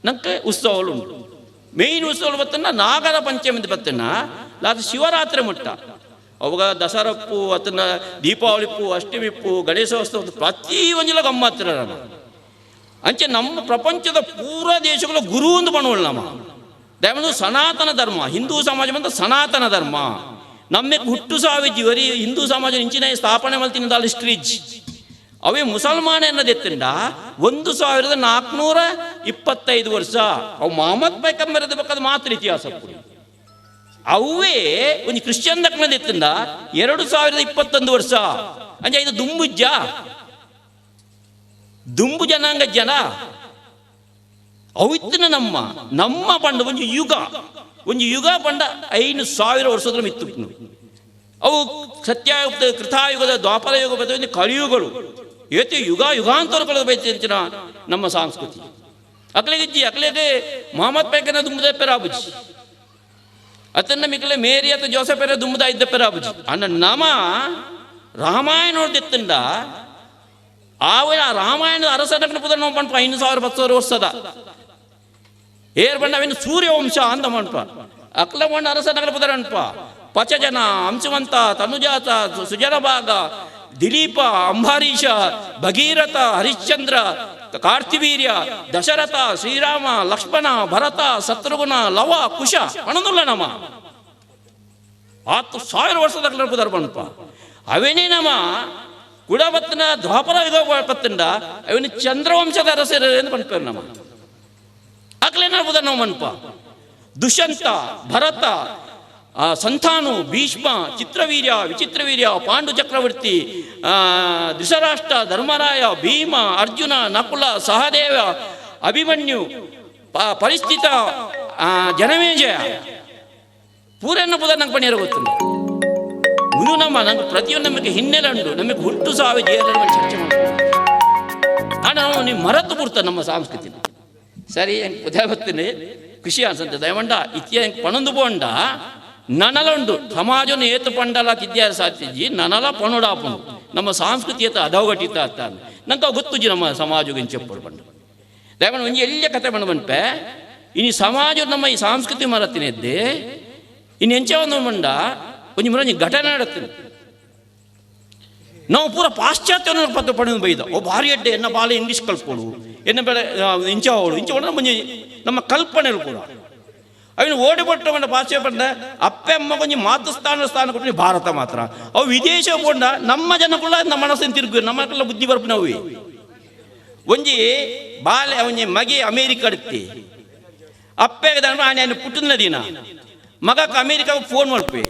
ನಂಗೆ ಉತ್ಸವಗಳು ಉಂಟು. ಮೇಯ್ನ್ ಉತ್ಸವ ಬತ್ತನ್ನ ನಾಗರ ಪಂಚಮಿ ಬತ್ತನ್ನ ಲಾದ ಶಿವರಾತ್ರಿ ಮುಟ್ಟ ಅವಾಗ ದಸರಪ್ಪು ಅದನ್ನ ದೀಪಾವಳಿಪ್ಪು ಅಷ್ಟಮಿಪ್ಪು ಗಣೇಶೋತ್ಸವ ಪ್ರತಿ ಒಂಜಿಲ ಗಮ್ಮತ್ತಿರ ನಮ್ಮ ಅಂಚೆ ನಮ್ಮ ಪ್ರಪಂಚದ ಪೂರ ದೇಶಗಳ ಗುರು ಒಂದು ಬಣವಳು ನಮ್ಮ ದಯಮಾಡಿ ಸನಾತನ ಧರ್ಮ ಹಿಂದೂ ಸಮಾಜ ಬಂದ ಸನಾತನ ಧರ್ಮ ನಮ್ಮ ಹುಟ್ಟು ಸಾವಿಜ್ಜಿ ವರಿ ಹಿಂದೂ ಸಮಾಜ ಇಂಚಿನ ಸ್ಥಾಪನೆ ಮಲ್ತಿನ ಹಿಸ್ಟ್ರಿಜ್ ಅವೇ ಮುಸಲ್ಮಾನ ಎನ್ನದೆತ್ತಂಡ 1425 ವರ್ಷ ಅವು ಮೊಹಮ್ಮದ್ ಪೈಕಂಬರದ ಬೇಕಾದ ಮಾತ್ರ ಇತಿಹಾಸ ಅವೇ ಒಂದು ಕ್ರಿಶ್ಚಿಯನ್ ದಕ್ಕನದೆತ್ತಂಡ 2021 ವರ್ಷ ಅಂಜೆ ಇದು ದುಂಬುಜ್ಜ ದುಂಬು ಜನಾಂಗ ಜನ ಅವಿತ್ತಿನ ನಮ್ಮ ನಮ್ಮ ಪಂಡ ಒಂದು ಯುಗ ಒಂದು ಯುಗ ಪಂಡ 5000 ವರ್ಷದ ಮಿತ್ತು ಅವು ಸತ್ಯಯುಗದ ಕೃತಾಯುಗದ ದ್ವಾಪರ ಯುಗ ಬರ್ತವೆ ಕಲಿಯುಗಗಳು ಏತೆ ಯುಗ ಯುಗಾಂತರಗಳು ಬೈತಿನ ನಮ್ಮ ಸಂಸ್ಕೃತಿ ಅಕ್ಲೆಗಿಜ್ಜಿ ಅಕ್ಲೆಗೆ ಮೊಹಮ್ಮದ್ ಪೈಕನ ದುಂಬುದ ಪೆರಾಬುಜಿ ಅತನ್ನ ಮಿಕ್ಕಲೆ ಮೇರಿ ಅಥವಾ ಜೋಸೆಫೆರ ದುಂಬುದ ಇದ್ದ ಪೆರಾಬುಜಿ ಅನ್ನ ನಮ ರಾಮಾಯಣ ಆವ ರಾಮಾಯಣದ ಅರಸನ ಪುದ ನಾವು ಪಂಪ 5000 10,000 ವರ್ಷದ ಏರ್ ಬಣ್ಣ ಅವೇನು ಸೂರ್ಯವಂಶ ಅಂದ ಮಂಪ ಅಕ್ಲ ಮಣ್ಣ ಅರಸನಗರ ಪುದರ ಅನ್ಪ ಪಚಜನ ಅಂಶವಂತ ತನುಜಾತ ಸುಜನಭಾಗ ದಿಲೀಪ ಅಂಬರೀಷ ಭಗೀರಥ ಹರಿಶ್ಚಂದ್ರ ಕಾರ್ತಿವೀರ್ಯ ದಶರಥ ಶ್ರೀರಾಮ ಲಕ್ಷ್ಮಣ ಭರತ ಶತ್ರುಘ್ನ ಲವ ಕುಶ ಅಣದುಲ್ಲ ನಮ್ಮ 10,000 ವರ್ಷದ ಪುದರ್ ಪನ್ಪ ಅವೇನೇ ನಮ್ಮ ಕುಡಬತ್ತನ ದ್ವಾಪರ ಯುಗ ಪತ್ತಂಡ ಅವನ ಚಂದ್ರವಂಶದ ಅರಸರು ಎಂದು ಪನ್ಪೇರು ನಮ್ಮ ಅಕ್ಲೇನ ಪುದರ್ ನಾವು ಮನ್ಪ. ದುಷ್ಯಂತ, ಭರತ, ಸಂತಾನು, ಭೀಷ್ಮ, ಚಿತ್ರವೀರ್ಯ, ವಿಚಿತ್ರವೀರ್ಯ, ಪಾಂಡು ಚಕ್ರವರ್ತಿ, ಧೃತರಾಷ್ಟ್ರ, ಧರ್ಮರಾಯ, ಭೀಮ, ಅರ್ಜುನ, ನಕುಲ, ಸಹದೇವ, ಅಭಿಮನ್ಯು, ಪರಿಸ್ಥಿತ, ಜನಮೇಜಯ ಪೂರನ್ನ ಪುದರ್ ನಂಗೆ ಪಣಿಯರ ಗೊತ್ತುಂಡು. ಗುರು ನಮ್ಮ ನಂಗೆ ಪ್ರತಿಯೊಂದು ನಮಗೆ ಹಿನ್ನೆಲೆ ಉಂಟು. ನಮಗೆ ಹುಟ್ಟು ಸಾವು ಜೀವನ ಚರ್ಚೆ ಮಾಡ್ತೀವಿ. ನಾವು ನೀವು ಮರೆತು ಬಿಡ್ತ ನಮ್ಮ ಸಂಸ್ಕೃತಿ. ಸರಿ, ಹೆಂಗೆ ಪುದೇ ಬರ್ತೀನಿ, ಖುಷಿ ಅನ್ಸಂತೆ. ದಯವಂಡ ಇತ್ಯ ಹೆಂಗೆ ಪಣಂದು ಪೋಂಡ ನನಲ ಉಂಡು ಸಮಾಜನ ಏತು ಪಂಡಲ ತಿದ್ಯಾರ ಸಾಧ್ಯಜಿ ನನಲ ಪಣುಡಾಪುಂಡು ನಮ್ಮ ಸಂಸ್ಕೃತಿ ಏತ ಅಧೋಗಟಿತ ಅಂತ ನಂಗೆ ಗೊತ್ತುಜಿ ನಮ್ಮ ಸಮಾಜಕ್ಕೆ ಇಂಚೆಪ್ಪಡು ಪಂಡು. ದಯವಂಡ ಒಂಜಿ ಎಲ್ಲಿಯ ಕತೆ ಪಂಡು ಪನ್ಪೆ ಇನಿ ಸಮಾಜ ನಮ್ಮ ಈ ಸಂಸ್ಕೃತಿ ಮರತಿನೆದ್ದೆ ಇನ್ನು ಎಂಚ ಒಂದು ಮಂಡ ಒಂಜಿ ಮುರಂಜಿ ಘಟನೆ ನಡತ್ತೀನಿ. ನಾವು ಪೂರ ಪಾಶ್ಚಾತ್ಯವನ್ನು ಪತ್ರ ಪಡೆದು ಬೈದ ಓ ಭಾರಿ ಅಡ್ಡೆ ಎನ್ನ ಬಾಲೆ ಇಂಗ್ಲೀಷ್ ಕಲ್ತ್ಕೊಡು ಎನ್ನ ಬೆಳೆ ಇಂಚ ಅವಳು ಇಂಚ ಅವಳು ಮುಂಜೆ ನಮ್ಮ ಕಲ್ಪನೆ ಕೂಡ ಅವನು ಓಡಿ ಪಟ್ಟ ಪಾಶ್ಚಾತ್ಯ ಪಂಡ ಅಪ್ಪೆ ಅಮ್ಮ ಕೊಂಚ ಮಾತೃ ಸ್ಥಾನ ಸ್ಥಾನ ಕೊಟ್ಟು ಭಾರತ ಮಾತ್ರ ಅವು ವಿದೇಶ ಕೊಂಡ ನಮ್ಮ ಜನಕುಲ ನಮ್ಮ ಮನಸ್ಸಿನ ತಿರುಗು ನಮ್ಮ ಬುದ್ಧಿ ಬರ್ಪು ನಾವು. ಒಂಜಿ ಬಾಲೆ ಒಂಜಿ ಮಗೆ ಅಮೇರಿಕ ಅಡ್ತಿ ಅಪ್ಪೆಗೆ ಆನೆ ಪುಟ್ಟಿನ ದಿನ ಮಗಕ್ಕೆ ಅಮೇರಿಕಾಗೆ ಫೋನ್ ಮಾಡ್ಪೆ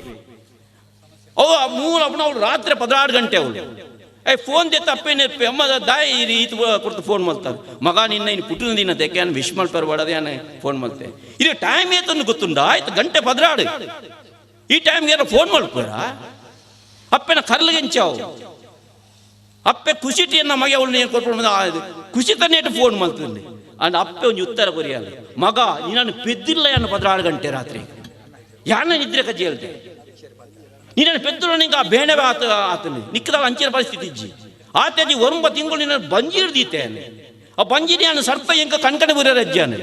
ಅವು ಮೂರು ಅಪ್ಪನ ಅವಳು ರಾತ್ರಿ 16 ಗಂಟೆ ಅವಳು ಏ ಫೋನ್ ದೆತ್ತ ಅಪ್ಪೆ ನೆರ್ಪೆ ಅಮ್ಮ ದಾಯಿ ಈ ರೀತಿ ಕೊಡ್ತು ಫೋನ್ ಮಾಡ್ತಾರೆ ಮಗ ನಿನ್ನ ಇನ್ನು ಪುಟ್ಟಿನ ದಿನ ತೆಕ್ಕೆ ನಾನು ವಿಶ್ ಮಾಡ್ತಾರೆ ಬಡದೆ ನಾನು ಫೋನ್ ಮಾಡ್ತೆ ಇದು ಟೈಮ್ ಏತನ್ನು ಗೊತ್ತುಂಡ ಆಯ್ತು ಗಂಟೆ 16 ಈ ಟೈಮ್ಗೆ ಏನೋ ಫೋನ್ ಮಾಡ್ಬೇಡ ಅಪ್ಪನ ಕರ್ಲಿಗೆಂಚಾವು ಅಪ್ಪೆ ಖುಷಿಟಿಯನ್ನ ಮಗ ಅವಳು ಏನು ಕೊಟ್ಕೊಂಡು ಖುಷಿ ತನ್ನೇಟು ಫೋನ್ ಮಾಡ್ತೀನಿ ಅಂಡ್ ಅಪ್ಪೆ ಒಂದು ಉತ್ತರ ಕೊರಿಯಲ್ಲ ಮಗ ನೀನು ಪೆದ್ದಿಲ್ಲ ಏನು 16 ಗಂಟೆ ರಾತ್ರಿ ಯಾನ ನಿದ್ರೆ ಕಜ್ಜಿ ಹೇಳ್ತೆ ನೀನು ಪೆದ್ದರು ನಿಂಗೆ ಆ ಬೇಣೆ ಆತ ಆತನಿ ನಿಕ್ಕದಾಗ ಅಂಚಿನ ಪರಿಸ್ಥಿತಿ ಇಜ್ಜಿ ಆತಜ್ಜಿ 9 ತಿಂಗಳು ನಿನ್ನ ಬಂಜಿ ಹಿಡ್ದಿತ್ತೇನೆ ಆ ಬಂಜಿನ ಯಾನು ಸರ್ತ ಎಂಕ ಕಣ್ಕಣೆ ಬುರ ರಜ್ಜಾನೆ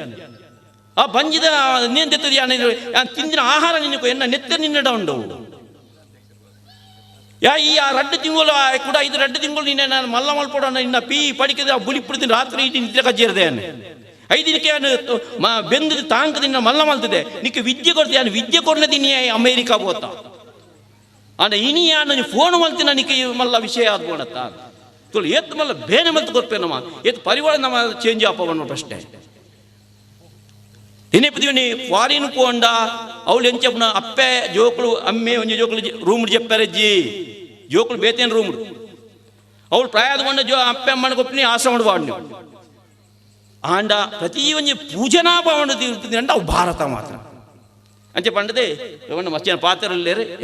ಆ ಬಂಜಿದ ನೇನ್ ತೆತ್ತದ ಯಾನು ತಿಂದಿನ ಆಹಾರ ನಿನ್ನ ಎನ್ನ ನೆತ್ತ ನಿನ್ನಡ ಉಂಡವು ಯಾ ಈ ಆ 2 ತಿಂಗಳು ಕೂಡ ಇದು 2 ತಿಂಗಳು ನಿನ್ನೆ ನಾನು ಮಲ್ಲ ಮಲ್ಪಡ ನಿನ್ನ ಪೀ ಪಡಿಕದ ಬುಳಿ ಪುಡಿದಿನ ರಾತ್ರಿ ಇಡೀ ನಿದ್ರೆ ಕಜ್ಜಿರದೆ 5 ದಿನಕ್ಕೆ ನಾನು ಬೆಂದು ತಾಂಕ ನಿನ್ನ ಮಲ್ಲ ಮಲ್ತದೆ ನಿಕ್ಕೆ ವಿದ್ಯೆ ಕೊಡ್ತೀನಿ ನಾನು ವಿದ್ಯೆ ಕೊಡ್ನದಿನಿ ಅಮೇರಿಕಾ ಬೋತ ಅಂಡ ಇನಿ ನಾನು ಫೋನ್ ಮಲ್ತಿನ ನಿಕ್ಕೆ ಮಲ್ಲ ವಿಷಯ ಆದ್ಬೋಣತ್ತ ತುಳು ಏತ್ ಮಲ್ಲ ಬೇನೆ ಮಲ್ತು ಕೊರ್ಪೆ ನಮ್ಮ ಏತ್ ಪರಿವಾರ ನಮ್ಮ ಚೇಂಜ್ ಆಪವನ್ನ ಪ್ರಶ್ನೆ ತಿನಿಪದಿನಿ ಫಾರಿನ್ ಪೋಂಡ ಅವಳು ಎಂಚಪ್ಪನ ಅಪ್ಪೆ ಜೋಕುಳು ಅಮ್ಮೆ ಒಂಜಿ ಜೋಕುಳು ರೂಮ್ ಜೆಪ್ಪರಜ್ಜಿ ಜೋಕುಳು ಬೇತೇನು ರೂಮ್ ಅವಳು ಪ್ರಾಯದ ಜೋ ಅಪ್ಪೆ ಅಮ್ಮನ ಕೊಪ್ಪನಿ ಆಶ್ರಮ ವಾಡ್ನು ಆಂಡ ಪ್ರತಿ ಒಂಜಿ ಪೂಜನಾ ಭಾವನ ತೀರ್ತೀನಿ ಅಂಡ ಅವು ಭಾರತ ಮಾತ್ರ ಅಂಚೆ ಪಂಡದೆ ಪಂಡ ಮಸ್ತಿನ ಪಾತ್ರ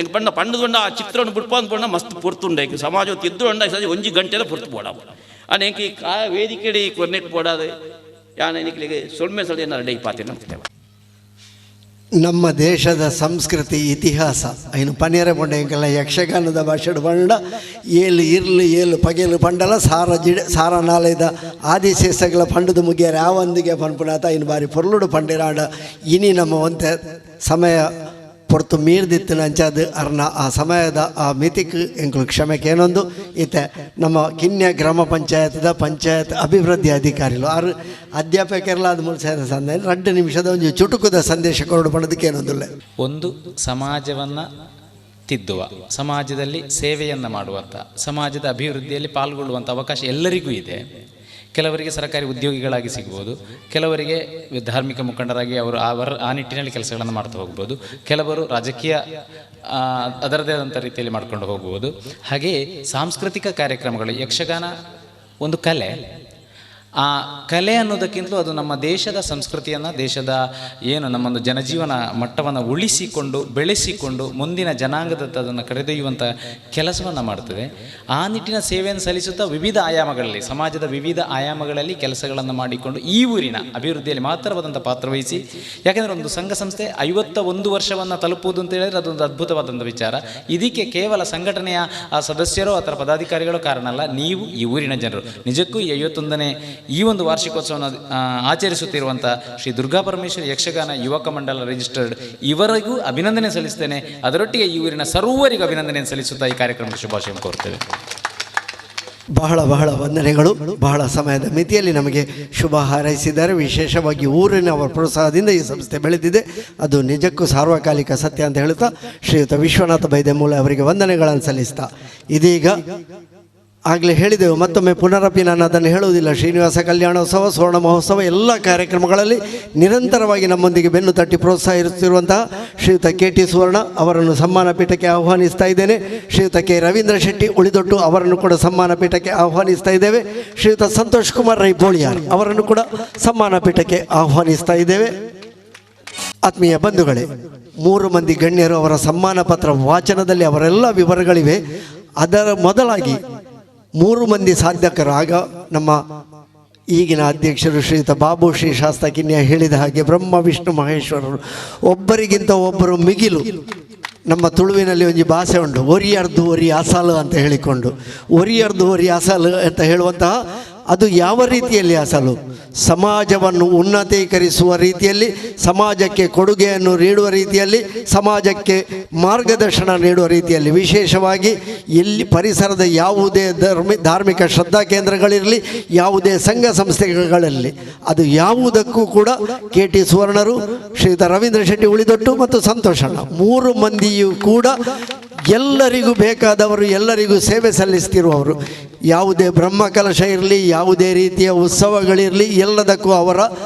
ಎಂಕ್ ಪಂಡ ಪಂಡದು ಆ ಚಿತ್ರವನ್ನು ಬುಡ್ಪಾಂದು ಪಂಡ ಮಸ್ತ್ ಪೊರ್ತುಂಡ ಎಂಕ್ ಸಮಾಜ ತಿದ್ದು ಉಂಡ ಸರಿ ಒಂಜಿ ಗಂಟೆಲ ಪೊರ್ತು ಪೋಡ ಅಂಡ್ ಎಂಕ್ ಈ ಕಾ ವೇದಿಕೆಡಿ ಕೊರ್ನೆಟ್ ಪೋಡಾದೆ ಯಾನ ನಿಕ್ಲಿಗೆ ಸೊಲ್ಮೆ ಸೊಲ್ಲೆ ರೆಡಿ ಪಾತೆ ನಂಬ್ತೇವೆ. ನಮ್ಮ ದೇಶದ ಸಂಸ್ಕೃತಿ ಇತಿಹಾಸ ಐನು ಪನೇರ ಪಂಡ ಎಂಕೆಲ್ಲ ಯಕ್ಷಗಾನದ ಭಾಷೆ ಪಂಡ ಏಳು ಇರ್ಲು ಏಳು ಪಗೆಲು ಪಂಡಲ ಸಾರ ಜಿಡ ಸಾರ ನಾಲೆದ ಆದಿಶೇಷಗಳ ಪಂಡದ ಮುಗಿಯರ ಯಾವಂದಿಗೆ ಪನ್ಪುನಾತ ಐನು ಬಾರಿ ಪೊರ್ಲುಡು ಪಂಡಿರಾಂಡ ಇನಿ ನಮ್ಮ ಒಂತೆ ಸಮಯ ಪೊರ್ತು ಮೀರ್ದಿತ್ತಿನ ಅಂಚಾದ ಅರ್ನ ಆ ಸಮಯದ ಆ ಮಿತಿಕ್ ಎಂಕುಲು ಕ್ಷಮೆಕೇನೊಂದು ಈತೆ ನಮ್ಮ ಕಿನ್ಯ ಗ್ರಾಮ ಪಂಚಾಯತ್ದ ಪಂಚಾಯತ್ ಅಭಿವೃದ್ಧಿ ಅಧಿಕಾರಿಲು ಆರು ಅಧ್ಯಾಪಕರೆಲ್ಲ ಅದು ಮೂಲ ಸಂದ 2 ನಿಮಿಷದ ಒಂದು ಚುಟುಕುದ ಸಂದೇಶ ಕೊರಡು ಪಡೆದಕ್ಕೇನೊಂದಿಲ್ಲ. ಒಂದು ಸಮಾಜವನ್ನು ತಿದ್ದುವ, ಸಮಾಜದಲ್ಲಿ ಸೇವೆಯನ್ನು ಮಾಡುವಂಥ, ಸಮಾಜದ ಅಭಿವೃದ್ಧಿಯಲ್ಲಿ ಪಾಲ್ಗೊಳ್ಳುವಂಥ ಅವಕಾಶ ಎಲ್ಲರಿಗೂ ಇದೆ. ಕೆಲವರಿಗೆ ಸರ್ಕಾರಿ ಉದ್ಯೋಗಿಗಳಾಗಿ ಸಿಗ್ಬೋದು, ಕೆಲವರಿಗೆ ಧಾರ್ಮಿಕ ಮುಖಂಡರಾಗಿ ಅವರು ಆ ನಿಟ್ಟಿನಲ್ಲಿ ಕೆಲಸಗಳನ್ನು ಮಾಡ್ತಾ ಹೋಗ್ಬೋದು, ಕೆಲವರು ರಾಜಕೀಯ ಅದರದೇ ಆದಂಥ ರೀತಿಯಲ್ಲಿ ಮಾಡ್ಕೊಂಡು ಹೋಗ್ಬೋದು. ಹಾಗೆಯೇ ಸಾಂಸ್ಕೃತಿಕ ಕಾರ್ಯಕ್ರಮಗಳು, ಯಕ್ಷಗಾನ ಒಂದು ಕಲೆ. ಆ ಕಲೆ ಅನ್ನೋದಕ್ಕಿಂತಲೂ ಅದು ನಮ್ಮ ದೇಶದ ಸಂಸ್ಕೃತಿಯನ್ನು, ದೇಶದ ಏನು ನಮ್ಮೊಂದು ಜನಜೀವನ ಮಟ್ಟವನ್ನು ಉಳಿಸಿಕೊಂಡು ಬೆಳೆಸಿಕೊಂಡು ಮುಂದಿನ ಜನಾಂಗದತ್ತ ಅದನ್ನು ಕರೆದೊಯ್ಯುವಂಥ ಕೆಲಸವನ್ನು ಮಾಡ್ತದೆ. ಆ ನಿಟ್ಟಿನ ಸೇವೆಯನ್ನು ಸಲ್ಲಿಸುತ್ತಾ ವಿವಿಧ ಆಯಾಮಗಳಲ್ಲಿ, ಸಮಾಜದ ವಿವಿಧ ಆಯಾಮಗಳಲ್ಲಿ ಕೆಲಸಗಳನ್ನು ಮಾಡಿಕೊಂಡು ಈ ಊರಿನ ಅಭಿವೃದ್ಧಿಯಲ್ಲಿ ಮಹತ್ತರವಾದಂಥ ಪಾತ್ರವಹಿಸಿ, ಯಾಕೆಂದರೆ ಒಂದು ಸಂಘ ಸಂಸ್ಥೆ 51 ವರ್ಷವನ್ನು ತಲುಪುವುದು ಅಂತ ಹೇಳಿದರೆ ಅದೊಂದು ಅದ್ಭುತವಾದಂಥ ವಿಚಾರ. ಇದಕ್ಕೆ ಕೇವಲ ಸಂಘಟನೆಯ ಆ ಸದಸ್ಯರೋ ಅಥವಾ ಪದಾಧಿಕಾರಿಗಳೋ ಕಾರಣ ಅಲ್ಲ, ನೀವು ಈ ಊರಿನ ಜನರು. ನಿಜಕ್ಕೂ ಈ 51ನೇ ಈ ಒಂದು ವಾರ್ಷಿಕೋತ್ಸವವನ್ನು ಆಚರಿಸುತ್ತಿರುವಂಥ ಶ್ರೀ ದುರ್ಗಾ ಪರಮೇಶ್ವರಿ ಯಕ್ಷಗಾನ ಯುವಕ ಮಂಡಲ ರಿಜಿಸ್ಟರ್ಡ್ ಇವರಿಗೂ ಅಭಿನಂದನೆ ಸಲ್ಲಿಸ್ತೇನೆ. ಅದರೊಟ್ಟಿಗೆ ಈ ಊರಿನ ಸರ್ವರಿಗೂ ಅಭಿನಂದನೆ ಸಲ್ಲಿಸುತ್ತಾ ಈ ಕಾರ್ಯಕ್ರಮಕ್ಕೆ ಶುಭಾಶಯ ಕೋರ್ತೇವೆ. ಬಹಳ ಬಹಳ ವಂದನೆಗಳು. ಬಹಳ ಸಮಯದ ಮಿತಿಯಲ್ಲಿ ನಮಗೆ ಶುಭ ಹಾರೈಸಿದ್ದಾರೆ. ವಿಶೇಷವಾಗಿ ಊರಿನವರ ಪ್ರೋತ್ಸಾಹದಿಂದ ಈ ಸಂಸ್ಥೆ ಬೆಳೆದಿದೆ, ಅದು ನಿಜಕ್ಕೂ ಸಾರ್ವಕಾಲಿಕ ಸತ್ಯ ಅಂತ ಹೇಳುತ್ತಾ ಶ್ರೀಯುತ ವಿಶ್ವನಾಥ ಬೈದೆಮೂಲೆ ಅವರಿಗೆ ವಂದನೆಗಳನ್ನು ಸಲ್ಲಿಸ್ತಾ, ಇದೀಗ ಆಗಲೇ ಹೇಳಿದೆವು, ಮತ್ತೊಮ್ಮೆ ಪುನರಪಿ ನಾನು ಅದನ್ನು ಹೇಳುವುದಿಲ್ಲ. ಶ್ರೀನಿವಾಸ ಕಲ್ಯಾಣೋತ್ಸವ, ಸುವರ್ಣ ಮಹೋತ್ಸವ ಎಲ್ಲ ಕಾರ್ಯಕ್ರಮಗಳಲ್ಲಿ ನಿರಂತರವಾಗಿ ನಮ್ಮೊಂದಿಗೆ ಬೆನ್ನು ತಟ್ಟಿ ಪ್ರೋತ್ಸಾಹಿಸುತ್ತಿರುವಂತಹ ಶ್ರೀಯುತ ಕೆ ಟಿ ಸುವರ್ಣ ಅವರನ್ನು ಸಮ್ಮಾನ ಪೀಠಕ್ಕೆ ಆಹ್ವಾನಿಸ್ತಾ ಇದ್ದೇನೆ. ಶ್ರೀಯುತ ಕೆ ರವೀಂದ್ರ ಶೆಟ್ಟಿ ಉಳಿದೊಟ್ಟು ಅವರನ್ನು ಕೂಡ ಸಮ್ಮಾನ ಪೀಠಕ್ಕೆ ಆಹ್ವಾನಿಸ್ತಾ ಇದ್ದೇವೆ. ಶ್ರೀಯುತ ಸಂತೋಷ್ ಕುಮಾರ್ ರೈ ಬೋಳಿಯಾರ್ ಅವರನ್ನು ಕೂಡ ಸಮ್ಮಾನ ಪೀಠಕ್ಕೆ ಆಹ್ವಾನಿಸ್ತಾ ಇದ್ದೇವೆ. ಆತ್ಮೀಯ ಬಂಧುಗಳೇ, ಮೂರು ಮಂದಿ ಗಣ್ಯರು ಅವರ ಸಮ್ಮಾನ ಪತ್ರ ವಾಚನದಲ್ಲಿ ಅವರೆಲ್ಲ ವಿವರಗಳಿವೆ. ಅದರ ಮೊದಲಾಗಿ ಮೂರು ಮಂದಿ ಸಾಧಕರು, ಆಗ ನಮ್ಮ ಈಗಿನ ಅಧ್ಯಕ್ಷರು ಶ್ರೀಯುತ ಬಾಬು ಶ್ರೀ ಶಾಸ್ತ ಕಿನ್ಯ ಹೇಳಿದ ಹಾಗೆ ಬ್ರಹ್ಮ ವಿಷ್ಣು ಮಹೇಶ್ವರರು ಒಬ್ಬರಿಗಿಂತ ಒಬ್ಬರು ಮಿಗಿಲು. ನಮ್ಮ ತುಳುವಿನಲ್ಲಿ ಒಂದು ಭಾಷೆ ಉಂಟು, ಒರಿಯರ್ದು ಒರಿ ಅಸಲು ಅಂತ ಹೇಳಿಕೊಂಡು, ಒರಿಯರ್ದು ಒರಿ ಅಸಲು ಅಂತ ಹೇಳುವಂತಹ, ಅದು ಯಾವ ರೀತಿಯಲ್ಲಿ ಅಸಲು? ಸಮಾಜವನ್ನು ಉನ್ನತೀಕರಿಸುವ ರೀತಿಯಲ್ಲಿ, ಸಮಾಜಕ್ಕೆ ಕೊಡುಗೆಯನ್ನು ನೀಡುವ ರೀತಿಯಲ್ಲಿ, ಸಮಾಜಕ್ಕೆ ಮಾರ್ಗದರ್ಶನ ನೀಡುವ ರೀತಿಯಲ್ಲಿ, ವಿಶೇಷವಾಗಿ ಎಲ್ಲಿ ಪರಿಸರದ ಯಾವುದೇ ಧಾರ್ಮಿಕ ಶ್ರದ್ಧಾ ಕೇಂದ್ರಗಳಿರಲಿ, ಯಾವುದೇ ಸಂಘ ಸಂಸ್ಥೆಗಳಲ್ಲಿ, ಅದು ಯಾವುದಕ್ಕೂ ಕೂಡ ಕೆ ಟಿ ಸುವರ್ಣರು, ಶ್ರೀಯುತ ರವೀಂದ್ರ ಶೆಟ್ಟಿ ಉಳಿದೊಟ್ಟು ಮತ್ತು ಸಂತೋಷಣ್ಣ ಮೂರು ಮಂದಿಯೂ ಕೂಡ ಎಲ್ಲರಿಗೂ ಬೇಕಾದವರು, ಎಲ್ಲರಿಗೂ ಸೇವೆ ಸಲ್ಲಿಸ್ತಿರುವವರು. ಯಾವುದೇ ಬ್ರಹ್ಮಕಲಶ ಇರಲಿ, ಯಾವುದೇ ರೀತಿಯ ಉತ್ಸವಗಳಿರಲಿ, ಎಲ್ಲದಕ್ಕೂ ಅವರ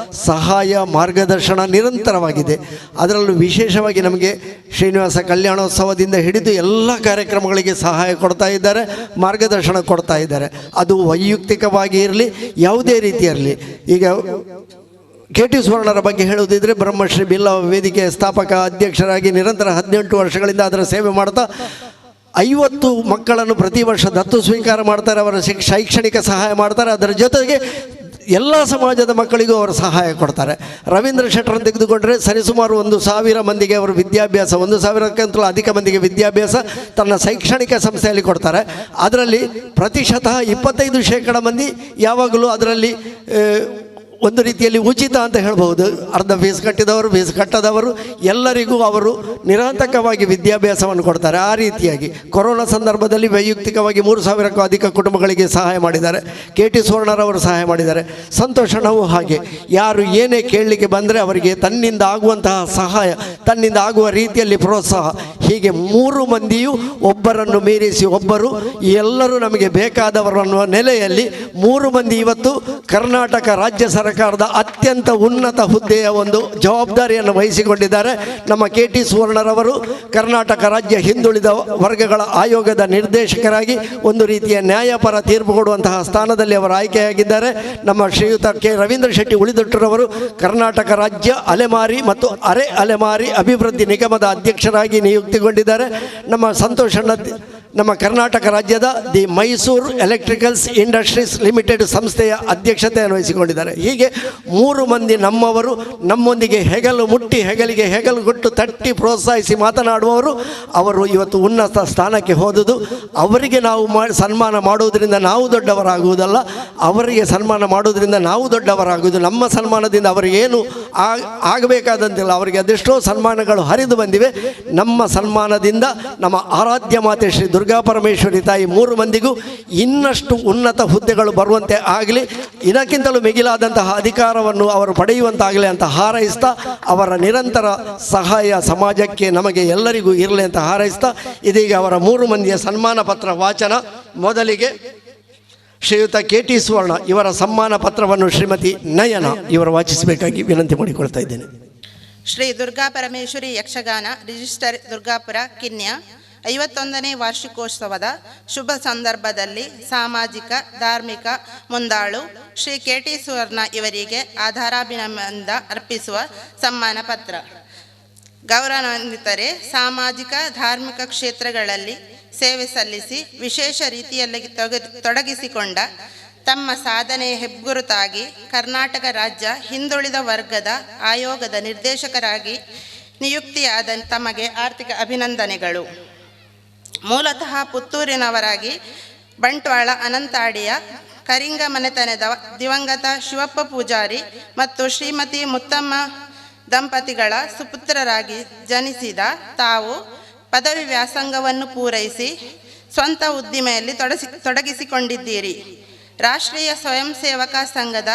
ಸಹಾಯ ಮಾರ್ಗದರ್ಶನ ನಿರಂತರವಾಗಿದೆ. ಅದರಲ್ಲೂ ವಿಶೇಷವಾಗಿ ನಮಗೆ ಶ್ರೀನಿವಾಸ ಕಲ್ಯಾಣೋತ್ಸವದಿಂದ ಹಿಡಿದು ಎಲ್ಲ ಕಾರ್ಯಕ್ರಮಗಳಿಗೆ ಸಹಾಯ ಕೊಡ್ತಾ ಇದ್ದಾರೆ, ಮಾರ್ಗದರ್ಶನ ಕೊಡ್ತಾ ಇದ್ದಾರೆ. ಅದು ವೈಯಕ್ತಿಕವಾಗಿ ಇರಲಿ, ಯಾವುದೇ ರೀತಿಯಿರಲಿ. ಈಗ ಕೆ ಟಿ ಸುವರ್ಣರ ಬಗ್ಗೆ ಹೇಳುವುದಿದ್ದರೆ, ಬ್ರಹ್ಮಶ್ರೀ ಬಿಲ್ಲವ ವೇದಿಕೆಯ ಸ್ಥಾಪಕ ಅಧ್ಯಕ್ಷರಾಗಿ ನಿರಂತರ 18 ವರ್ಷಗಳಿಂದ ಅದರ ಸೇವೆ ಮಾಡ್ತಾ 50 ಮಕ್ಕಳನ್ನು ಪ್ರತಿ ವರ್ಷ ದತ್ತು ಸ್ವೀಕಾರ ಮಾಡ್ತಾರೆ, ಅವರ ಶೈಕ್ಷಣಿಕ ಸಹಾಯ ಮಾಡ್ತಾರೆ. ಅದರ ಜೊತೆಗೆ ಎಲ್ಲ ಸಮಾಜದ ಮಕ್ಕಳಿಗೂ ಅವರು ಸಹಾಯ ಕೊಡ್ತಾರೆ. ರವೀಂದ್ರ ಶೆಟ್ಟರನ್ನು ತೆಗೆದುಕೊಂಡರೆ ಸರಿಸುಮಾರು 1000 ಮಂದಿಗೆ ಅವರು ವಿದ್ಯಾಭ್ಯಾಸ, 1000ಕ್ಕಿಂತಲೂ ಅಧಿಕ ಮಂದಿಗೆ ವಿದ್ಯಾಭ್ಯಾಸ ತನ್ನ ಶೈಕ್ಷಣಿಕ ಸಂಸ್ಥೆಯಲ್ಲಿ ಕೊಡ್ತಾರೆ. ಅದರಲ್ಲಿ ಪ್ರತಿಶತ 25% ಮಂದಿ ಯಾವಾಗಲೂ ಅದರಲ್ಲಿ ಒಂದು ರೀತಿಯಲ್ಲಿ ಉಚಿತ ಅಂತ ಹೇಳ್ಬೋದು. ಅರ್ಧ ಫೀಸ್ ಕಟ್ಟಿದವರು, ಫೀಸ್ ಕಟ್ಟದವರು ಎಲ್ಲರಿಗೂ ಅವರು ನಿರಂತರವಾಗಿ ವಿದ್ಯಾಭ್ಯಾಸವನ್ನು ಕೊಡ್ತಾರೆ. ಆ ರೀತಿಯಾಗಿ ಕೊರೋನಾ ಸಂದರ್ಭದಲ್ಲಿ ವೈಯಕ್ತಿಕವಾಗಿ 3000ಕ್ಕೂ ಅಧಿಕ ಕುಟುಂಬಗಳಿಗೆ ಸಹಾಯ ಮಾಡಿದ್ದಾರೆ. ಕೆ ಟಿ ಸುವರ್ಣರವರು ಸಹಾಯ ಮಾಡಿದ್ದಾರೆ. ಸಂತೋಷಣವೂ ಹಾಗೆ, ಯಾರು ಏನೇ ಕೇಳಲಿಕ್ಕೆ ಬಂದರೆ ಅವರಿಗೆ ತನ್ನಿಂದ ಆಗುವಂತಹ ಸಹಾಯ, ತನ್ನಿಂದ ಆಗುವ ರೀತಿಯಲ್ಲಿ ಪ್ರೋತ್ಸಾಹ. ಹೀಗೆ ಮೂರು ಮಂದಿಯೂ ಒಬ್ಬರನ್ನು ಮೀರಿಸಿ ಒಬ್ಬರು, ಎಲ್ಲರೂ ನಮಗೆ ಬೇಕಾದವರು ಅನ್ನುವ ನೆಲೆಯಲ್ಲಿ ಮೂರು ಮಂದಿ ಇವತ್ತು ಕರ್ನಾಟಕ ರಾಜ್ಯ ಸರ್ಕಾರದ ಅತ್ಯಂತ ಉನ್ನತ ಹುದ್ದೆಯ ಒಂದು ಜವಾಬ್ದಾರಿಯನ್ನು ವಹಿಸಿಕೊಂಡಿದ್ದಾರೆ. ನಮ್ಮ ಕೆ ಟಿ ಸುವರ್ಣರವರು ಕರ್ನಾಟಕ ರಾಜ್ಯ ಹಿಂದುಳಿದ ವರ್ಗಗಳ ಆಯೋಗದ ನಿರ್ದೇಶಕರಾಗಿ ಒಂದು ರೀತಿಯ ನ್ಯಾಯಪರ ತೀರ್ಪು ಕೊಡುವಂತಹ ಸ್ಥಾನದಲ್ಲಿ ಅವರು ಆಯ್ಕೆಯಾಗಿದ್ದಾರೆ. ನಮ್ಮ ಶ್ರೀಯುತ ಕೆ ರವೀಂದ್ರ ಶೆಟ್ಟಿ ಉಳಿದೊಟ್ಟರವರು ಕರ್ನಾಟಕ ರಾಜ್ಯ ಅಲೆಮಾರಿ ಮತ್ತು ಅರೆ ಅಲೆಮಾರಿ ಅಭಿವೃದ್ಧಿ ನಿಗಮದ ಅಧ್ಯಕ್ಷರಾಗಿ ನಿಯುಕ್ತಿಗೊಂಡಿದ್ದಾರೆ. ನಮ್ಮ ಸಂತೋಷಣ್ಣ ನಮ್ಮ ಕರ್ನಾಟಕ ರಾಜ್ಯದ the Mysuru electricals industries limited ಸಂಸ್ಥೆಯ ಅಧ್ಯಕ್ಷತೆಯನ್ನು ವಹಿಸಿಕೊಂಡಿದ್ದಾರೆ. ಹೀಗೆ ಮೂರು ಮಂದಿ ನಮ್ಮವರು, ನಮ್ಮೊಂದಿಗೆ ಹೆಗಲು ಮುಟ್ಟಿ, ಹೆಗಲಿಗೆ ಹೆಗಲು ಕೊಟ್ಟು ತಟ್ಟಿ ಪ್ರೋತ್ಸಾಹಿಸಿ ಮಾತನಾಡುವವರು, ಅವರು ಇವತ್ತು ಉನ್ನತ ಸ್ಥಾನಕ್ಕೆ ಹೋದುದು. ಅವರಿಗೆ ನಾವು ಸನ್ಮಾನ ಮಾಡುವುದರಿಂದ ನಾವು ದೊಡ್ಡವರಾಗುವುದಲ್ಲ, ಅವರಿಗೆ ಸನ್ಮಾನ ಮಾಡುವುದರಿಂದ ನಾವು ದೊಡ್ಡವರಾಗುವುದು. ನಮ್ಮ ಸನ್ಮಾನದಿಂದ ಅವರಿಗೇನು ಆಗಬೇಕಾದಂತಿಲ್ಲ, ಅವರಿಗೆ ಅದೆಷ್ಟೋ ಸನ್ಮಾನಗಳು ಹರಿದು ಬಂದಿವೆ. ನಮ್ಮ ಸನ್ಮಾನದಿಂದ ನಮ್ಮ ಆರಾಧ್ಯ ಮಾತೆ ಶ್ರೀ ದುರ್ಗಾ ಪರಮೇಶ್ವರಿ ತಾಯಿ ಮೂರು ಮಂದಿಗೂ ಇನ್ನಷ್ಟು ಉನ್ನತ ಹುದ್ದೆಗಳು ಬರುವಂತೆ ಆಗಲಿ, ಇದಕ್ಕಿಂತಲೂ ಮಿಗಿಲಾದಂತಹ ಅಧಿಕಾರವನ್ನು ಅವರು ಪಡೆಯುವಂತಾಗಲಿ ಅಂತ ಹಾರೈಸ್ತಾ, ಅವರ ನಿರಂತರ ಸಹಾಯ ಸಮಾಜಕ್ಕೆ ನಮಗೆ ಎಲ್ಲರಿಗೂ ಇರಲಿ ಅಂತ ಹಾರೈಸ್ತಾ, ಇದೀಗ ಅವರ ಮೂರು ಮಂದಿಯ ಸನ್ಮಾನ ಪತ್ರ ವಾಚನ. ಮೊದಲಿಗೆ ಶ್ರೀಯುತ ಕೆ ಟಿ ಸುವರ್ಣ ಇವರ ಸನ್ಮಾನ ಪತ್ರವನ್ನು ಶ್ರೀಮತಿ ನಯನ ಇವರು ವಾಚಿಸಬೇಕಾಗಿ ವಿನಂತಿ ಮಾಡಿಕೊಳ್ತಾ ಇದ್ದೇನೆ. ಶ್ರೀ ದುರ್ಗಾ ಪರಮೇಶ್ವರಿ ಯಕ್ಷಗಾನ ರಿಜಿಸ್ಟರ್ ದುರ್ಗಾಪುರ ಕಿನ್ಯ 51ನೇ ವಾರ್ಷಿಕೋತ್ಸವದ ಶುಭ ಸಂದರ್ಭದಲ್ಲಿ ಸಾಮಾಜಿಕ ಧಾರ್ಮಿಕ ಮುಂದಾಳು ಶ್ರೀ ಕೆ ಟಿ ಸುವರ್ಣ ಇವರಿಗೆ ಆಧಾರಾಭಿನಂದ ಅರ್ಪಿಸುವ ಸಮ್ಮಾನ ಪತ್ರ. ಗೌರವಾನ್ವಿತರೆ, ಸಾಮಾಜಿಕ ಧಾರ್ಮಿಕ ಕ್ಷೇತ್ರಗಳಲ್ಲಿ ಸೇವೆ ಸಲ್ಲಿಸಿ ವಿಶೇಷ ರೀತಿಯಲ್ಲಿ ತೊಡಗಿಸಿಕೊಂಡ ತಮ್ಮ ಸಾಧನೆಯ ಹೆಗ್ಗುರುತಾಗಿ ಕರ್ನಾಟಕ ರಾಜ್ಯ ಹಿಂದುಳಿದ ವರ್ಗದ ಆಯೋಗದ ನಿರ್ದೇಶಕರಾಗಿ ನಿಯುಕ್ತಿಯಾದ ತಮಗೆ ಆರ್ಥಿಕ ಅಭಿನಂದನೆಗಳು. ಮೂಲತಃ ಪುತ್ತೂರಿನವರಾಗಿ ಬಂಟ್ವಾಳ ಅನಂತಾಡಿಯ ಕರಿಂಗ ಮನೆತನದ ದಿವಂಗತ ಶಿವಪ್ಪ ಪೂಜಾರಿ ಮತ್ತು ಶ್ರೀಮತಿ ಮುತ್ತಮ್ಮ ದಂಪತಿಗಳ ಸುಪುತ್ರರಾಗಿ ಜನಿಸಿದ ತಾವು ಪದವಿ ವ್ಯಾಸಂಗವನ್ನು ಪೂರೈಸಿ ಸ್ವಂತ ಉದ್ದಿಮೆಯಲ್ಲಿ ತೊಡಗಿಸಿಕೊಂಡಿದ್ದೀರಿ. ರಾಷ್ಟ್ರೀಯ ಸ್ವಯಂ ಸೇವಕ ಸಂಘದ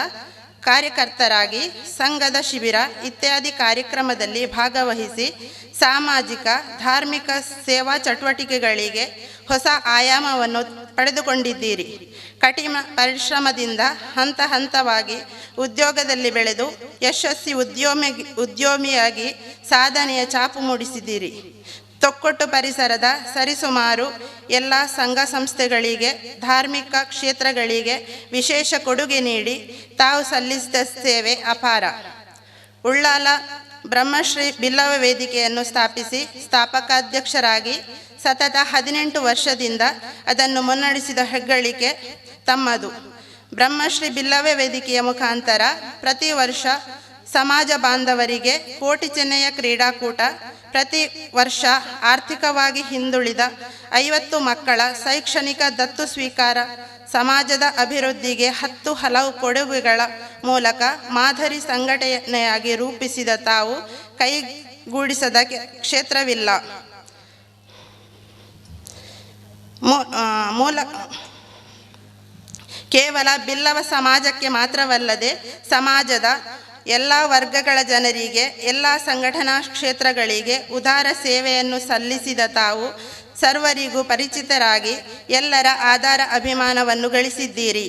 ಕಾರ್ಯಕರ್ತರಾಗಿ ಸಂಘದ ಶಿಬಿರ ಇತ್ಯಾದಿ ಕಾರ್ಯಕ್ರಮದಲ್ಲಿ ಭಾಗವಹಿಸಿ ಸಾಮಾಜಿಕ ಧಾರ್ಮಿಕ ಸೇವಾ ಚಟುವಟಿಕೆಗಳಿಗೆ ಹೊಸ ಆಯಾಮವನ್ನು ಪಡೆದುಕೊಂಡಿದ್ದೀರಿ. ಕಠಿಣ ಪರಿಶ್ರಮದಿಂದ ಹಂತ ಹಂತವಾಗಿ ಉದ್ಯೋಗದಲ್ಲಿ ಬೆಳೆದು ಯಶಸ್ವಿ ಉದ್ಯಮಿಯಾಗಿ ಸಾಧನೆಯ ಛಾಪು ಮೂಡಿಸಿದ್ದೀರಿ. ತೊಕ್ಕೊಟ್ಟು ಪರಿಸರದ ಸರಿಸುಮಾರು ಎಲ್ಲ ಸಂಘ ಸಂಸ್ಥೆಗಳಿಗೆ, ಧಾರ್ಮಿಕ ಕ್ಷೇತ್ರಗಳಿಗೆ ವಿಶೇಷ ಕೊಡುಗೆ ನೀಡಿ ತಾವು ಸಲ್ಲಿಸಿದ ಸೇವೆ ಅಪಾರ. ಉಳ್ಳಾಲ ಬ್ರಹ್ಮಶ್ರೀ ಬಿಲ್ಲವ ವೇದಿಕೆಯನ್ನು ಸ್ಥಾಪಿಸಿ ಸ್ಥಾಪಕಾಧ್ಯಕ್ಷರಾಗಿ ಸತತ 18 ವರ್ಷದಿಂದ ಅದನ್ನು ಮುನ್ನಡೆಸಿದ ಹೆಗ್ಗಳಿಕೆ ತಮ್ಮದು. ಬ್ರಹ್ಮಶ್ರೀ ಬಿಲ್ಲವ ವೇದಿಕೆಯ ಮುಖಾಂತರ ಪ್ರತಿ ವರ್ಷ ಸಮಾಜ ಬಾಂಧವರಿಗೆ ಕೋಟಿ ಚೆನ್ನಯ್ಯ ಕ್ರೀಡಾಕೂಟ, ಪ್ರತಿ ವರ್ಷ ಆರ್ಥಿಕವಾಗಿ ಹಿಂದುಳಿದ 50 ಮಕ್ಕಳ ಶೈಕ್ಷಣಿಕ ದತ್ತು ಸ್ವೀಕಾರ, ಸಮಾಜದ ಅಭಿವೃದ್ಧಿಗೆ 10 ಹಲವು ಕೊಡುಗೆಗಳ ಮೂಲಕ ಮಾದರಿ ಸಂಘಟನೆಯಾಗಿ ರೂಪಿಸಿದ ತಾವು ಕೈಗೂಡಿಸದ ಕ್ಷೇತ್ರವಿಲ್ಲ. ಮೂಲ ಕೇವಲ ಬಿಲ್ಲವ ಸಮಾಜಕ್ಕೆ ಮಾತ್ರವಲ್ಲದೆ ಸಮಾಜದ ಎಲ್ಲ ವರ್ಗಗಳ ಜನರಿಗೆ, ಎಲ್ಲ ಸಂಘಟನಾ ಕ್ಷೇತ್ರಗಳಿಗೆ ಉದಾರ ಸೇವೆಯನ್ನು ಸಲ್ಲಿಸಿದ ತಾವು ಸರ್ವರಿಗೂ ಪರಿಚಿತರಾಗಿ ಎಲ್ಲರ ಆಧಾರ ಅಭಿಮಾನವನ್ನು ಗಳಿಸಿದ್ದೀರಿ.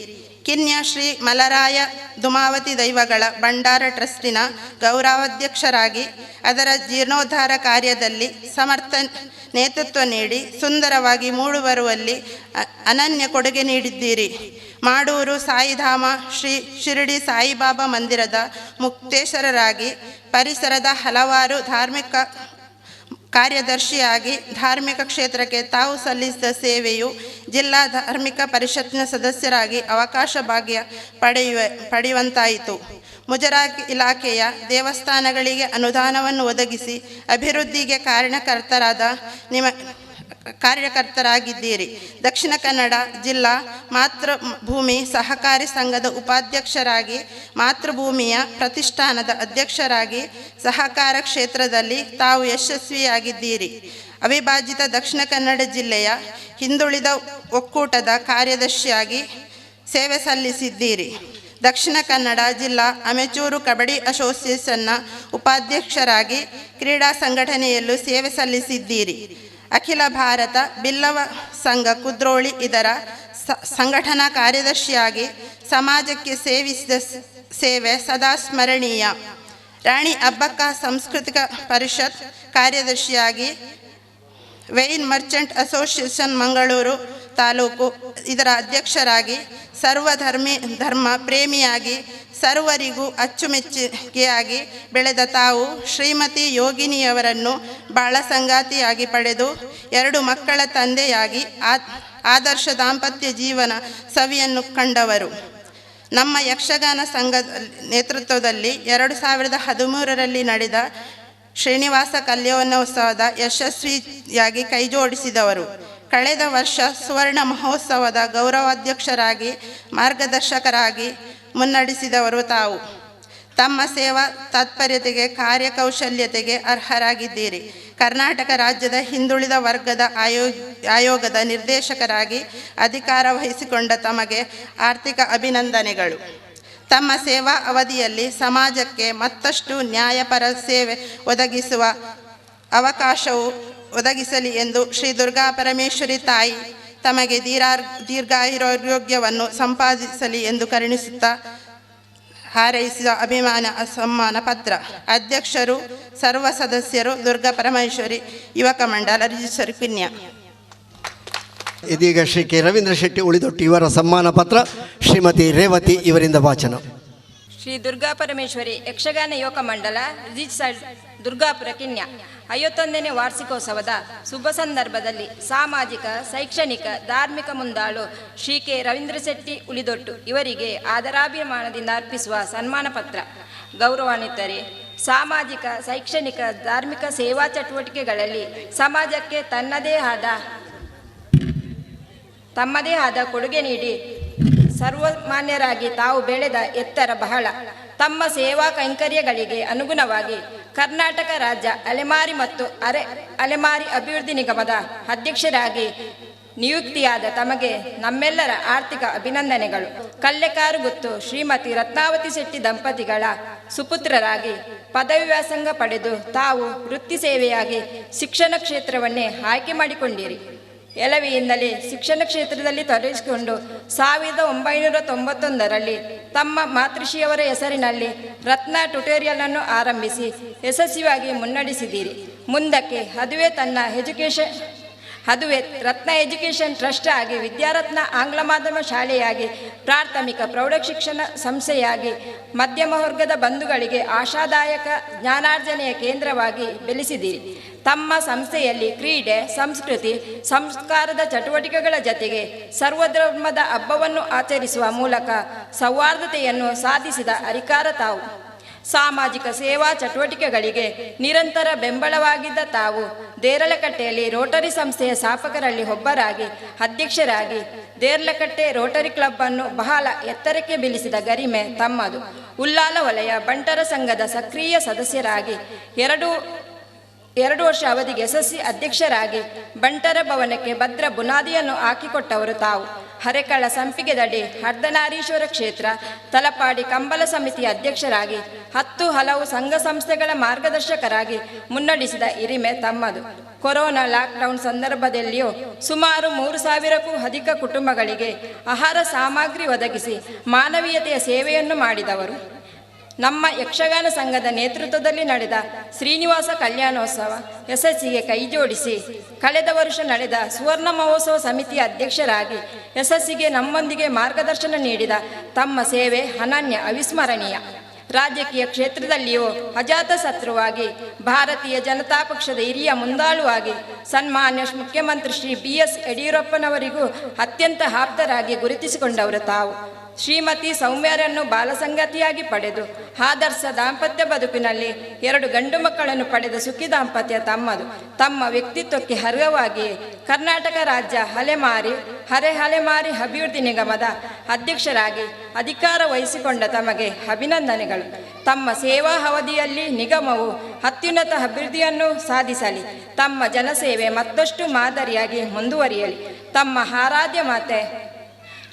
ಕಿನ್ಯ ಶ್ರೀ ಮಲರಾಯ ಧುಮಾವತಿ ದೈವಗಳ ಭಂಡಾರ ಟ್ರಸ್ಟಿನ ಗೌರವಾಧ್ಯಕ್ಷರಾಗಿ ಅದರ ಜೀರ್ಣೋದ್ಧಾರ ಕಾರ್ಯದಲ್ಲಿ ಸಮರ್ಥ ನೇತೃತ್ವ ನೀಡಿ ಸುಂದರವಾಗಿ ಮೂಡಿಬರುವಲ್ಲಿ ಅನನ್ಯ ಕೊಡುಗೆ ನೀಡಿದ್ದೀರಿ. ಮಾಡೂರು ಸಾಯಿಧಾಮ ಶ್ರೀ ಶಿರಡಿ ಸಾಯಿಬಾಬಾ ಮಂದಿರದ ಮುಕ್ತೇಶ್ವರರಾಗಿ ಪರಿಸರದ ಹಲವಾರು ಧಾರ್ಮಿಕ ಕಾರ್ಯದರ್ಶಿಯಾಗಿ ಧಾರ್ಮಿಕ ಕ್ಷೇತ್ರಕ್ಕೆ ತಾವು ಸಲ್ಲಿಸಿದ ಸೇವೆಯು ಜಿಲ್ಲಾ ಧಾರ್ಮಿಕ ಪರಿಷತ್ತಿನ ಸದಸ್ಯರಾಗಿ ಅವಕಾಶ ಭಾಗ್ಯ ಪಡೆಯುವಂತಾಯಿತು. ಮುಜರಾಯಿ ಇಲಾಖೆಯ ದೇವಸ್ಥಾನಗಳಿಗೆ ಅನುದಾನವನ್ನು ಒದಗಿಸಿ ಅಭಿವೃದ್ಧಿಗೆ ಕಾರಣಕರ್ತರಾದ ನಿಮ್ಮ ಕಾರ್ಯಕರ್ತರಾಗಿದ್ದೀರಿ. ದಕ್ಷಿಣ ಕನ್ನಡ ಜಿಲ್ಲಾ ಮಾತೃಭೂಮಿ ಸಹಕಾರಿ ಸಂಘದ ಉಪಾಧ್ಯಕ್ಷರಾಗಿ, ಮಾತೃಭೂಮಿಯ ಪ್ರತಿಷ್ಠಾನದ ಅಧ್ಯಕ್ಷರಾಗಿ ಸಹಕಾರ ಕ್ಷೇತ್ರದಲ್ಲಿ ತಾವು ಯಶಸ್ವಿಯಾಗಿದ್ದೀರಿ. ಅವಿಭಾಜಿತ ದಕ್ಷಿಣ ಕನ್ನಡ ಜಿಲ್ಲೆಯ ಹಿಂದುಳಿದ ಒಕ್ಕೂಟದ ಕಾರ್ಯದರ್ಶಿಯಾಗಿ ಸೇವೆ ಸಲ್ಲಿಸಿದ್ದೀರಿ. ದಕ್ಷಿಣ ಕನ್ನಡ ಜಿಲ್ಲಾ ಅಮೆಚೂರು ಕಬಡ್ಡಿ ಅಸೋಸಿಯೇಷನ್ನ ಉಪಾಧ್ಯಕ್ಷರಾಗಿ ಕ್ರೀಡಾ ಸಂಘಟನೆಯಲ್ಲೂ ಸೇವೆ ಸಲ್ಲಿಸಿದ್ದೀರಿ. ಅಖಿಲ ಭಾರತ ಬಿಲ್ಲವ ಸಂಘ ಕುದ್ರೋಳಿ ಇದರ ಸಂಘಟನಾ ಕಾರ್ಯದರ್ಶಿಯಾಗಿ ಸಮಾಜಕ್ಕೆ ಸೇವಿಸಿದ ಸೇವೆ ಸದಾ ಸ್ಮರಣೀಯ. ರಾಣಿ ಅಬ್ಬಕ್ಕ ಸಾಂಸ್ಕೃತಿಕ ಪರಿಷತ್ ಕಾರ್ಯದರ್ಶಿಯಾಗಿ, wine merchant association Mangaluru taluk ಇದರ ಅಧ್ಯಕ್ಷರಾಗಿ, ಸರ್ವಧರ್ಮಿ ಧರ್ಮ ಪ್ರೇಮಿಯಾಗಿ ಸರ್ವರಿಗೂ ಅಚ್ಚುಮೆಚ್ಚುಗೆಯಾಗಿ ಬೆಳೆದ ತಾವು ಶ್ರೀಮತಿ ಯೋಗಿನಿಯವರನ್ನು ಬಾಳ ಸಂಗಾತಿಯಾಗಿ ಪಡೆದು 2 ಮಕ್ಕಳ ತಂದೆಯಾಗಿ ಆದರ್ಶ ದಾಂಪತ್ಯ ಜೀವನ ಸವಿಯನ್ನು ಕಂಡವರು. ನಮ್ಮ ಯಕ್ಷಗಾನ ಸಂಘದ ನೇತೃತ್ವದಲ್ಲಿ 2013ರಲ್ಲಿ ನಡೆದ ಶ್ರೀನಿವಾಸ ಕಲ್ಯಾಣೋತ್ಸವದ ಯಶಸ್ವಿಯಾಗಿ ಕೈಜೋಡಿಸಿದವರು. ಕಳೆದ ವರ್ಷ ಸುವರ್ಣ ಮಹೋತ್ಸವದ ಗೌರವಾಧ್ಯಕ್ಷರಾಗಿ ಮಾರ್ಗದರ್ಶಕರಾಗಿ ಮುನ್ನಡೆಸಿದವರು ತಾವು. ತಮ್ಮ ಸೇವಾ ತಾತ್ಪರ್ಯತೆಗೆ, ಕಾರ್ಯಕೌಶಲ್ಯತೆಗೆ ಅರ್ಹರಾಗಿದ್ದೀರಿ. ಕರ್ನಾಟಕ ರಾಜ್ಯದ ಹಿಂದುಳಿದ ವರ್ಗದ ಆಯೋಗದ ನಿರ್ದೇಶಕರಾಗಿ ಅಧಿಕಾರ ವಹಿಸಿಕೊಂಡ ತಮಗೆ ಆರ್ಥಿಕ ಅಭಿನಂದನೆಗಳು. ತಮ್ಮ ಸೇವಾ ಅವಧಿಯಲ್ಲಿ ಸಮಾಜಕ್ಕೆ ಮತ್ತಷ್ಟು ನ್ಯಾಯಪರ ಸೇವೆ ಒದಗಿಸುವ ಅವಕಾಶವು ಒದಗಿಸಲಿ ಎಂದು ಶ್ರೀ ದುರ್ಗಾ ಪರಮೇಶ್ವರಿ ತಾಯಿ ತಮಗೆ ದೀರ್ಘಾಯುರಾರೋಗ್ಯವನ್ನು ಸಂಪಾದಿಸಲಿ ಎಂದು ಕರುಣಿಸುತ್ತಾ ಹಾರೈಸಿದ ಅಭಿಮಾನ ಸಮ್ಮಾನ ಪತ್ರ. ಅಧ್ಯಕ್ಷರು, ಸರ್ವ ಸದಸ್ಯರು, ದುರ್ಗಾ ಪರಮೇಶ್ವರಿ ಯುವಕ ಮಂಡಲ, ರಿಜಿಸ್ಟರ್ ಕಿನ್ಯ. ಇದೀಗ ಶ್ರೀ ಕೆ ರವೀಂದ್ರ ಶೆಟ್ಟಿ ಉಳಿದೊಟ್ಟು ಇವರ ಸಮ್ಮಾನ ಪತ್ರ ಶ್ರೀಮತಿ ರೇವತಿ ಇವರಿಂದ ವಾಚನ. ಶ್ರೀ ದುರ್ಗಾ ಪರಮೇಶ್ವರಿ ಯಕ್ಷಗಾನ ಯುವಕ ಮಂಡಲ, ರಿಜಿಸ್ಟರ್ಡ್ ದುರ್ಗಾಪುರ ಕಿನ್ಯ 51ನೇ ವಾರ್ಷಿಕೋತ್ಸವದ ಶುಭ ಸಂದರ್ಭದಲ್ಲಿ ಸಾಮಾಜಿಕ, ಶೈಕ್ಷಣಿಕ, ಧಾರ್ಮಿಕ ಮುಂದಾಳು ಶ್ರೀ ಕೆ ರವೀಂದ್ರ ಶೆಟ್ಟಿ ಉಳಿದೊಟ್ಟು ಇವರಿಗೆ ಆದರಾಭಿಮಾನದಿಂದ ಅರ್ಪಿಸುವ ಸನ್ಮಾನ ಪತ್ರ. ಗೌರವಾನ್ವಿತರೆ, ಸಾಮಾಜಿಕ, ಶೈಕ್ಷಣಿಕ, ಧಾರ್ಮಿಕ ಸೇವಾ ಚಟುವಟಿಕೆಗಳಲ್ಲಿ ಸಮಾಜಕ್ಕೆ ತಮ್ಮದೇ ಆದ ಕೊಡುಗೆ ನೀಡಿ ಸರ್ವಮಾನ್ಯರಾಗಿ ತಾವು ಬೆಳೆದ ಎತ್ತರ ಬಹಳ. ತಮ್ಮ ಸೇವಾ ಕೈಂಕರ್ಯಗಳಿಗೆ ಅನುಗುಣವಾಗಿ ಕರ್ನಾಟಕ ರಾಜ್ಯ ಅಲೆಮಾರಿ ಮತ್ತು ಅರೆ ಅಲೆಮಾರಿ ಅಭಿವೃದ್ಧಿ ನಿಗಮದ ಅಧ್ಯಕ್ಷರಾಗಿ ನಿಯುಕ್ತಿಯಾದ ತಮಗೆ ನಮ್ಮೆಲ್ಲರ ಆರ್ಥಿಕ ಅಭಿನಂದನೆಗಳು. ಕಲ್ಲೆಕಾರು ಗುತ್ತು ಶ್ರೀಮತಿ ರತ್ನಾವತಿ ಶೆಟ್ಟಿ ದಂಪತಿಗಳ ಸುಪುತ್ರರಾಗಿ ಪದವಿ ವ್ಯಾಸಂಗ ಪಡೆದು ತಾವು ವೃತ್ತಿ ಸೇವೆಯಾಗಿ ಶಿಕ್ಷಣ ಕ್ಷೇತ್ರವನ್ನೇ ಆಯ್ಕೆ ಮಾಡಿಕೊಂಡಿರಿ. ಎಳವೆಯಿಂದಲೇ ಶಿಕ್ಷಣ ಕ್ಷೇತ್ರದಲ್ಲಿ ತೊಡಗಿಸಿಕೊಂಡು 1991ರಲ್ಲಿ ತಮ್ಮ ಮಾತೃಶ್ರೀಯವರ ಹೆಸರಿನಲ್ಲಿ ರತ್ನ ಟ್ಯುಟೋರಿಯಲ್ ಅನ್ನು ಆರಂಭಿಸಿ ಯಶಸ್ವಿಯಾಗಿ ಮುನ್ನಡೆಸಿದ್ದೀರಿ. ಮುಂದಕ್ಕೆ ಅದುವೇ ರತ್ನ ಎಜುಕೇಷನ್ ಟ್ರಸ್ಟ್ ಆಗಿ, ವಿದ್ಯಾರತ್ನ ಆಂಗ್ಲ ಮಾಧ್ಯಮ ಶಾಲೆಯಾಗಿ, ಪ್ರಾಥಮಿಕ ಪ್ರೌಢ ಶಿಕ್ಷಣ ಸಂಸ್ಥೆಯಾಗಿ, ಮಧ್ಯಮ ವರ್ಗದ ಬಂಧುಗಳಿಗೆ ಆಶಾದಾಯಕ ಜ್ಞಾನಾರ್ಜನೆಯ ಕೇಂದ್ರವಾಗಿ ಬೆಳೆಸಿದ್ದೀರಿ. ತಮ್ಮ ಸಂಸ್ಥೆಯಲ್ಲಿ ಕ್ರೀಡೆ, ಸಂಸ್ಕೃತಿ, ಸಂಸ್ಕಾರದ ಚಟುವಟಿಕೆಗಳ ಜತೆಗೆ ಸರ್ವಧರ್ಮದ ಹಬ್ಬವನ್ನು ಆಚರಿಸುವ ಮೂಲಕ ಸೌಹಾರ್ದತೆಯನ್ನು ಸಾಧಿಸಿದ ಅಧಿಕಾರ ತಾವು. ಸಾಮಾಜಿಕ ಸೇವಾ ಚಟುವಟಿಕೆಗಳಿಗೆ ನಿರಂತರ ಬೆಂಬಲವಾಗಿದ್ದ ತಾವು ದೇರಳಕಟ್ಟೆಯಲ್ಲಿ ರೋಟರಿ ಸಂಸ್ಥೆಯ ಸ್ಥಾಪಕರಲ್ಲಿ ಒಬ್ಬರಾಗಿ, ಅಧ್ಯಕ್ಷರಾಗಿ ದೇರಳಕಟ್ಟೆ ರೋಟರಿ ಕ್ಲಬ್ ಅನ್ನು ಬಹಳ ಎತ್ತರಕ್ಕೆ ಬೆಳೆಸಿದ ಗರಿಮೆ ತಮ್ಮದು. ಉಲ್ಲಾಲ ವಲಯ ಬಂಟರ ಸಂಘದ ಸಕ್ರಿಯ ಸದಸ್ಯರಾಗಿ 2 2 ವರ್ಷ ಅವಧಿಗೆ ಯಶಸ್ವಿ ಅಧ್ಯಕ್ಷರಾಗಿ ಬಂಟರ ಭವನಕ್ಕೆ ಭದ್ರ ಬುನಾದಿಯನ್ನು ಹಾಕಿಕೊಟ್ಟವರು ತಾವು. ಹರೇಕಳ ಸಂಪಿಗೆದಡಿ ಅರ್ಧನಾರೀಶ್ವರ ಕ್ಷೇತ್ರ ತಲಪಾಡಿ ಕಂಬಳ ಸಮಿತಿಯ ಅಧ್ಯಕ್ಷರಾಗಿ 10 ಹಲವು ಸಂಘ ಸಂಸ್ಥೆಗಳ ಮಾರ್ಗದರ್ಶಕರಾಗಿ ಮುನ್ನಡೆಸಿದ ಹಿರಿಮೆ ತಮ್ಮದು. ಕೊರೋನಾ ಲಾಕ್ಡೌನ್ ಸಂದರ್ಭದಲ್ಲಿಯೂ ಸುಮಾರು 3,000ಕ್ಕೂ ಅಧಿಕ ಕುಟುಂಬಗಳಿಗೆ ಆಹಾರ ಸಾಮಗ್ರಿ ಒದಗಿಸಿ ಮಾನವೀಯತೆಯ ಸೇವೆಯನ್ನು ಮಾಡಿದವರು. ನಮ್ಮ ಯಕ್ಷಗಾನ ಸಂಘದ ನೇತೃತ್ವದಲ್ಲಿ ನಡೆದ ಶ್ರೀನಿವಾಸ ಕಲ್ಯಾಣೋತ್ಸವ ಯಶಸ್ಸಿಗೆ ಕೈಜೋಡಿಸಿ ಕಳೆದ ವರ್ಷ ನಡೆದ ಸುವರ್ಣ ಮಹೋತ್ಸವ ಸಮಿತಿಯ ಅಧ್ಯಕ್ಷರಾಗಿ ಯಶಸ್ಸಿಗೆ ನಮ್ಮೊಂದಿಗೆ ಮಾರ್ಗದರ್ಶನ ನೀಡಿದ ತಮ್ಮ ಸೇವೆ ಅನನ್ಯ, ಅವಿಸ್ಮರಣೀಯ. ರಾಜಕೀಯ ಕ್ಷೇತ್ರದಲ್ಲಿಯೂ ಅಜಾತಶತ್ರುವಾಗಿ ಭಾರತೀಯ ಜನತಾ ಪಕ್ಷದ ಹಿರಿಯ ಮುಂದಾಳುವಾಗಿ ಸನ್ಮಾನ್ಯ ಮುಖ್ಯಮಂತ್ರಿ ಶ್ರೀ ಬಿ.ಎಸ್. ಯಡಿಯೂರಪ್ಪನವರಿಗೂ ಅತ್ಯಂತ ಆಪ್ತರಾಗಿ ಗುರುತಿಸಿಕೊಂಡವರು ತಾವು. ಶ್ರೀಮತಿ ಸೌಮ್ಯರನ್ನು ಬಾಲಸಂಗತಿಯಾಗಿ ಪಡೆದು ಆದರ್ಶ ದಾಂಪತ್ಯ ಬದುಕಿನಲ್ಲಿ 2 ಗಂಡು ಮಕ್ಕಳನ್ನು ಪಡೆದ ಸುಖಿ ದಾಂಪತ್ಯ ತಮ್ಮದು. ತಮ್ಮ ವ್ಯಕ್ತಿತ್ವಕ್ಕೆ ಅರ್ಹವಾಗಿ ಕರ್ನಾಟಕ ರಾಜ್ಯ ಅಲೆಮಾರಿ ಅರೆ ಅಲೆಮಾರಿ ಅಭಿವೃದ್ಧಿ ನಿಗಮದ ಅಧ್ಯಕ್ಷರಾಗಿ ಅಧಿಕಾರ ವಹಿಸಿಕೊಂಡ ತಮಗೆ ಅಭಿನಂದನೆಗಳು. ತಮ್ಮ ಸೇವಾ ಅವಧಿಯಲ್ಲಿ ನಿಗಮವು ಅತ್ಯುನ್ನತ ಅಭಿವೃದ್ಧಿಯನ್ನು ಸಾಧಿಸಲಿ. ತಮ್ಮ ಜನಸೇವೆ ಮತ್ತಷ್ಟು ಮಾದರಿಯಾಗಿ ಮುಂದುವರಿಯಲಿ. ತಮ್ಮ ಆರಾಧ್ಯ ಮಾತೆ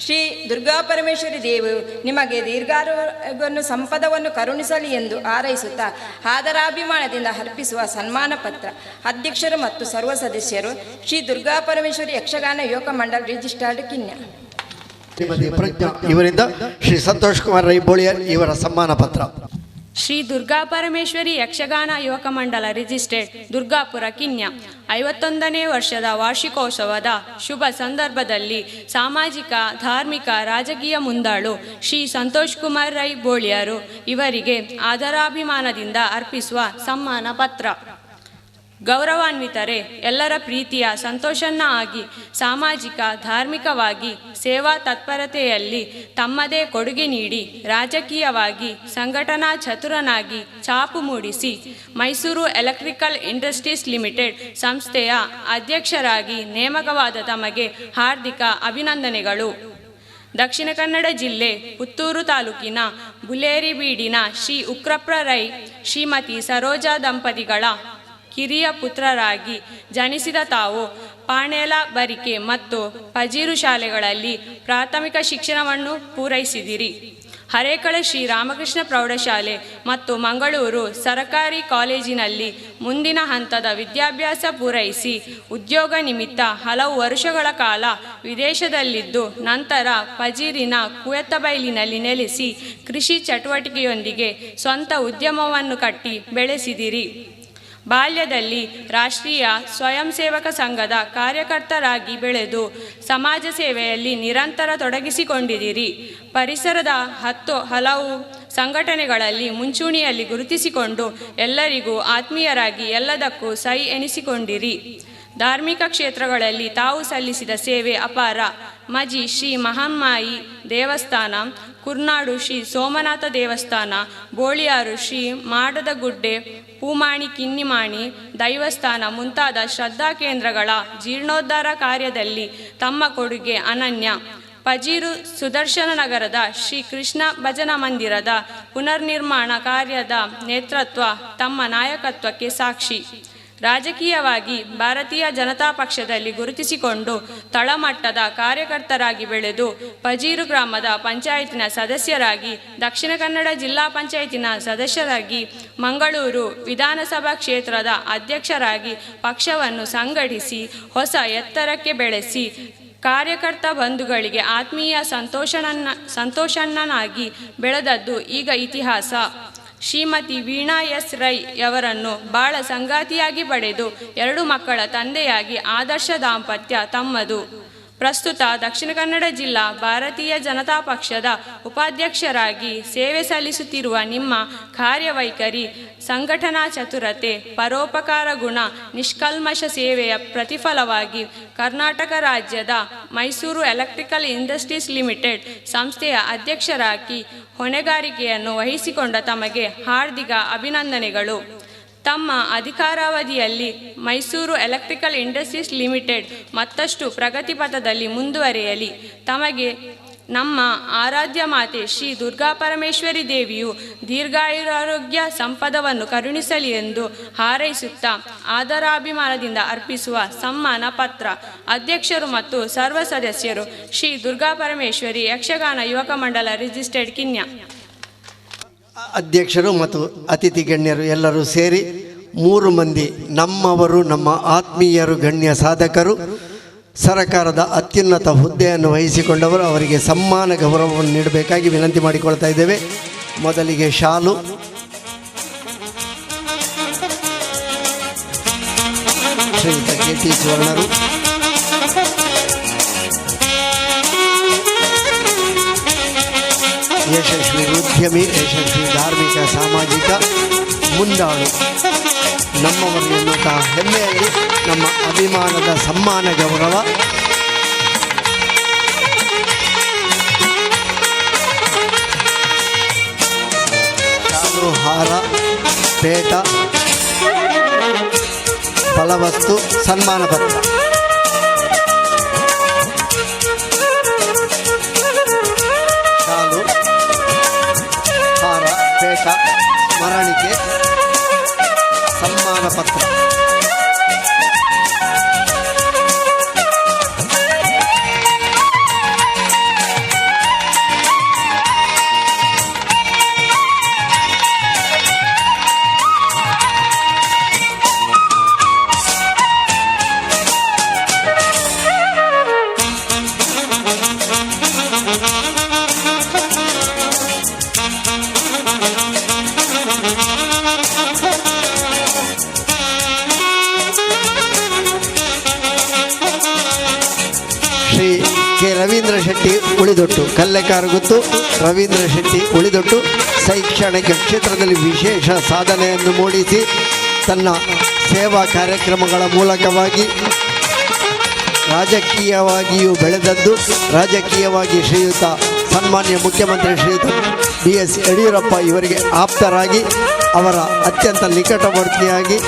ಶ್ರೀ ದುರ್ಗಾಪರಮೇಶ್ವರಿ ದೇವರು ನಿಮಗೆ ದೀರ್ಘಾರೋಗ್ಯವನ್ನು ಸಂಪದವನ್ನು ಕರುಣಿಸಲಿ ಎಂದು ಹಾರೈಸುತ್ತಾ ಆದರಾಭಿಮಾನದಿಂದ ಅರ್ಪಿಸುವ ಸನ್ಮಾನ ಪತ್ರ. ಅಧ್ಯಕ್ಷರು ಮತ್ತು ಸರ್ವ ಸದಸ್ಯರು, ಶ್ರೀ ದುರ್ಗಾಪರಮೇಶ್ವರಿ ಯಕ್ಷಗಾನ ಯುವಕ ಮಂಡಲ್, ರಿಜಿಸ್ಟರ್ಡ್, ಕಿನ್ಯ. ಶ್ರೀಮತಿ ಪ್ರಜ್ಞಾ ಇವರಿಂದ ಶ್ರೀ ಸಂತೋಷ್ ಕುಮಾರ್ ರೈ ಬೋಳಿಯರ್ ಇವರ ಸನ್ಮಾನ ಪತ್ರ. ಶ್ರೀ ದುರ್ಗಾಪರಮೇಶ್ವರಿ ಯಕ್ಷಗಾನ ಯುವಕ ಮಂಡಲ, ರಿಜಿಸ್ಟರ್ಡ್, ದುರ್ಗಾಪುರ, ಕಿನ್ಯ. 51ನೇ ವರ್ಷದ ವಾರ್ಷಿಕೋತ್ಸವದ ಶುಭ ಸಂದರ್ಭದಲ್ಲಿ ಸಾಮಾಜಿಕ, ಧಾರ್ಮಿಕ, ರಾಜಕೀಯ ಮುಂದಾಳು ಶ್ರೀ ಸಂತೋಷ್ ಕುಮಾರ್ ರೈ ಬೋಳಿಯರು ಇವರಿಗೆ ಆದರಾಭಿಮಾನದಿಂದ ಅರ್ಪಿಸುವ ಸಮ್ಮಾನ ಪತ್ರ. ಗೌರವಾನ್ವಿತರೇ, ಎಲ್ಲರ ಪ್ರೀತಿಯ ಸಂತೋಷನ್ನ ಆಗಿ ಸಾಮಾಜಿಕ, ಧಾರ್ಮಿಕವಾಗಿ ಸೇವಾ ತತ್ಪರತೆಯಲ್ಲಿ ತಮ್ಮದೇ ಕೊಡುಗೆ ನೀಡಿ ರಾಜಕೀಯವಾಗಿ ಸಂಘಟನಾ ಚತುರನಾಗಿ ಛಾಪು ಮೂಡಿಸಿ ಮೈಸೂರು ಎಲೆಕ್ಟ್ರಿಕಲ್ ಇಂಡಸ್ಟ್ರೀಸ್ ಲಿಮಿಟೆಡ್ ಸಂಸ್ಥೆಯ ಅಧ್ಯಕ್ಷರಾಗಿ ನೇಮಕವಾದ ತಮಗೆ ಹಾರ್ದಿಕ ಅಭಿನಂದನೆಗಳು. ದಕ್ಷಿಣ ಕನ್ನಡ ಜಿಲ್ಲೆ ಪುತ್ತೂರು ತಾಲೂಕಿನ ಬುಲೇರಿಬೀಡಿನ ಶ್ರೀ ಉಕ್ರಪ್ಪ ರೈ ಶ್ರೀಮತಿ ಸರೋಜಾ ದಂಪತಿಗಳ ಕಿರಿಯ ಪುತ್ರರಾಗಿ ಜನಿಸಿದ ತಾವು ಪಾಣೇಲ, ಬರಿಕೆ ಮತ್ತು ಪಜೀರು ಶಾಲೆಗಳಲ್ಲಿ ಪ್ರಾಥಮಿಕ ಶಿಕ್ಷಣವನ್ನು ಪೂರೈಸಿದಿರಿ. ಹರೇಕಳ ಶ್ರೀ ರಾಮಕೃಷ್ಣ ಪ್ರೌಢಶಾಲೆ ಮತ್ತು ಮಂಗಳೂರು ಸರಕಾರಿ ಕಾಲೇಜಿನಲ್ಲಿ ಮುಂದಿನ ಹಂತದ ವಿದ್ಯಾಭ್ಯಾಸ ಪೂರೈಸಿ ಉದ್ಯೋಗ ನಿಮಿತ್ತ ಹಲವು ವರ್ಷಗಳ ಕಾಲ ವಿದೇಶದಲ್ಲಿದ್ದು ನಂತರ ಪಜೀರಿನ ಕುಯತ್ತಬೈಲಿನಲ್ಲಿ ನೆಲೆಸಿ ಕೃಷಿ ಚಟುವಟಿಕೆಯೊಂದಿಗೆ ಸ್ವಂತ ಉದ್ಯಮವನ್ನು ಕಟ್ಟಿ ಬೆಳೆಸಿದಿರಿ. ಬಾಲ್ಯದಲ್ಲಿ ರಾಷ್ಟ್ರೀಯ ಸ್ವಯಂ ಸೇವಕ ಸಂಘದ ಕಾರ್ಯಕರ್ತರಾಗಿ ಬೆಳೆದು ಸಮಾಜ ಸೇವೆಯಲ್ಲಿ ನಿರಂತರ ತೊಡಗಿಸಿಕೊಂಡಿದ್ದೀರಿ. ಪರಿಸರದ 10 ಹಲವು ಸಂಘಟನೆಗಳಲ್ಲಿ ಮುಂಚೂಣಿಯಲ್ಲಿ ಗುರುತಿಸಿಕೊಂಡು ಎಲ್ಲರಿಗೂ ಆತ್ಮೀಯರಾಗಿ ಎಲ್ಲದಕ್ಕೂ ಸೈ ಎನಿಸಿಕೊಂಡಿರಿ. ಧಾರ್ಮಿಕ ಕ್ಷೇತ್ರಗಳಲ್ಲಿ ತಾವು ಸಲ್ಲಿಸಿದ ಸೇವೆ ಅಪಾರ. ಮಜಿ ಶ್ರೀ ಮಹಮ್ಮಾಯಿ ದೇವಸ್ಥಾನ, ಕುರ್ನಾಡು ಶ್ರೀ ಸೋಮನಾಥ ದೇವಸ್ಥಾನ, ಬೋಳಿಯಾರು ಶ್ರೀ ಮಾಡದಗುಡ್ಡೆ ಪೂಮಾಣಿ ಕಿನ್ನಿಮಾಣಿ ದೈವಸ್ಥಾನ ಮುಂತಾದ ಶ್ರದ್ಧಾ ಕೇಂದ್ರಗಳ ಜೀರ್ಣೋದ್ಧಾರ ಕಾರ್ಯದಲ್ಲಿ ತಮ್ಮ ಕೊಡುಗೆ ಅನನ್ಯ. ಪಜೀರು ಸುದರ್ಶನ ನಗರದ ಶ್ರೀ ಕೃಷ್ಣ ಭಜನಾ ಮಂದಿರದ ಪುನರ್ನಿರ್ಮಾಣ ಕಾರ್ಯದ ನೇತೃತ್ವ ತಮ್ಮ ನಾಯಕತ್ವಕ್ಕೆ ಸಾಕ್ಷಿ. ರಾಜಕೀಯವಾಗಿ ಭಾರತೀಯ ಜನತಾ ಪಕ್ಷದಲ್ಲಿ ಗುರುತಿಸಿಕೊಂಡು ತಳಮಟ್ಟದ ಕಾರ್ಯಕರ್ತರಾಗಿ ಬೆಳೆದು ಪಜೀರು ಗ್ರಾಮದ ಪಂಚಾಯತಿನ ಸದಸ್ಯರಾಗಿ, ದಕ್ಷಿಣ ಕನ್ನಡ ಜಿಲ್ಲಾ ಪಂಚಾಯತಿನ ಸದಸ್ಯರಾಗಿ, ಮಂಗಳೂರು ವಿಧಾನಸಭಾ ಕ್ಷೇತ್ರದ ಅಧ್ಯಕ್ಷರಾಗಿ ಪಕ್ಷವನ್ನು ಸಂಘಟಿಸಿ ಹೊಸ ಎತ್ತರಕ್ಕೆ ಬೆಳೆಸಿ ಕಾರ್ಯಕರ್ತ ಬಂಧುಗಳಿಗೆ ಆತ್ಮೀಯ ಸಂತೋಷಣ್ಣನಾಗಿ ಬೆಳೆದದ್ದು ಈಗ ಇತಿಹಾಸ. ಶ್ರೀಮತಿ ವೀಣಾ ಎಸ್ ರೈ ಯವರನ್ನು ಬಾಳ ಸಂಗಾತಿಯಾಗಿ ಪಡೆದು 2 ಮಕ್ಕಳ ತಂದೆಯಾಗಿ ಆದರ್ಶ ದಾಂಪತ್ಯ ತಮ್ಮದು. ಪ್ರಸ್ತುತ ದಕ್ಷಿಣ ಕನ್ನಡ ಜಿಲ್ಲಾ ಭಾರತೀಯ ಜನತಾ ಪಕ್ಷದ ಉಪಾಧ್ಯಕ್ಷರಾಗಿ ಸೇವೆ ಸಲ್ಲಿಸುತ್ತಿರುವ ನಿಮ್ಮ ಕಾರ್ಯವೈಖರಿ, ಸಂಘಟನಾ ಚತುರತೆ, ಪರೋಪಕಾರ ಗುಣ, ನಿಷ್ಕಲ್ಮಶ ಸೇವೆಯ ಪ್ರತಿಫಲವಾಗಿ ಕರ್ನಾಟಕ ರಾಜ್ಯದ ಮೈಸೂರು ಎಲೆಕ್ಟ್ರಿಕಲ್ ಇಂಡಸ್ಟ್ರೀಸ್ ಲಿಮಿಟೆಡ್ ಸಂಸ್ಥೆಯ ಅಧ್ಯಕ್ಷರಾಗಿ ಹೊಣೆಗಾರಿಕೆಯನ್ನು ವಹಿಸಿಕೊಂಡ ತಮಗೆ ಹಾರ್ದಿಕ ಅಭಿನಂದನೆಗಳು. ತಮ್ಮ ಅಧಿಕಾರಾವಧಿಯಲ್ಲಿ ಮೈಸೂರು ಎಲೆಕ್ಟ್ರಿಕಲ್ ಇಂಡಸ್ಟ್ರೀಸ್ ಲಿಮಿಟೆಡ್ ಮತ್ತಷ್ಟು ಪ್ರಗತಿ ಪಥದಲ್ಲಿ ಮುಂದುವರಿಯಲಿ. ತಮಗೆ ನಮ್ಮ ಆರಾಧ್ಯ ಮಾತೆ ಶ್ರೀ ದುರ್ಗಾ ಪರಮೇಶ್ವರಿ ದೇವಿಯು ದೀರ್ಘಾಯುರಾರೋಗ್ಯ ಸಂಪದವನ್ನು ಕರುಣಿಸಲಿ ಎಂದು ಹಾರೈಸುತ್ತಾ ಆದರಾಭಿಮಾನದಿಂದ ಅರ್ಪಿಸುವ ಸಮ್ಮಾನ ಪತ್ರ. ಅಧ್ಯಕ್ಷರು ಮತ್ತು ಸರ್ವ ಸದಸ್ಯರು, ಶ್ರೀ ದುರ್ಗಾ ಪರಮೇಶ್ವರಿ ಯಕ್ಷಗಾನ ಯುವಕ ಮಂಡಲ ರಿಜಿಸ್ಟರ್ಡ್ ಕಿನ್ಯಾ. ಅಧ್ಯಕ್ಷರು ಮತ್ತು ಅತಿಥಿ ಗಣ್ಯರು ಎಲ್ಲರೂ ಸೇರಿ 3 ಮಂದಿ ನಮ್ಮವರು, ನಮ್ಮ ಆತ್ಮೀಯರು, ಗಣ್ಯ ಸಾಧಕರು, ಸರಕಾರದ ಅತ್ಯುನ್ನತ ಹುದ್ದೆಯನ್ನು ವಹಿಸಿಕೊಂಡವರು, ಅವರಿಗೆ ಸಮ್ಮಾನ ಗೌರವವನ್ನು ನೀಡಬೇಕಾಗಿ ವಿನಂತಿ ಮಾಡಿಕೊಳ್ತಾ ಇದ್ದೇವೆ. ಮೊದಲಿಗೆ ಶಾಲು, ಶ್ರೀಯುತ ಕೆ ಟಿ ಸುವರ್ಣರು, ಯಶಸ್ವಿ ಉದ್ಯಮಿ, ಯಶಸ್ವಿ ಧಾರ್ಮಿಕ ಸಾಮಾಜಿಕ ಮುಂದಾಳು, ನಮ್ಮವರು ಎನ್ನುವಂತಹ ಹೆಮ್ಮೆಯಲ್ಲಿ ನಮ್ಮ ಅಭಿಮಾನದ ಸಮ್ಮಾನ ಗೌರವ. ಶಾಲು, ಹಾರ, ಪೇಟ, ಫಲವಸ್ತು, ಸನ್ಮಾನ ಪತ್ರ. ಶಾಲು, ಹಾರ, ಪೇಟ, ಸ್ಮರಣಿಕೆ, ಸನ್ಮಾನ ಪತ್ರ. ಶ್ರೀ ಕೆ ರವೀಂದ್ರ ಶೆಟ್ಟಿ ಉಳಿದೊಟ್ಟು, ಕಲ್ಲೆಕಾರಗುತ್ತು ರವೀಂದ್ರ ಶೆಟ್ಟಿ ಉಳಿದೊಟ್ಟು ಶೈಕ್ಷಣಿಕ ಕ್ಷೇತ್ರದಲ್ಲಿ ವಿಶೇಷ ಸಾಧನೆಯನ್ನು ಮೂಡಿಸಿ ತನ್ನ ಸೇವಾ ಕಾರ್ಯಕ್ರಮಗಳ ಮೂಲಕವಾಗಿ ರಾಜಕೀಯವಾಗಿಯೂ ಬೆಳೆದದ್ದು. ರಾಜಕೀಯವಾಗಿ ಶ್ರೀಯುತ ಸನ್ಮಾನ್ಯ ಮುಖ್ಯಮಂತ್ರಿ ಶ್ರೀಯುತ ಬಿ ಎಸ್ ಯಡಿಯೂರಪ್ಪ ಇವರಿಗೆ ಆಪ್ತರಾಗಿ ಅವರ ಅತ್ಯಂತ ನಿಕಟವರ್ತಿಯಾಗಿ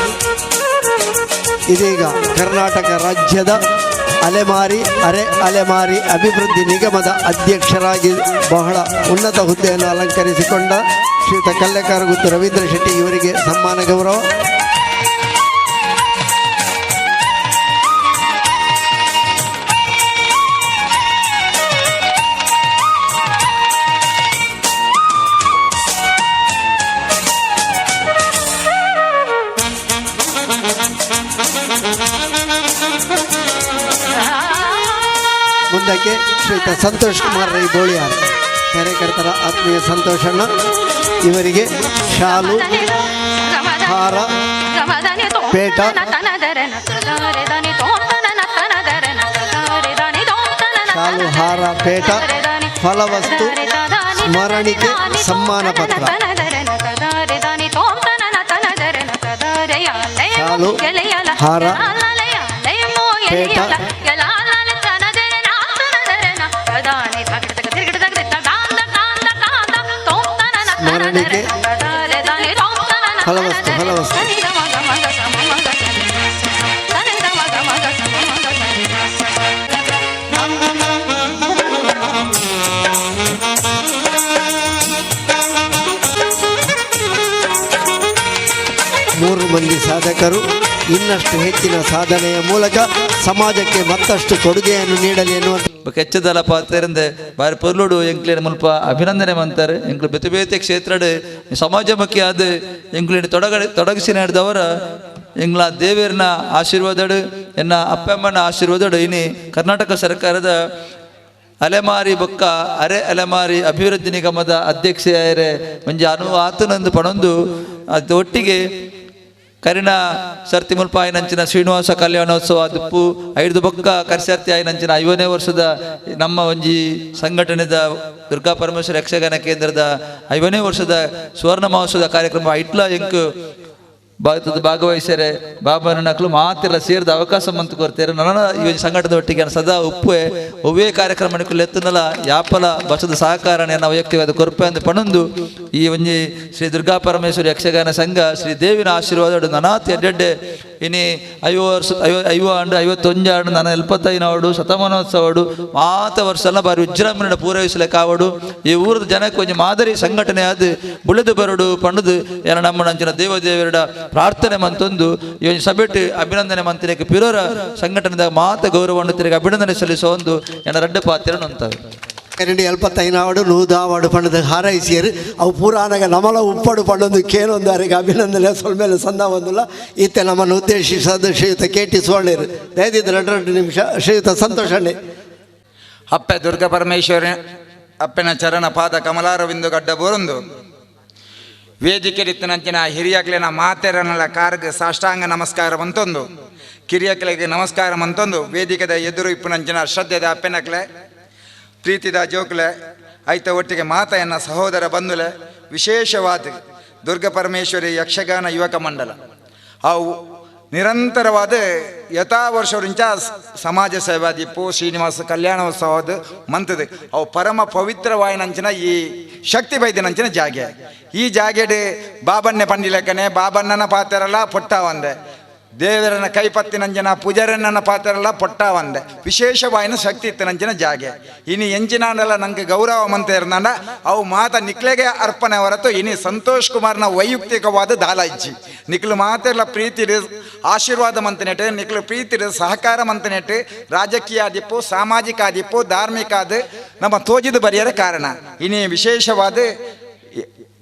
ಇದೀಗ ಕರ್ನಾಟಕ ರಾಜ್ಯದ ಅಲೆಮಾರಿ ಅರೆ ಅಲೆಮಾರಿ ಅಭಿವೃದ್ಧಿ ನಿಗಮದ ಅಧ್ಯಕ್ಷರಾಗಿ ಬಹಳ ಉನ್ನತ ಹುದ್ದೆಯನ್ನು ಅಲಂಕರಿಸಿಕೊಂಡ ಶ್ರೀಯುತ ಕಲ್ಲೆಕಾರಗುತ್ತು ರವೀಂದ್ರ ಶೆಟ್ಟಿ ಇವರಿಗೆ ಸಮ್ಮಾನ ಗೌರವ. ಮುಂದಕ್ಕೆ ಶ್ರೀಯುತ ಸಂತೋಷ್ ಕುಮಾರ್ ರೈ ಬೋಳಿಯಾರ್, ಕಾರ್ಯಕರ್ತರ ಆತ್ಮೀಯ ಸಂತೋಷಣ್ಣ ಇವರಿಗೆ ಶಾಲು, ಹಾರ, ಪೇಟ, ಶಾಲು, ಹಾರ, ಪೇಟ, ಫಲವಸ್ತು, ಸ್ಮರಣಿಕೆ, ಸಮ್ಮಾನ ಪತ್ರ. ಶಾಲು, ಹಾರ, ಪೇಟ, ಸ್ಮರಣಿಕೆ, ಫಲವಸ್ತು, ಫಲವಸ್ತು. 3 ಮಂದಿ ಸಾಧಕರು ಇನ್ನಷ್ಟು ಹೆಚ್ಚಿನ ಸಾಧನೆಯ ಮೂಲಕ ಸಮಾಜಕ್ಕೆ ಮತ್ತಷ್ಟು ಕೊಡುಗೆಯನ್ನು ನೀಡಲಿ ಎನ್ನುವ ಕೆಚ್ಚದಲ ಪಾತೆರಂದೆ ಬಾರಿ ಪೊರ್ಲುಡು ಎಂಕ್ಲೇನ ಮುಲ್ಪ ಅಭಿನಂದನೆ ಮಂತಾರೆ. ಎಂಕ್ಲು ಬೇತೆ ಬೇತೆ ಕ್ಷೇತ್ರಡ್ ಸಮಾಜಮುಖಿ ಆದ ಎಂಕ್ಲೇನ ತೊಡಗಿಸಿ ನಡೆದವರ ಎಂಗ್ಲ ದೇವೇರ್ನ ಆಶೀರ್ವಾದಡು ಎನ್ನ ಅಪ್ಪಮ್ಮನ ಆಶೀರ್ವಾದಡು ಇನಿ ಕರ್ನಾಟಕ ಸರ್ಕಾರದ ಅಲೆಮಾರಿ ಬೊಕ್ಕ ಅರೆ ಅಲೆಮಾರಿ ಅಭಿವೃದ್ಧಿ ನಿಗಮದ ಅಧ್ಯಕ್ಷೆಯರೇ ಒಂಜಿ ಅನು ಆತನಂದು ಪಣೊಂದು ಅದು ಒಟ್ಟಿಗೆ ಕರಿಣ ಸರ್ತಿ ಮುಲ್ಪ ಆಯಿನಂಚಿನ ಶ್ರೀನಿವಾಸ ಕಲ್ಯಾಣೋತ್ಸವ ದುಪ್ಪು ಐದು ಬೊಕ್ಕ ಕರ್ಸರ್ತಿ ಆಯಿನಂಚಿನ 50ನೇ ವರ್ಷದ ನಮ್ಮ ಒಂಜಿ ಸಂಘಟನೆದ ದುರ್ಗಾ ಪರಮೇಶ್ವರ ಯಕ್ಷಗಾನ ಕೇಂದ್ರದ 50ನೇ ವರ್ಷದ ಸುವರ್ಣ ಮಹೋತ್ಸವದ ಕಾರ್ಯಕ್ರಮ ಐಟ್ಲ ಎಂಕ್ ಭಾಗವಹಿಸರೆ ಬಾಬನ ನಕಲು ಮಾತೆಲ್ಲ ಸೇರಿದ ಅವಕಾಶ ಮಂತು ಕೊರ್ತಾರೆ. ನನ್ನ ಈ ಸಂಘಟದ ಒಟ್ಟಿಗೆ ಸದಾ ಉಪ್ಪೆ ಒವ್ವೇ ಕಾರ್ಯಕ್ರಮ ಎತ್ತನಲ ಯಾಪಲ ಬಸದ ಸಹಕಾರ ವೈಯಕ್ತಿಕವಾದ ಕೊರ್ಪೆ ಅಂದು ಪಣೊಂದು ಈ ಒಂಜಿ ಶ್ರೀ ದುರ್ಗಾ ಪರಮೇಶ್ವರಿ ಯಕ್ಷಗಾನ ಸಂಘ ಶ್ರೀ ದೇವಿನ ಆಶೀರ್ವಾದ ನನಾತಿ ಎಡ್ಡೆಡ್ಡೆ ಇನಿ 50 ವರ್ಷ 50 ಆಂಡು 51 ಆಂಡು ನನ್ನ 75 ಆವಡು ಶತಮಾನೋತ್ಸವಡು ಮಾತ ವರ್ಷ ಎಲ್ಲ ಬಾರಿ ವಿಜೃಂಭಣೆ ಪೂರೈಸಲಿಕ್ಕಾವಡು. ಈ ಊರದ ಜನಕ್ಕೆ ಒಂಜಿ ಮಾದರಿ ಸಂಘಟನೆ ಆದ ಬುಳೆದು ಬರಡು ಪಂಡದು ಏನ ನಮ್ಮ ನಂಚಿನ ದೇವದೇವರ ಪ್ರಾರ್ಥನೆ ಮಂತೊಂದು ಈ ಒಂಜಿ ಸಭೆಟ್ ಅಭಿನಂದನೆ ಮಂತಿನಕ್ಕೆ ಪಿರೋರ ಸಂಘಟನೆದ ಮಾತ ಗೌರವವನ್ನು ತಿರುಗಿ ಅಭಿನಂದನೆ ಸಲ್ಲಿಸೋ ಒಂದು ಎನ್ನ ರಡ್ಡ ಪಾತ್ರ ಅಂತವೆ. 2 75 ಆವಡು 100 ಆವಡು ಪಂಡದ ಹಾರೈಸಿಯರು ಅವು ಪುರಾಣಗ ನಮಲ ಉಪ್ಪಡು ಪಂಡೊಂದು ಕೇಳೊಂದು ಅರೆಗೆ ಅಭಿನಂದನೆ ಸೊಲ್ಮೇಲೆ ಸಂದ ಒಂದಿಲ್ಲ. ಈತ ನಮ್ಮನ್ನು ಉದ್ದೇಶಿಸದ ಶ್ರೀಯುತ ಕೆ ಟಿ ಸುವರ್ಣರು ದಯದಿದ್ದು 2 ನಿಮಿಷ ಶ್ರೀಯುತ ಸಂತೋಷ್ ಅಣ್ಣೆ. ಅಪ್ಪೆ ದುರ್ಗಾ ಪರಮೇಶ್ವರಿ ಅಪ್ಪನ ಚರಣ ಪಾದ ಕಮಲಾರವಿಂದು ಗಡ್ಡ ಬೋರೊಂದು ವೇದಿಕೆರಿತ್ತನಂಚಿನ ಹಿರಿಯಕ್ಲಿನ ಮಾತೆರನಲ ಕಾರ್ಗ್ ಸಾಷ್ಟಾಂಗ ನಮಸ್ಕಾರ ಮಂತೊಂದು ಕಿರಿಯಕ್ಲಿಗೆ ನಮಸ್ಕಾರ ಮಂತೊಂದು ವೇದಿಕೆದ ಎದುರು ಇಪ್ಪುನಂಚಿನ ಶ್ರದ್ಧೆದ ಅಪ್ಪೆನಕ್ಲೆ ಪ್ರೀತಿದ ಜೋಕ್ಲೆ ಐತ ಒಟ್ಟಿಗೆ ಮಾತೆಯನ್ನ ಸಹೋದರ ಬಂಧುಲೆ ವಿಶೇಷವಾದ ದುರ್ಗಾ ಪರಮೇಶ್ವರಿ ಯಕ್ಷಗಾನ ಯುವಕ ಮಂಡಲ ಅವು ನಿರಂತರವಾದ ಯಥಾ ವರ್ಷರಿಂಚ ಸಮಾಜ ಸೇವಾದೀಪು ಶ್ರೀನಿವಾಸ ಕಲ್ಯಾಣೋತ್ಸವದ ಮಂತದ ಅವು ಪರಮ ಪವಿತ್ರವಾಯಿನಂಚಿನ ಈ ಶಕ್ತಿ ಬೈದಿನಂಚಿನ ಜಾಗೆ. ಈ ಜಾಗೆಡ್ ಬಾಬನ್ನೆ ಪಂಡಿಲೆಕ್ಕನೆ ಬಾಬಣ್ಣನ ಪಾತೆರಲ್ಲ ಪೊಟ್ಟ ಒಂದೆ ದೇವರನ ಕೈಪತ್ತಿನಂಜನ ಪೂಜಾರನ್ನ ಪಾತ್ರಲ್ಲ ಪೊಟ್ಟ ಒಂದೆ ವಿಶೇಷವಾಯಿನ ಶಕ್ತಿ ಇತ್ತನಂಚಿನ ಜಾಗೆ. ಇನಿ ಎಂಚಿನಾಂಡಲ ನಂಗೆ ಗೌರವ ಮಂತ ಇರ್ನಾಂಡ ಅವು ಮಾತ ನಿಕ್ಲೆಗೆ ಅರ್ಪಣೆ ಹೊರತು ಇನಿ ಸಂತೋಷ್ ಕುಮಾರ್ನ ವೈಯಕ್ತಿಕವಾದ ದಾಲ ಇಜ್ಜಿ. ನಿಕ್ಲು ಮಾತೆಲ್ಲ ಪ್ರೀತಿ ಆಶೀರ್ವಾದ ಮಂತನೆಟ್ಟು ನಿಕ್ಲು ಪ್ರೀತಿ ಸಹಕಾರ ಮಂತನೆಟ್ಟು ರಾಜಕೀಯ ಆದಿಪ್ಪು ಸಾಮಾಜಿಕ ಆದಿಪ್ಪು ಧಾರ್ಮಿಕ ಆದ ನಮ್ಮ ತೋಜಿದ ಬರಿಯರ ಕಾರಣ. ಇನಿ ವಿಶೇಷವಾದ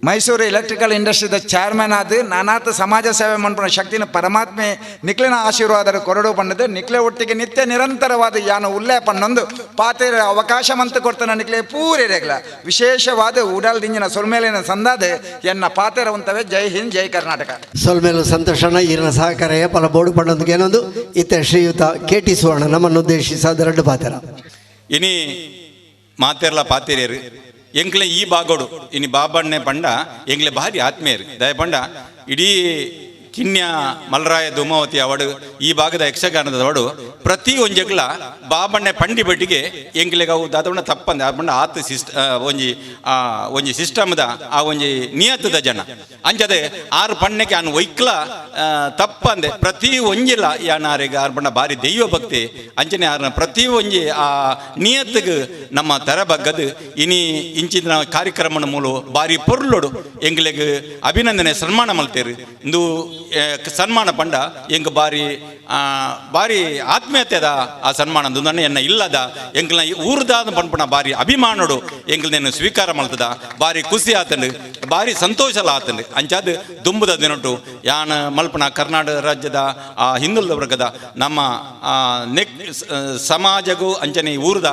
ಮೈಸೂರು ಎಲೆಕ್ಟ್ರಿಕಲ್ ಇಂಡಸ್ಟ್ರಿದ ಚೇರ್ಮನ್ ಆದ ನಾನಾತ ಸಮಾಜ ಸೇವೆ ಮನ್ಪುನ ಶಕ್ತಿನ ಪರಮಾತ್ಮೆ ನಿಕ್ಲಿನ ಆಶೀರ್ವಾದ ಕೊರಡು ಪಣ್ಣದು ನಿಕ್ಲೆ ಒಟ್ಟಿಗೆ ನಿತ್ಯ ನಿರಂತರವಾದ ಯಾನ ಉಲ್ಲೆ ಪಣ್ಣೊಂದು ಪಾತೆರ ಅವಕಾಶ ಮಂತ ಕೊಡ್ತಾನೆ ನಿಕ್ಲೆ ಪೂರೇರೆಗ್ಲ ವಿಶೇಷವಾದ ಉಡಲ್ ದಿಂಜಿನ ಸೊಲ್ಮೇಲಿನ ಸಂದಾದ ಎನ್ನ ಪಾತೆರ ಉಂತವೆ. ಜೈ ಹಿಂದ್, ಜೈ ಕರ್ನಾಟಕ. ಸೊಲ್ಮೇಲು ಸಂತೋಷನ ಈರಿನ ಸಹಕಾರ ಪಲ ಬೋಡು ಪಣ್ಣೊಂದಿಗೆ ಏನೊಂದು ಇತ್ತ ಶ್ರೀಯುತ ಕೆ ಟಿ ಸುವರ್ಣ ನಮ್ಮನ್ನು ಉದ್ದೇಶಿಸಾದ ಎರಡು ಪಾತೆರ. ಇನಿ ಮಾತೆರ್ಲ ಪಾತೆರೇರು ಎಂಕ್ಲೆ ಈ ಬಾಗೋಡು ಇನಿ ಬಾಬಣ್ಣೆ ಪಂಡ ಎಂಕ್ಲೆ ಭಾರಿ ಆತ್ಮೀಯರು ದಯ ಪಂಡ ಇಡೀ ಕಿನ್ಯ ಮಲರಾಯ ಧೂಮಾವತಿ ಅವಡು ಈ ಭಾಗದ ಯಕ್ಷಗಾನದವಡು ಪ್ರತಿ ಒಂಜೆಗ್ಲ ಬಾಬಣ್ಣೆ ಪಂಡಿ ಬಟ್ಟಿಗೆ ಎಂಕ್ಲೆಗೆ ಅವು ದಾದವಣ್ಣ ತಪ್ಪಂದೆ ಆ ಪಂಡ ಆತ ಸಿಸ್ಟ್ ಒಂಜಿ ಒಂಜಿ ಸಿಸ್ಟಮ್ದ ಆ ಒಂಜಿ ನಿಯತದ ಜನ ಅಂಚದೆ ಆರು ಪಣ್ಣೆಗೆ ಆನು ಒಯ್ಕ್ಲ ತಪ್ಪಂದೆ ಪ್ರತಿ ಒಂಜಿಲ ಯಾನಾರಿಗೆ ಆರು ಪಂಡ ಭಾರಿ ದೈವ ಭಕ್ತಿ ಅಂಚನೆ ಆರ್ನ ಪ್ರತಿ ಒಂಜಿ ಆ ನಿಯತ್ತಿಗೆ ನಮ್ಮ ತರ ಬಗ್ಗದು ಇನಿ ಇಂಚಿನ ಕಾರ್ಯಕ್ರಮದ ಮೂಲ ಭಾರಿ ಪೊರ್ಲೊಡು ಎಂಗ್ಲೆಗ್ ಅಭಿನಂದನೆ ಸನ್ಮಾನ ಮಲ್ತೇರು. ಇಂದು ಸನ್ಮಾನ ಪಂಡ ಎಂಗ್ ಬಾರಿ ಬಾರಿ ಆತ್ಮೀಯತೆದ ಆ ಸನ್ಮಾನ ದುಂದಣ್ಣ ಎನ್ನ ಇಲ್ಲದ ಎಂಗ್ಲ ಊರ್ದಾದ ಪನ್ಪುಣ ಬಾರಿ ಅಭಿಮಾನೋಡು ಎಂಗ್ಲನೇನು ಸ್ವೀಕಾರ ಮಲ್ತದ ಬಾರಿ ಖುಷಿ ಆತಂಡು ಬಾರಿ ಸಂತೋಷಲ ಆತಂಡು. ಅಂಚಾದ ದುಂಬುದ ದಿನಟು ಯಾನ ಮಲ್ಪನ ಕರ್ನಾಟಕ ರಾಜ್ಯದ ಆ ಹಿಂದುಳಿದ ವರ್ಗದ ನಮ್ಮ ನೆಕ್ ಸಮಾಜಗೂ ಅಂಚನೆ ಊರ್ದ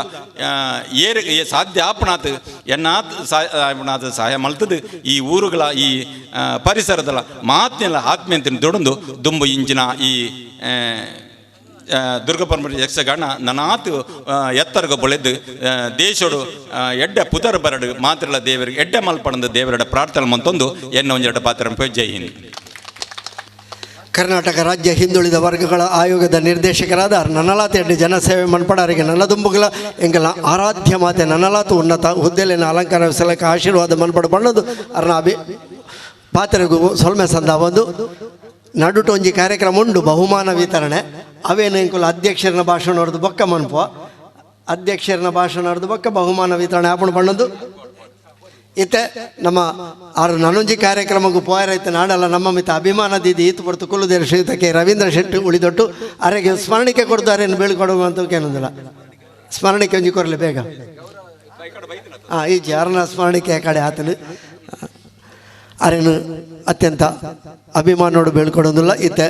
ಏರು ಸಾಧ್ಯ ಆಪಣಾತ್ ಎನ್ನಾತ್ ಆಪಣಾತ್ ಸಹಾಯ ಮಲ್ತದು ಈ ಊರುಗಳ ಈ ಪರಿಸರದಲ್ಲ ಮಾತಿನೆಲ್ಲ ಆತ್ಮೀಯತೆಯನ್ನು ದೊಡಂದು ದುಂಬು ಇಂಚಿನ ಈ ದುರ್ಗಾ ಪರಮೇಶ್ವರಿ ಯಕ್ಷಗಾನ ನನಾತು ಎತ್ತರಗ ಬೊಳೆದು ದೇಶೋಡು ಎಡ್ಡೆ ಪುದರ್ ಬರಡು ಮಾತ್ರಲ್ಲ ದೇವರಿಗೆ ಎಡ್ಡೆ ಮಲ್ಪಣದ ದೇವರಡ ಪ್ರಾರ್ಥನೆ ಮಂತೊಂದು ಎನ್ನ ಒಂದೆರಡು ಪಾತ್ರ. ಜೈ ಹಿಂದ್. ಕರ್ನಾಟಕ ರಾಜ್ಯ ಹಿಂದುಳಿದ ವರ್ಗಗಳ ಆಯೋಗದ ನಿರ್ದೇಶಕರಾದ ನನ್ನಲಾತ ಎಡ್ಡೆ ಜನಸೇವೆ ಮನ್ಪಡಾರಿಗೆ ನನ್ನದುಂಬುಗಳ ಎಂಗಲ ಆರಾಧ್ಯ ಮಾತೆ ನನ್ನಲಾತು ಉನ್ನತ ಹುದ್ದೆಲಿನ ಅಲಂಕಾರ ಸಲಕ ಆಶೀರ್ವಾದ ಮನ್ಪಡ ಬಣ್ಣದು ಅರ್ನ ಅಭಿ ಪಾತ್ರೆಗೂ ಸೊಲ್ಮೆ ಸಂದ ಒಂದು ನಡುಟು ಒಂಜಿ ಕಾರ್ಯಕ್ರಮ ಉಂಡು ಬಹುಮಾನ ವಿತರಣೆ ಅವೇನು ಎಂಕುಲ ಅಧ್ಯಕ್ಷರನ ಭಾಷಣ ಹೊಡೆದು ಬೊಕ್ಕ ಮನ್ಪುವ ಅಧ್ಯಕ್ಷರನ ಭಾಷಣ ಹೊಡೆದು ಬೊಕ್ಕ ಬಹುಮಾನ ವಿತರಣೆ ಆಪಣ ಬಣ್ಣದು. ಇತ್ತೆ ನಮ್ಮ ಆರು ನನೊಂಜಿ ಕಾರ್ಯಕ್ರಮಕ್ಕೂ ಪೋಯರೈತೆ ನಾಡಲ್ಲ ನಮ್ಮ ಮಿತ್ತ ಅಭಿಮಾನ ದೀದಿ ಈತು ಪಡ್ತು ಕುಲ್ಲುದೇರು ಶ್ರೀಯುತ ಕೆ ರವೀಂದ್ರ ಶೆಟ್ಟಿ ಉಳಿದೊಟ್ಟು ಅರೆಗೆ ಸ್ಮರಣಿಕೆ ಕೊಡ್ದು ಅರೇನು ಬೀಳ್ಕೊಡುವ ಅಂತ ಏನೊಂದಿಲ್ಲ. ಸ್ಮರಣಿಕೆ ಒಂಜಿ ಕೊರಲಿ ಬೇಗ. ಹಾಂ, ಈ ಅರಣ ಸ್ಮರಣಿಕೆ ಕಡೆ ಆತನು ಅರೇನು ಅತ್ಯಂತ ಅಭಿಮಾನೋಡು ಬೀಳ್ಕೊಡೋದಿಲ್ಲ. ಇತ್ತೆ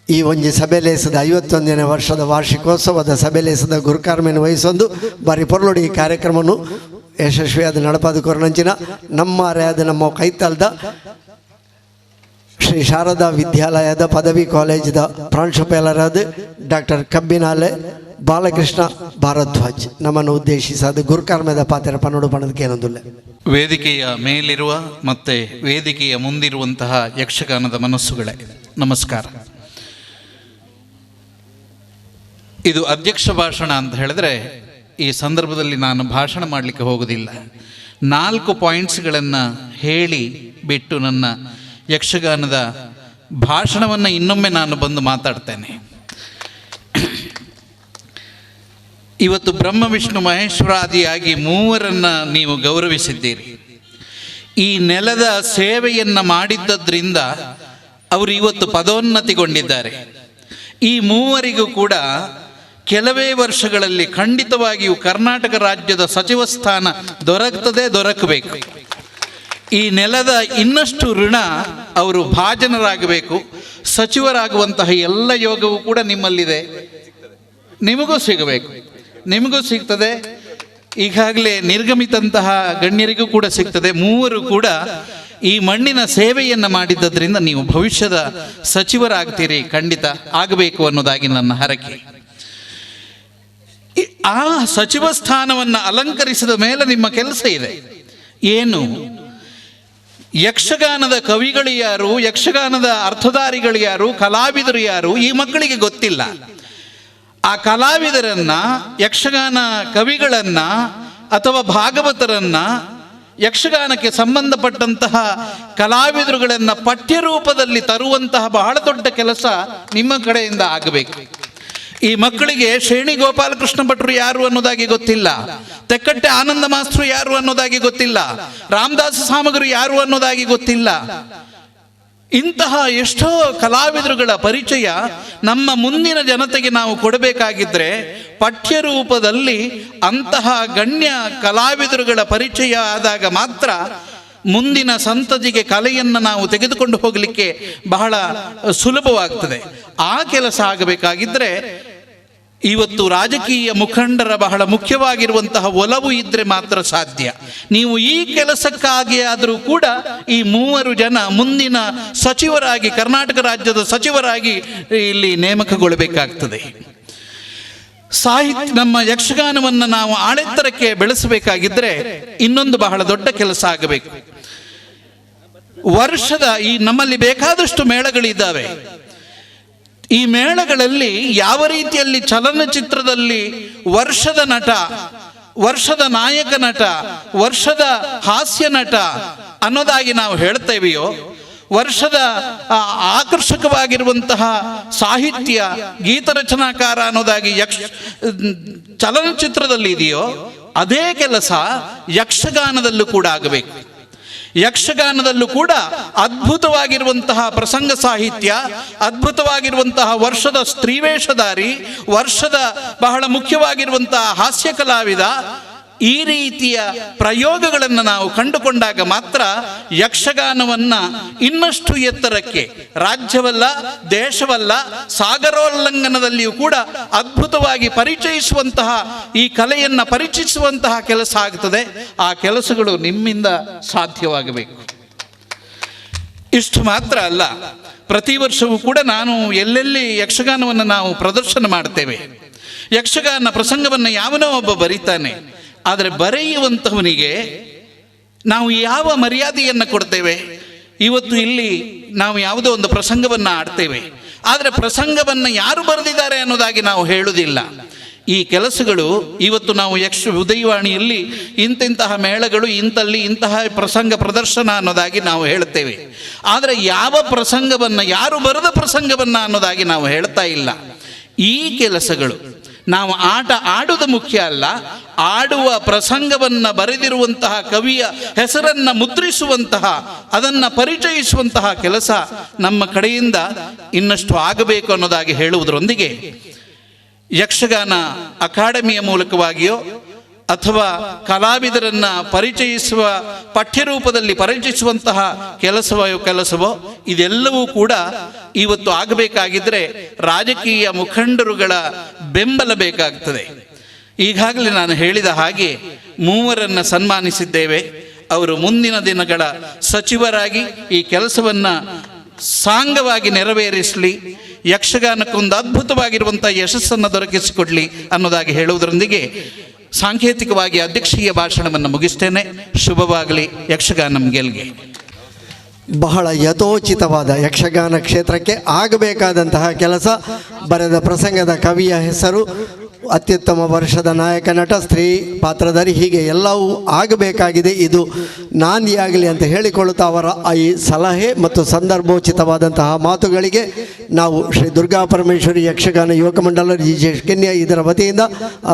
ಈ ಒಂಜಿ ಸಭೆಲೇಸದ 51ನೇ ವರ್ಷದ ವಾರ್ಷಿಕೋತ್ಸವದ ಸಭೆಲೇಸದ ಗುರುಕಾರ್ಮೆಯನ್ನು ವಹಿಸೊಂದು ಬಾರಿ ಪೊರ್ಲೊಡಿ ಈ ಕಾರ್ಯಕ್ರಮವನ್ನು ಯಶಸ್ವಿಯಾದ ನಡಪಾದ ಕೊರನಂಚಿನ ನಮ್ಮ ಅರೆಯಾದ ನಮ್ಮ ಕೈತಲ್ದ ಶ್ರೀ ಶಾರದಾ ವಿದ್ಯಾಲಯದ ಪದವಿ ಕಾಲೇಜಿದ ಪ್ರಾಂಶುಪಾಲರಾದ ಡಾಕ್ಟರ್ ಕಬ್ಬಿನಾಲೆ ಬಾಲಕೃಷ್ಣ ಭಾರದ್ವಾಜ್ ನಮ್ಮನ್ನು ಉದ್ದೇಶಿಸಾದ ಗುರುಕರ್ಮದ ಪಾತ್ರ ಪನ್ನೋಡು ಪಣದಕ್ಕೆ ಏನೊಂದಿಲ್ಲ. ವೇದಿಕೆಯ ಮೇಲಿರುವ ಮತ್ತು ವೇದಿಕೆಯ ಮುಂದಿರುವಂತಹ ಯಕ್ಷಗಾನದ ಮನಸ್ಸುಗಳೇ, ನಮಸ್ಕಾರ. ಇದು ಅಧ್ಯಕ್ಷ ಭಾಷಣ ಅಂತ ಹೇಳಿದ್ರೆ ಈ ಸಂದರ್ಭದಲ್ಲಿ ನಾನು ಭಾಷಣ ಮಾಡಲಿಕ್ಕೆ ಹೋಗೋದಿಲ್ಲ. 4 ಪಾಯಿಂಟ್ಸ್ಗಳನ್ನು ಹೇಳಿ ಬಿಟ್ಟು ನನ್ನ ಯಕ್ಷಗಾನದ ಭಾಷಣವನ್ನು ಇನ್ನೊಮ್ಮೆ ನಾನು ಬಂದು ಮಾತಾಡ್ತೇನೆ. ಇವತ್ತು ಬ್ರಹ್ಮ ವಿಷ್ಣು ಮಹೇಶ್ವರಾದಿಯಾಗಿ ಮೂವರನ್ನು ನೀವು ಗೌರವಿಸಿದ್ದೀರಿ. ಈ ನೆಲದ ಸೇವೆಯನ್ನು ಮಾಡಿದ್ದರಿಂದ ಅವರು ಇವತ್ತು ಪದೋನ್ನತಿಗೊಂಡಿದ್ದಾರೆ. ಈ ಮೂವರಿಗೂ ಕೂಡ ಕೆಲವೇ ವರ್ಷಗಳಲ್ಲಿ ಖಂಡಿತವಾಗಿಯೂ ಕರ್ನಾಟಕ ರಾಜ್ಯದ ಸಚಿವ ಸ್ಥಾನ ದೊರಕ್ತದೆ, ದೊರಕಬೇಕು. ಈ ನೆಲದ ಇನ್ನಷ್ಟು ಋಣ ಅವರು ಭಾಜನರಾಗಬೇಕು. ಸಚಿವರಾಗುವಂತಹ ಎಲ್ಲ ಯೋಗವೂ ಕೂಡ ನಿಮ್ಮಲ್ಲಿದೆ, ನಿಮಗೂ ಸಿಗಬೇಕು, ನಿಮಗೂ ಸಿಗ್ತದೆ. ಈಗಾಗಲೇ ನಿರ್ಗಮಿತಂತಹ ಗಣ್ಯರಿಗೂ ಕೂಡ ಸಿಗ್ತದೆ. ಮೂವರು ಕೂಡ ಈ ಮಣ್ಣಿನ ಸೇವೆಯನ್ನು ಮಾಡಿದ್ದರಿಂದ ನೀವು ಭವಿಷ್ಯದ ಸಚಿವರಾಗ್ತೀರಿ, ಖಂಡಿತ ಆಗಬೇಕು ಅನ್ನೋದಾಗಿ ನನ್ನ ಹರಕೆ. ಆ ಸಚಿವ ಸ್ಥಾನವನ್ನು ಅಲಂಕರಿಸಿದ ಮೇಲೆ ನಿಮ್ಮ ಕೆಲಸ ಇದೆ. ಏನು? ಯಕ್ಷಗಾನದ ಕವಿಗಳು ಯಾರು, ಯಕ್ಷಗಾನದ ಅರ್ಥಧಾರಿಗಳು ಯಾರು, ಕಲಾವಿದರು ಯಾರು ಈ ಮಕ್ಕಳಿಗೆ ಗೊತ್ತಿಲ್ಲ. ಆ ಕಲಾವಿದರನ್ನ, ಯಕ್ಷಗಾನ ಕವಿಗಳನ್ನ ಅಥವಾ ಭಾಗವತರನ್ನ, ಯಕ್ಷಗಾನಕ್ಕೆ ಸಂಬಂಧಪಟ್ಟಂತಹ ಕಲಾವಿದರುಗಳನ್ನು ಪಠ್ಯರೂಪದಲ್ಲಿ ತರುವಂತಹ ಬಹಳ ದೊಡ್ಡ ಕೆಲಸ ನಿಮ್ಮ ಕಡೆಯಿಂದ ಆಗಬೇಕು. ಈ ಮಕ್ಕಳಿಗೆ ಶೇಣಿ ಗೋಪಾಲಕೃಷ್ಣ ಭಟ್ರು ಯಾರು ಅನ್ನೋದಾಗಿ ಗೊತ್ತಿಲ್ಲ, ತೆಕ್ಕಟ್ಟೆ ಆನಂದ ಮಾಸ್ಟ್ರು ಯಾರು ಅನ್ನೋದಾಗಿ ಗೊತ್ತಿಲ್ಲ, ರಾಮದಾಸ ಸಾಮಗರು ಯಾರು ಅನ್ನೋದಾಗಿ ಗೊತ್ತಿಲ್ಲ. ಇಂತಹ ಎಷ್ಟೋ ಕಲಾವಿದರುಗಳ ಪರಿಚಯ ನಮ್ಮ ಮುಂದಿನ ಜನತೆಗೆ ನಾವು ಕೊಡಬೇಕಾಗಿದ್ದರೆ ಪಠ್ಯರೂಪದಲ್ಲಿ ಅಂತಹ ಗಣ್ಯ ಕಲಾವಿದರುಗಳ ಪರಿಚಯ ಆದಾಗ ಮಾತ್ರ ಮುಂದಿನ ಸಂತತಿಗೆ ಕಲೆಯನ್ನು ನಾವು ತೆಗೆದುಕೊಂಡು ಹೋಗಲಿಕ್ಕೆ ಬಹಳ ಸುಲಭವಾಗ್ತದೆ. ಆ ಕೆಲಸ ಆಗಬೇಕಾಗಿದ್ದರೆ ಇವತ್ತು ರಾಜಕೀಯ ಮುಖಂಡರ ಬಹಳ ಮುಖ್ಯವಾಗಿರುವಂತಹ ಒಲವು ಇದ್ದರೆ ಮಾತ್ರ ಸಾಧ್ಯ. ನೀವು ಈ ಕೆಲಸಕ್ಕಾಗಿ ಆದರೂ ಕೂಡ ಈ ಮೂವರು ಜನ ಮುಂದಿನ ಸಚಿವರಾಗಿ, ಕರ್ನಾಟಕ ರಾಜ್ಯದ ಸಚಿವರಾಗಿ ಇಲ್ಲಿ ನೇಮಕಗೊಳ್ಳಬೇಕಾಗ್ತದೆ. ಸಾಹಿತ್ಯ, ನಮ್ಮ ಯಕ್ಷಗಾನವನ್ನು ನಾವು ಆಳೆತ್ತರಕ್ಕೆ ಬೆಳೆಸಬೇಕಾಗಿದ್ದರೆ ಇನ್ನೊಂದು ಬಹಳ ದೊಡ್ಡ ಕೆಲಸ ಆಗಬೇಕು. ವರ್ಷದ ಈ ನಮ್ಮಲ್ಲಿ ಬೇಕಾದಷ್ಟು ಮೇಳಗಳಿದ್ದಾವೆ. ಈ ಮೇಳಗಳಲ್ಲಿ ಯಾವ ರೀತಿಯಲ್ಲಿ ಚಲನಚಿತ್ರದಲ್ಲಿ ವರ್ಷದ ನಟ, ವರ್ಷದ ನಾಯಕ ನಟ, ವರ್ಷದ ಹಾಸ್ಯ ನಟ ಅನ್ನೋದಾಗಿ ನಾವು ಹೇಳ್ತೇವೆಯೋ, ವರ್ಷದ ಆಕರ್ಷಕವಾಗಿರುವಂತಹ ಸಾಹಿತ್ಯ ಗೀತರಚನಾಕಾರ ಅನ್ನೋದಾಗಿ ಚಲನಚಿತ್ರದಲ್ಲಿ ಇದೆಯೋ ಅದೇ ಕೆಲಸ ಯಕ್ಷಗಾನದಲ್ಲೂ ಕೂಡ ಆಗಬೇಕು. ಯಕ್ಷಗಾನದಲ್ಲೂ ಕೂಡ ಅದ್ಭುತವಾಗಿರುವಂತಹ ಪ್ರಸಂಗ ಸಾಹಿತ್ಯ, ಅದ್ಭುತವಾಗಿರುವಂತಹ ವರ್ಷದ ಸ್ತ್ರೀವೇಷಧಾರಿ, ವರ್ಷದ ಬಹಳ ಮುಖ್ಯವಾಗಿರುವಂತಹ ಹಾಸ್ಯ ಕಲಾವಿದ, ಈ ರೀತಿಯ ಪ್ರಯೋಗಗಳನ್ನು ನಾವು ಕಂಡುಕೊಂಡಾಗ ಮಾತ್ರ ಯಕ್ಷಗಾನವನ್ನು ಇನ್ನಷ್ಟು ಎತ್ತರಕ್ಕೆ, ರಾಜ್ಯವಲ್ಲ ದೇಶವಲ್ಲ ಸಾಗರೋಲ್ಲಂಘನದಲ್ಲಿಯೂ ಕೂಡ ಅದ್ಭುತವಾಗಿ ಪರಿಚಯಿಸುವಂತಹ, ಈ ಕಲೆಯನ್ನು ಪರಿಚಯಿಸುವಂತಹ ಕೆಲಸ ಆಗ್ತದೆ. ಆ ಕೆಲಸಗಳು ನಿಮ್ಮಿಂದ ಸಾಧ್ಯವಾಗಬೇಕು. ಇಷ್ಟು ಮಾತ್ರ ಅಲ್ಲ, ಪ್ರತಿ ವರ್ಷವೂ ಕೂಡ ನಾನು ಎಲ್ಲೆಲ್ಲಿ ಯಕ್ಷಗಾನವನ್ನು ನಾವು ಪ್ರದರ್ಶನ ಮಾಡ್ತೇವೆ, ಯಕ್ಷಗಾನ ಪ್ರಸಂಗವನ್ನು ಯಾವನೋ ಒಬ್ಬ ಬರೀತಾನೆ, ಆದರೆ ಬರೆಯುವಂಥವನಿಗೆ ನಾವು ಯಾವ ಮರ್ಯಾದೆಯನ್ನು ಕೊಡ್ತೇವೆ? ಇವತ್ತು ಇಲ್ಲಿ ನಾವು ಯಾವುದೋ ಒಂದು ಪ್ರಸಂಗವನ್ನು ಆಡ್ತೇವೆ, ಆದರೆ ಪ್ರಸಂಗವನ್ನು ಯಾರು ಬರೆದಿದ್ದಾರೆ ಅನ್ನೋದಾಗಿ ನಾವು ಹೇಳುವುದಿಲ್ಲ. ಈ ಕೆಲಸಗಳು ಇವತ್ತು ನಾವು ಉದಯವಾಣಿಯಲ್ಲಿ ಇಂತಿಂತಹ ಮೇಳಗಳು, ಇಂತಲ್ಲಿ ಇಂತಹ ಪ್ರಸಂಗ ಪ್ರದರ್ಶನ ಅನ್ನೋದಾಗಿ ನಾವು ಹೇಳ್ತೇವೆ, ಆದರೆ ಯಾವ ಪ್ರಸಂಗವನ್ನು, ಯಾರು ಬರೆದ ಪ್ರಸಂಗವನ್ನು ಅನ್ನೋದಾಗಿ ನಾವು ಹೇಳ್ತಾ ಇಲ್ಲ. ಈ ಕೆಲಸಗಳು ನಾವು ಆಟ ಆಡೋದು ಮುಖ್ಯ ಅಲ್ಲ, ಆಡುವ ಪ್ರಸಂಗವನ್ನು ಬರೆದಿರುವಂತಹ ಕವಿಯ ಹೆಸರನ್ನು ಮುದ್ರಿಸುವಂತಹ, ಅದನ್ನು ಪರಿಚಯಿಸುವಂತಹ ಕೆಲಸ ನಮ್ಮ ಕಡೆಯಿಂದ ಇನ್ನಷ್ಟು ಆಗಬೇಕು ಅನ್ನೋದಾಗಿ ಹೇಳುವುದರೊಂದಿಗೆ ಯಕ್ಷಗಾನ ಅಕಾಡೆಮಿಯ ಮೂಲಕವಾಗಿಯೋ ಅಥವಾ ಕಲಾವಿದರನ್ನು ಪರಿಚಯಿಸುವ ಪಠ್ಯರೂಪದಲ್ಲಿ ಪರಿಚಯಿಸುವಂತಹ ಕೆಲಸವೋ ಇದೆಲ್ಲವೂ ಕೂಡ ಇವತ್ತು ಆಗಬೇಕಾಗಿದ್ದರೆ ರಾಜಕೀಯ ಮುಖಂಡರುಗಳ ಬೆಂಬಲ ಬೇಕಾಗ್ತದೆ. ಈಗಾಗಲೇ ನಾನು ಹೇಳಿದ ಹಾಗೆ ಮೂವರನ್ನು ಸನ್ಮಾನಿಸಿದ್ದೇವೆ. ಅವರು ಮುಂದಿನ ದಿನಗಳ ಸಚಿವರಾಗಿ ಈ ಕೆಲಸವನ್ನು ಸಾಂಗವಾಗಿ ನೆರವೇರಿಸಲಿ, ಯಕ್ಷಗಾನಕ್ಕೊಂದು ಅದ್ಭುತವಾಗಿರುವಂಥ ಯಶಸ್ಸನ್ನು ದೊರಕಿಸಿಕೊಡಲಿ ಅನ್ನೋದಾಗಿ ಹೇಳುವುದರೊಂದಿಗೆ ಸಾಂಕೇತಿಕವಾಗಿ ಅಧ್ಯಕ್ಷೀಯ ಭಾಷಣವನ್ನು ಮುಗಿಸ್ತೇನೆ. ಶುಭವಾಗಲಿ ಯಕ್ಷಗಾನ ಗೆಲ್ಗೆ. ಬಹಳ ಯಥೋಚಿತವಾದ ಯಕ್ಷಗಾನ ಕ್ಷೇತ್ರಕ್ಕೆ ಆಗಬೇಕಾದಂತಹ ಕೆಲಸ. ಬರೆದ ಪ್ರಸಂಗದ ಕವಿಯ ಹೆಸರು, ಅತ್ಯುತ್ತಮ ವರ್ಷದ ನಾಯಕ ನಟ, ಸ್ತ್ರೀ ಪಾತ್ರಧಾರಿ, ಹೀಗೆ ಎಲ್ಲವೂ ಆಗಬೇಕಾಗಿದೆ. ಇದು ನಾಂದಿಯಾಗಲಿ ಅಂತ ಹೇಳಿಕೊಳ್ಳುತ್ತಾ ಅವರ ಈ ಸಲಹೆ ಮತ್ತು ಸಂದರ್ಭೋಚಿತವಾದಂತಹ ಮಾತುಗಳಿಗೆ ನಾವು ಶ್ರೀ ದುರ್ಗಾ ಪರಮೇಶ್ವರಿ ಯಕ್ಷಗಾನ ಯುವಕ ಮಂಡಲ ಜಿಜೇಶ್ ಕೆನ್ಯಾ ಇದರ ವತಿಯಿಂದ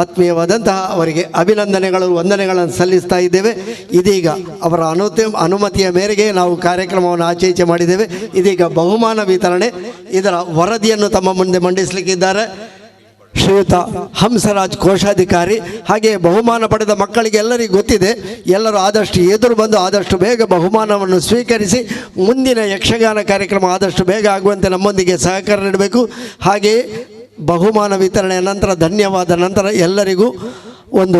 ಆತ್ಮೀಯವಾದಂತಹ ಅವರಿಗೆ ಅಭಿನಂದನೆಗಳು, ವಂದನೆಗಳನ್ನು ಸಲ್ಲಿಸ್ತಾ ಇದ್ದೇವೆ. ಇದೀಗ ಅವರ ಅನುಮತಿಯ ಮೇರೆಗೆ ನಾವು ಕಾರ್ಯಕ್ರಮವನ್ನು ಆಚೆ ಈಚೆ ಮಾಡಿದ್ದೇವೆ. ಇದೀಗ ಬಹುಮಾನ ವಿತರಣೆ, ಇದರ ವರದಿಯನ್ನು ತಮ್ಮ ಮುಂದೆ ಮಂಡಿಸಲಿಕ್ಕಿದ್ದಾರೆ ಶ್ರೀಯುತ ಹಂಸರಾಜ್ ಕೋಶಾಧಿಕಾರಿ. ಹಾಗೆಯೇ ಬಹುಮಾನ ಪಡೆದ ಮಕ್ಕಳಿಗೆ ಎಲ್ಲರಿಗೂ ಗೊತ್ತಿದೆ, ಎಲ್ಲರೂ ಆದಷ್ಟು ಎದುರು ಬಂದು ಆದಷ್ಟು ಬೇಗ ಬಹುಮಾನವನ್ನು ಸ್ವೀಕರಿಸಿ ಮುಂದಿನ ಯಕ್ಷಗಾನ ಕಾರ್ಯಕ್ರಮ ಆದಷ್ಟು ಬೇಗ ಆಗುವಂತೆ ನಮ್ಮೊಂದಿಗೆ ಸಹಕಾರ ನೀಡಬೇಕು. ಹಾಗೆಯೇ ಬಹುಮಾನ ವಿತರಣೆಯ ನಂತರ ಧನ್ಯವಾದ ನಂತರ ಎಲ್ಲರಿಗೂ ಒಂದು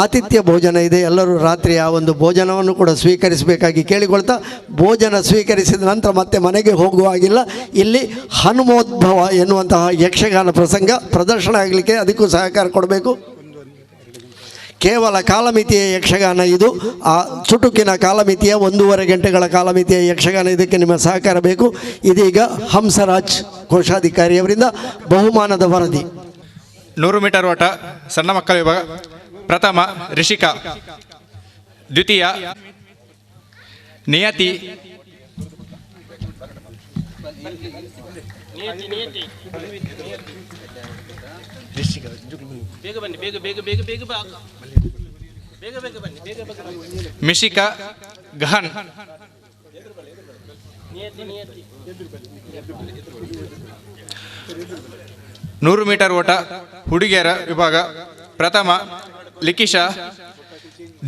ಆತಿಥ್ಯ ಭೋಜನ ಇದೆ. ಎಲ್ಲರೂ ರಾತ್ರಿ ಆ ಒಂದು ಭೋಜನವನ್ನು ಕೂಡ ಸ್ವೀಕರಿಸಬೇಕಾಗಿ ಕೇಳಿಕೊಳ್ತಾ, ಭೋಜನ ಸ್ವೀಕರಿಸಿದ ನಂತರ ಮತ್ತೆ ಮನೆಗೆ ಹೋಗುವಾಗಿಲ್ಲ. ಇಲ್ಲಿ ಹನುಮೋದ್ಭವ ಎನ್ನುವಂತಹ ಯಕ್ಷಗಾನ ಪ್ರಸಂಗ ಪ್ರದರ್ಶನ ಆಗಲಿಕ್ಕೆ ಅದಕ್ಕೂ ಸಹಕಾರ ಕೊಡಬೇಕು. ಕೇವಲ ಕಾಲಮಿತಿಯ ಯಕ್ಷಗಾನ ಇದು, ಆ ಚುಟುಕಿನ ಕಾಲಮಿತಿಯ 1.5 ಗಂಟೆಗಳ ಕಾಲಮಿತಿಯ ಯಕ್ಷಗಾನ, ಇದಕ್ಕೆ ನಿಮ್ಮ ಸಹಕಾರ ಬೇಕು. ಇದೀಗ ಹಂಸರಾಜ್ ಕೋಶಾಧಿಕಾರಿಯವರಿಂದ ಬಹುಮಾನದ ವರದಿ. 100 ಮೀಟರ್ ಓಟ ಸಣ್ಣ ಮಕ್ಕಳ ವಿಭಾಗ, ಪ್ರಥಮ ರಿಷಿಕಾ, ದ್ವಿತೀಯ ನಿಯತಿ, ಮಿಶಿಕಾ ಗಹನ್, 100 ಮೀಟರ್ ಓಟ ಹುಡುಗಿಯರ ವಿಭಾಗ, ಪ್ರಥಮ ಲಿಖಿಶಾ,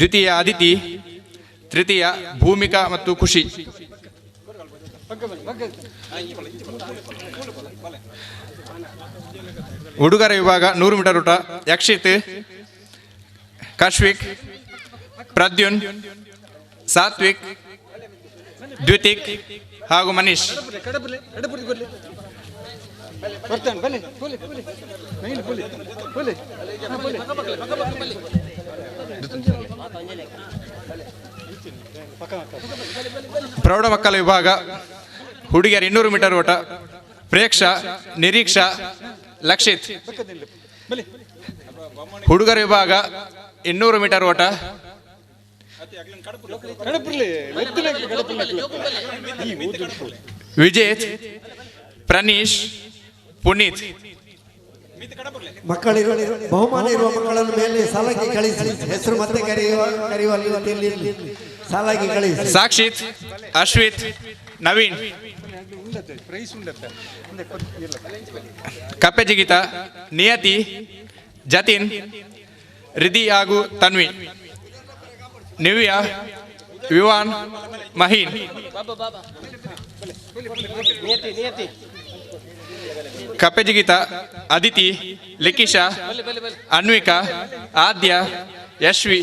ದ್ವಿತೀಯ ಅದಿತಿ, ತೃತೀಯ ಭೂಮಿಕಾ ಮತ್ತು ಖುಷಿ. ಹುಡುಗರ ವಿಭಾಗ 100 ಮೀಟರ್ ಓಟ ಯಕ್ಷಿತ್, ಕಶ್ವಿಕ್, ಪ್ರದ್ಯುನ್, ಸಾತ್ವಿಕ್, ದ್ವಿತಿಕ್ ಹಾಗೂ ಮನೀಶ್. ಪ್ರೌಢ ಮಕ್ಕಳ ವಿಭಾಗ ಹುಡುಗಿಯರ 200 ಮೀಟರ್ ಓಟ ಪ್ರೇಕ್ಷಾ, ನಿರೀಕ್ಷಾ, ಲಕ್ಷಿತ್. ಹುಡುಗರ ವಿಭಾಗ 200 ಮೀಟರ್ ಓಟ ವಿಜೇತ್, ಪ್ರಣೀಶ್, ಪುನೀತ್. ಮಕ್ಕಳಿರುವ ಬಹುಮಾನ ಇರುವ ಮಕ್ಕಳನ್ನು ಮೇಲೆ ಸಾಲಾಗಿ ಕಳಿಸಿ, ಹೆಸರು ಮತ್ತೆ ಕರೆಯುವ ಸಾಲಾಗಿ ಕಳಿಸಿ. ಸಾಕ್ಷಿತ್, ಅಶ್ವಿತ್, ನವೀನ್. ಕಪ್ಪೆ ಜಿಗಿತ ನಿಯತಿ, ಜತಿನ್, ರಿಧಿ ಹಾಗೂ ತನ್ವಿ, ನಿವ್ಯಾ, ವಿವಾನ್, ಮಹೀನ್. ಕಪ್ಪೆ ಜಿಗಿತ ಅದಿತಿ, ಲಿಖಿಶಾ, ಅನ್ವಿಕಾ, ಆದ್ಯ, ಯಶ್ವಿ.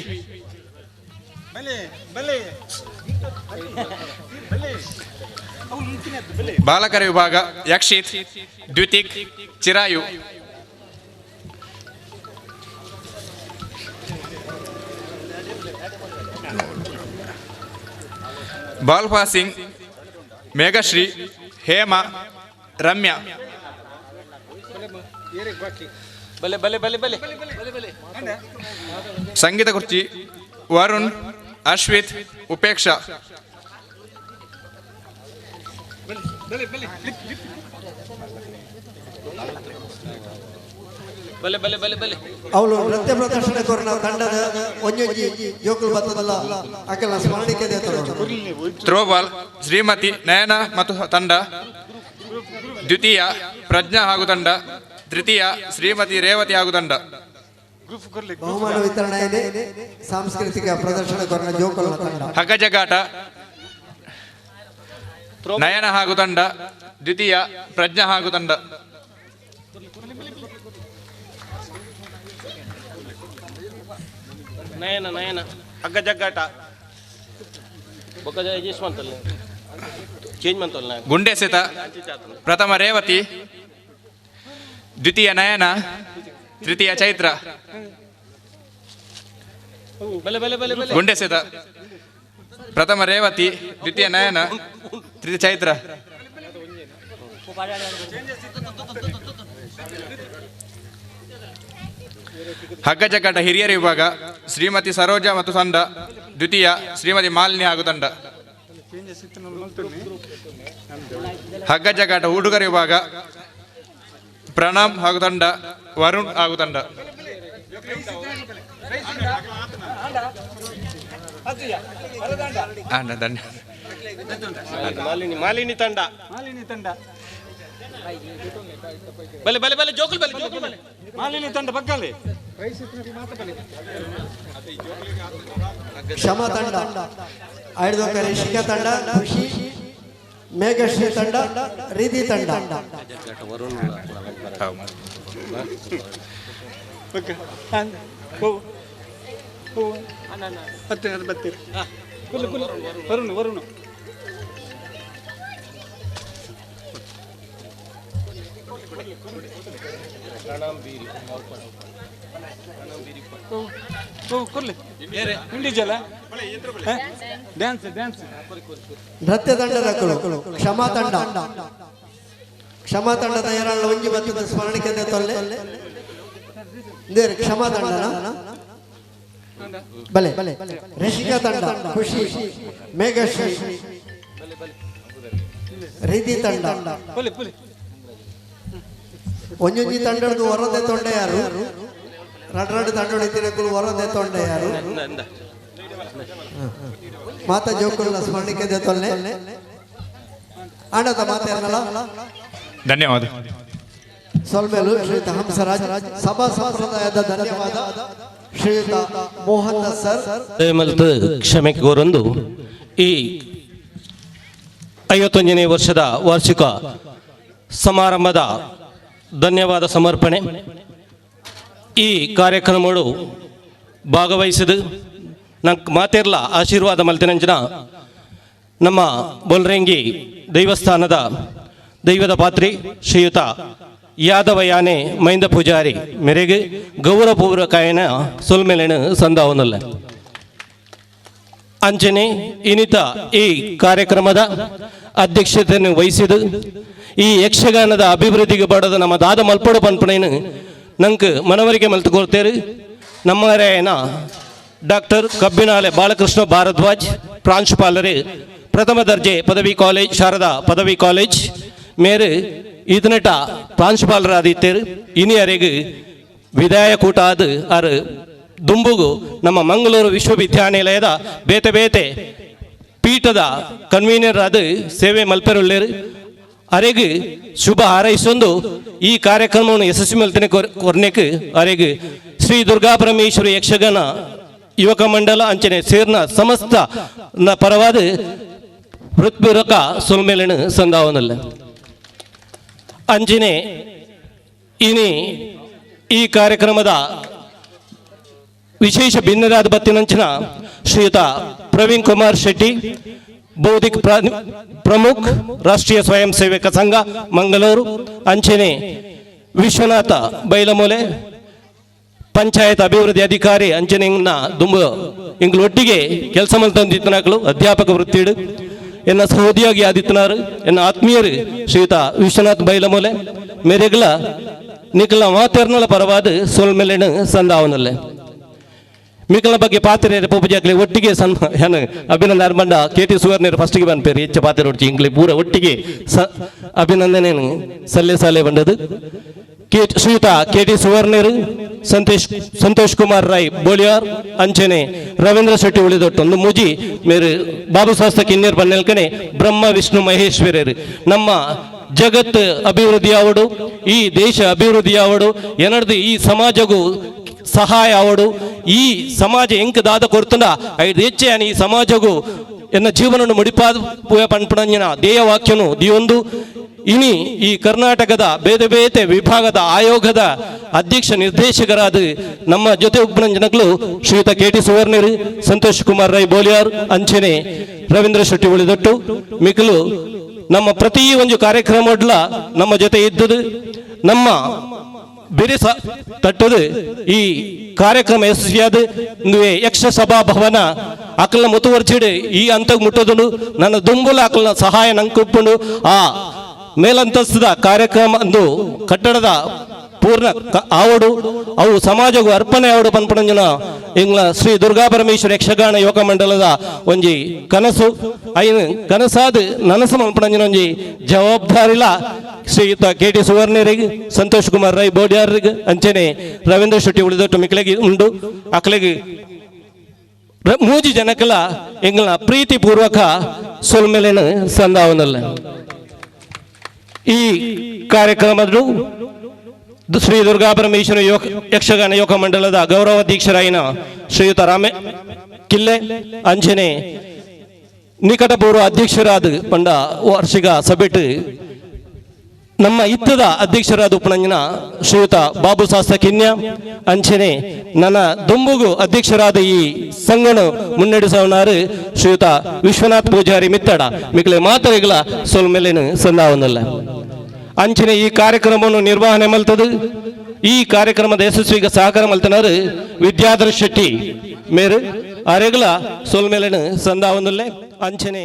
ಬಾಲಕರ ವಿಭಾಗ Yakshit, Dwitik, Chirayu. Ball passing Meghashree, Hema, Ramya. ಸಂಗೀತ ಕುರ್ಚಿ ವರುಣ್, ಅಶ್ವಿತ್, ಉಪೇಕ್ಷಾ. ಬಲೆ ಬಲೆ ಬಲೆ ಬಲೆ ಅವಳು ನೃತ್ಯ ಪ್ರದರ್ಶನ ಕೊರನ ತಂಡದ ಒಂಜೊಂಜಿ ಜೋಕುಲು ಬತ್ತದಲ್ಲ ಅಕಲ್ನ ಸ್ಮರಣಿಕೆ ಥ್ರೋಬಾಲ್ ಶ್ರೀಮತಿ ನಯನ ಮತ್ತು ತಂಡ, ದ್ವಿತೀಯ ಪ್ರಜ್ಞಾ ಹಾಗೂ ತಂಡ, ತೃತೀಯ ಶ್ರೀಮತಿ ರೇವತಿ ಹಾಗೂ ತಂಡ. ಬಹುಮಾನ ವಿತರಣೆ ಇದೆ. ಸಾಂಸ್ಕೃತಿಕ ಪ್ರದರ್ಶನ ಕೊರನ ಜೋಕುಲ ತಂಡ. ಹಗ್ಗಜಗ್ಗಾಟ ನಯನ ಹಾಗೂ ತಂಡ, ದ್ವಿತೀಯ ಪ್ರಜ್ಞಾ ಹಾಗೂ ತಂಡ. ನಯನ ನಯನ ಹಗ್ಗಜಗ್ಗಾಟ ಬೊಕ್ಕ ಜೇಶ್ ಮಂತಲ್ಲ ಚೇಂಜ್ ಮಂತಲ್ಲ. ಗುಂಡೆಸೆತ ಪ್ರಥಮ ರೇವತಿ, ದ್ವಿತೀಯ ನಯನ, ತೃತೀಯ ಚೈತ್ರ. ಬಲೆ ಬಲೆ ಬಲೆ ಬಲೆ ಗುಂಡೆಸೆತ ಪ್ರಥಮ ರೇವತಿ, ದ್ವಿತೀಯ ನಯನ, ತೃತೀಯ ಚೈತ್ರ. ಹಗ್ಗಜಗ್ಗಾಟ ಹಿರಿಯರ ವಿಭಾಗ ಶ್ರೀಮತಿ ಸರೋಜಾ ಮತ್ತು ತಂಡ, ದ್ವಿತೀಯ ಶ್ರೀಮತಿ ಮಾಲಿನಿ ಹಾಗೂ ತಂಡ. ಹಗ್ಗಜಗ್ಗಾಟ ಹುಡುಗರ ವಿಭಾಗ ಪ್ರಣಾಮ್ ಹಾಗೂ ತಂಡ, ವರುಣ್ ಹಾಗೂ ತಂಡ. ಮಾಲಿನಿ ಮಾಲಿನಿ ತಂಡ ಮಾಲಿನಿ ತಂಡ ಬಲೆ ಬಲೆ ಬಲೆ ಜೋಕುಲ್ ಬಲೆ ಜೋಕುಲ್ ಬಲೆ ಮಾಲಿನಿ ತಂಡ ಪಕ್ಕಲ್ಲಿ. ಕ್ಷಮಾ ತಂಡ, ಐದು ರಿಷಿಕಾ ತಂಡ, ಖುಷಿ ಮೇಘಶ್ರೀ ತಂಡ, ರೀತಿ ತಂಡ. Varun Varun dance dance. ನೃತ್ಯ ತಂಡದ ಕ್ಷಮಾ ತಂಡ, ಕ್ಷಮಾ ತಂಡದ ಏರಾಳ ಒಂಜಿ ಬತ್ತದ ಸ್ಮರಣಿಕೆ ತೊಲ್ಲೆ ಕ್ಷಮಾ ತಂಡನ ಬಲೆ ರಿಷಿಕಾ ತಂಡ, ಖುಷಿ ಮೇಘಶ್ರೀ ರೀತಿ ತಂಡ. ಒಂಜೊಂಜಿ ತಂಡದ್ದು ಹೊರದೆ ತೊಂಡೆ ಯಾರು, ರಡ್ ರಡ್ ತಂಡೋಡಿ ತಿನ್ನಕುಲು ಹೊರದೆ ತೊಂಡೆ ಯಾರು. ಮಾತಾ ಜೋಕುಲ್ನ ಸ್ಮರಣಿಕೆ ತೊಲ್ಲೆ ಆಂಡದ ಮಾತೇನಲ್ಲ. ಧನ್ಯವಾದ. ಸೊಲ್ಮೇಲು ಶ್ರೀಯುತ ಹಂಸರಾಜ್ ಸಭಾ ಸಂಪ್ರದಾಯದ ಧನ್ಯವಾದ ಶ್ರೀಯುತ ಮೋಹನ್ ಸರ್. ಕ್ಷಮೆ ಕೋರೊಂದು ಈ 51ನೇ ವರ್ಷದ ವಾರ್ಷಿಕ ಸಮಾರಂಭದ ಧನ್ಯವಾದ ಸಮರ್ಪಣೆ ಈ ಕಾರ್ಯಕ್ರಮಗಳು ಭಾಗವಹಿಸಿದ ನಂಗೆ ಮಾತಿರ್ಲ ಆಶೀರ್ವಾದ ಮಲ್ತಿನಂಚಿನ ನಮ್ಮ ಬೊಲ್ರಂಗಿ ದೇವಸ್ಥಾನದ ದೈವದ ಪಾತ್ರಿ ಶ್ರೀಯುತ ಯಾದವ ಯಾನೆ ಮೈಂದ ಪೂಜಾರಿ ಮೇರೆಗೆ ಗೌರವಪೂರ್ವಕಾಯನ ಸೊಲ್ಮೆಲೆನು ಸಂದಾವನಲ್ಲ. ಅಂಚನೆ ಇನ್ನಿತ ಈ ಕಾರ್ಯಕ್ರಮದ ಅಧ್ಯಕ್ಷತೆಯನ್ನು ವಹಿಸಿದ ಈ ಯಕ್ಷಗಾನದ ಅಭಿವೃದ್ಧಿಗೆ ಬಡದ ನಮ್ಮ ದಾದ ಮಲ್ಪಡು ಪನ್ಪಣೇನು ನಂಗೆ ಮನವರಿಕೆ ಮಲ್ತುಕೊಳ್ತೇರು ನಮ್ಮರೇನ ಡಾಕ್ಟರ್ ಕಬ್ಬಿನಾಲೆ ಬಾಲಕೃಷ್ಣ ಭಾರದ್ವಾಜ್ ಪ್ರಾಂಶುಪಾಲರು ಪ್ರಥಮ ದರ್ಜೆ ಪದವಿ ಕಾಲೇಜ್ ಶಾರದಾ ಪದವಿ ಕಾಲೇಜ್ ಮೇರು ಇದನೆಟ ಪ್ರಾಂಶುಪಾಲರಾದಿತ್ತೇರು. ಇನಿಯರೆಗೆ ವಿದಾಯ ಕೂಟ ಆದ ಅರು ದುಂಬುಗು ನಮ್ಮ ಮಂಗಳೂರು ವಿಶ್ವವಿದ್ಯಾನಿಲಯದ ಬೇತೆ ಬೇತೆ ಪೀಠದ ಕನ್ವೀನರ್ ಆದ ಸೇವೆ ಮಲ್ಪೆರುಳ್ಳೇರು. ಅರೆಗೆ ಶುಭ ಹಾರೈಸೊಂದು ಈ ಕಾರ್ಯಕ್ರಮವನ್ನು ಯಶಸ್ವಿ ಮಲ್ತಿನ ಕೊರ್ನೆಕ್ ಅರೆಗೆ ಶ್ರೀ ದುರ್ಗಾ ಪರಮೇಶ್ವರಿ ಯಕ್ಷಗಾನ ಯುವಕ ಮಂಡಲ ಅಂಚನೆ ಸೇರ್ನ ಸಮಸ್ತ ಪರವಾದ ಹೃತ್ಪೂರ್ವಕ ಸೊಲ್ಮೇಲನ ಸಂದಾವನಲ್ಲ. ಅಂಚನೆ ಇನಿ ಈ ಕಾರ್ಯಕ್ರಮದ ವಿಶೇಷ ಭಿನ್ನರಾದ ಬತ್ತಿನಂಚಿನ ಶ್ರೀಯುತ ಪ್ರವೀಣ್ ಕುಮಾರ್ ಶೆಟ್ಟಿ ಬೌದ್ಧಿಕ ಪ್ರಮುಖ್ ರಾಷ್ಟ್ರೀಯ ಸ್ವಯಂ ಸೇವಕ ಸಂಘ ಮಂಗಳೂರು, ಅಂಚನೆ ವಿಶ್ವನಾಥ ಬೈಲಮೂಲೆ ಪಂಚಾಯತ್ ಅಭಿವೃದ್ಧಿ ಅಧಿಕಾರಿ ಅಂಚನೆ ದುಂಬು ಇಂಗ್ಲು ಒಟ್ಟಿಗೆ ಕೆಲಸ ಮಲ್ತಂದಿತ್ತನಾಕ್ಲು ಅಧ್ಯಾಪಕ ವೃತ್ತಿಡು ಎನ್ನ ಸಹೋದ್ಯೋಗಿ ಆದಿತ್ಯನಾರು ಎನ್ನ ಆತ್ಮೀಯರು ಶ್ರೀಯುತ ವಿಶ್ವನಾಥ್ ಬೈಲಮೂಲೆ ಮೇರೆಗ್ಲ ನಿಖಲ ಮಾತೆರ್ನಲ ಪರವಾದ ಸೋಲ್ಮೆಲೆನು ಸಂದಾವನಲ್ಲೆ. ಮಿಕಲ ಬಗ್ಗೆ ಪಾತ್ರೆ ಪೂಜಾಕ್ಲಿ ಒಟ್ಟಿಗೆ ಸಣ್ಣ ಅಭಿನಂದನೆ ಅರ್ಮಂಡ ಕೆ ಟಿ ಸುವರ್ಣರು ಫಸ್ಟಿಗೆ ಬಂದ್ಪೇರು ಹೆಚ್ಚು ಪಾತ್ರೆ ಒಟ್ಟಿಗೆ ಇಂಗ್ಲಿ ಪೂರ ಒಟ್ಟಿಗೆ ಸ ಅಭಿನಂದನೆ ಸಲ್ಲೆ ಸಾಲೆ ಬಂದದ್ದು. ಕೆ ಶ್ರೀಯುತ ಕೆ ಟಿ ಸುವರ್ಣರು, ಸಂತೋಷ್ ಸಂತೋಷ್ ಕುಮಾರ್ ರೈ ಬೋಳಿಯಾರ್, ಅಂಚನೆ ರವೀಂದ್ರ ಶೆಟ್ಟಿ ಉಳಿದೊಟ್ಟೊಂದು ಮುಜಿ ಮೇರು ಬಾಬು ಶಾಸ್ತ್ರ ಕಿನ್ನೇರ್ ಬನ್ನೆಲ್ಕನೆ ಬ್ರಹ್ಮ ವಿಷ್ಣು ಮಹೇಶ್ವರರು. ನಮ್ಮ ಜಗತ್ತು ಅಭಿವೃದ್ಧಿ ಆವಡು, ಈ ದೇಶ ಅಭಿವೃದ್ಧಿ ಆವಡು, ಎನರ್ದು ಈ ಸಮಾಜಗೂ ಸಹಾಯ ಆವಡು, ಈ ಸಮಾಜ ಎಂಕ್ ದಾದ ಕೊರ್ತುಂಡ ಐದು ಹೆಚ್ಚೆ ಈ ಸಮಾಜಗೂ ಎನ್ನ ಜೀವನವನ್ನು ಮುಡಿಪಾದ ಪನ್ಪುಣಂಜನ ಧ್ಯೇಯ ವಾಕ್ಯನು ದಿಯೊಂದು ಇನಿ ಈ ಕರ್ನಾಟಕದ ಬೇರೆ ಬೇರೆ ವಿಭಾಗದ ಆಯೋಗದ ಅಧ್ಯಕ್ಷ ನಿರ್ದೇಶಕರಾದ ನಮ್ಮ ಜೊತೆ ಉಪ್ಪನ ಜನಗಳು ಶ್ರೀಯುತ ಕೆ ಟಿ ಸುವರ್ಣರು, ಸಂತೋಷ್ ಕುಮಾರ್ ರೈ ಬೋಲಿಯಾರ್, ಅಂಚನೆ ರವೀಂದ್ರ ಶೆಟ್ಟಿ ಉಳಿದೊಟ್ಟು ಮಿಕಲು ನಮ್ಮ ಪ್ರತಿ ಒಂದು ಕಾರ್ಯಕ್ರಮಡ್ಲ ನಮ್ಮ ಜೊತೆ ಇದ್ದದು ನಮ್ಮ ಬಿರಿಸ ತಟ್ಟದು ಈ ಕಾರ್ಯಕ್ರಮ ಯಶಸ್ವಿಯಾದ ಯಕ್ಷ ಸಭಾ ಭವನ ಅಕಲ್ನ ಮುತುವರ್ಚಿಡು ಈ ಹಂತಕ್ಕೆ ಮುಟ್ಟೋದು ನನ್ನ ದುಂಬುಲ ಅಕಲ್ನ ಸಹಾಯ ನಂಗೆ ಆ ಮೇಲಂತಸ್ತದ ಕಾರ್ಯಕ್ರಮ ಅಂದು ಕಟ್ಟಡದ ಪೂರ್ಣ ಆವಡು ಅವು ಸಮಾಜಗೂ ಅರ್ಪಣೆ ಆವಡು ಪನ್ಪಣಂಜನ ಇಂಗ್ಲ ಶ್ರೀ ದುರ್ಗಾ ಪರಮೇಶ್ವರ ಯಕ್ಷಗಾನ ಯುವಕ ಮಂಡಲದ ಒಂಜಿ ಕನಸು ಐನು ಕನಸಾದ ನನಸು ಮನ್ಪಣಂಜನ ಒಂಜಿ ಜವಾಬ್ದಾರಿಲ ಶ್ರೀಯುತ ಕೆ ಟಿ ಸುವರ್ಣರಿಗೆ, ಸಂತೋಷ್ ಕುಮಾರ್ ರೈ ಬೋಡ್ಯಾರಿಗೆ, ಅಂಚನೆ ರವೀಂದ್ರ ಶೆಟ್ಟಿ ಉಳಿದೊಟ್ಟು ಮಿಕ್ಲೆಗೆ ಉಂಡು ಅಕ್ಲೆಗೆ ಮೂಜಿ ಜನಕಲ ಎಂಗ್ಲ ಪ್ರೀತಿಪೂರ್ವಕ ಸೊಲ್ಮೆಲೆನ ಸಂದಾವನಲ್ಲ. ಈ ಕಾರ್ಯಕ್ರಮದ ಶ್ರೀ ದುರ್ಗಾ ಪರಮೇಶ್ವರ ಯೋಗ ಯಕ್ಷಗಾನ ಯೋಗ ಮಂಡಲದ ಗೌರವಾಧ್ಯಕ್ಷರಾಯಿನ ಶ್ರೀಯುತ ರಾಮೆ ಕಿಲ್ಲೆ, ಅಂಜನೆ ನಿಕಟಪೂರ್ವ ಅಧ್ಯಕ್ಷರಾದ ಪಂಡ ವಾರ್ಷಿಕ ಸಭೆಟ್ ನಮ್ಮ ಇತ್ತದ ಅಧ್ಯಕ್ಷರಾದ ಉಪನಂಜನ ಶ್ರೀಯುತ ಬಾಬು ಶಾಸ್ತ್ರ ಕಿನ್ಯ, ಅಂಚನೆ ನನ್ನ ದುಂಬುಗು ಅಧ್ಯಕ್ಷರಾದ ಈ ಸಂಘನು ಮುನ್ನಡೆಸವನಾರು ಶ್ರೀಯುತ ವಿಶ್ವನಾಥ್ ಪೂಜಾರಿ ಮಿತ್ತಡ ಮಿಕ್ಲೆ ಮಾತರಿಗಳ ಸೊಲ್ಮೆಲೆನು ಸಂದಾವನಲ್ಲ. ಅಂಚನೆ ಈ ಕಾರ್ಯಕ್ರಮವನ್ನು ನಿರ್ವಹಣೆ ಮಲ್ತದು ಈ ಕಾರ್ಯಕ್ರಮದ ಯಶಸ್ವಿಗೆ ಸಹಕಾರ ಮಲ್ತನಾರು ವಿದ್ಯಾಧರ ಶೆಟ್ಟಿ ಮೇರು ಅರೆಗಳ ಸೊಲ್ಮೆಲೆನು ಸಂದಾವನಲ್ಲೇ. ಅಂಚನೆ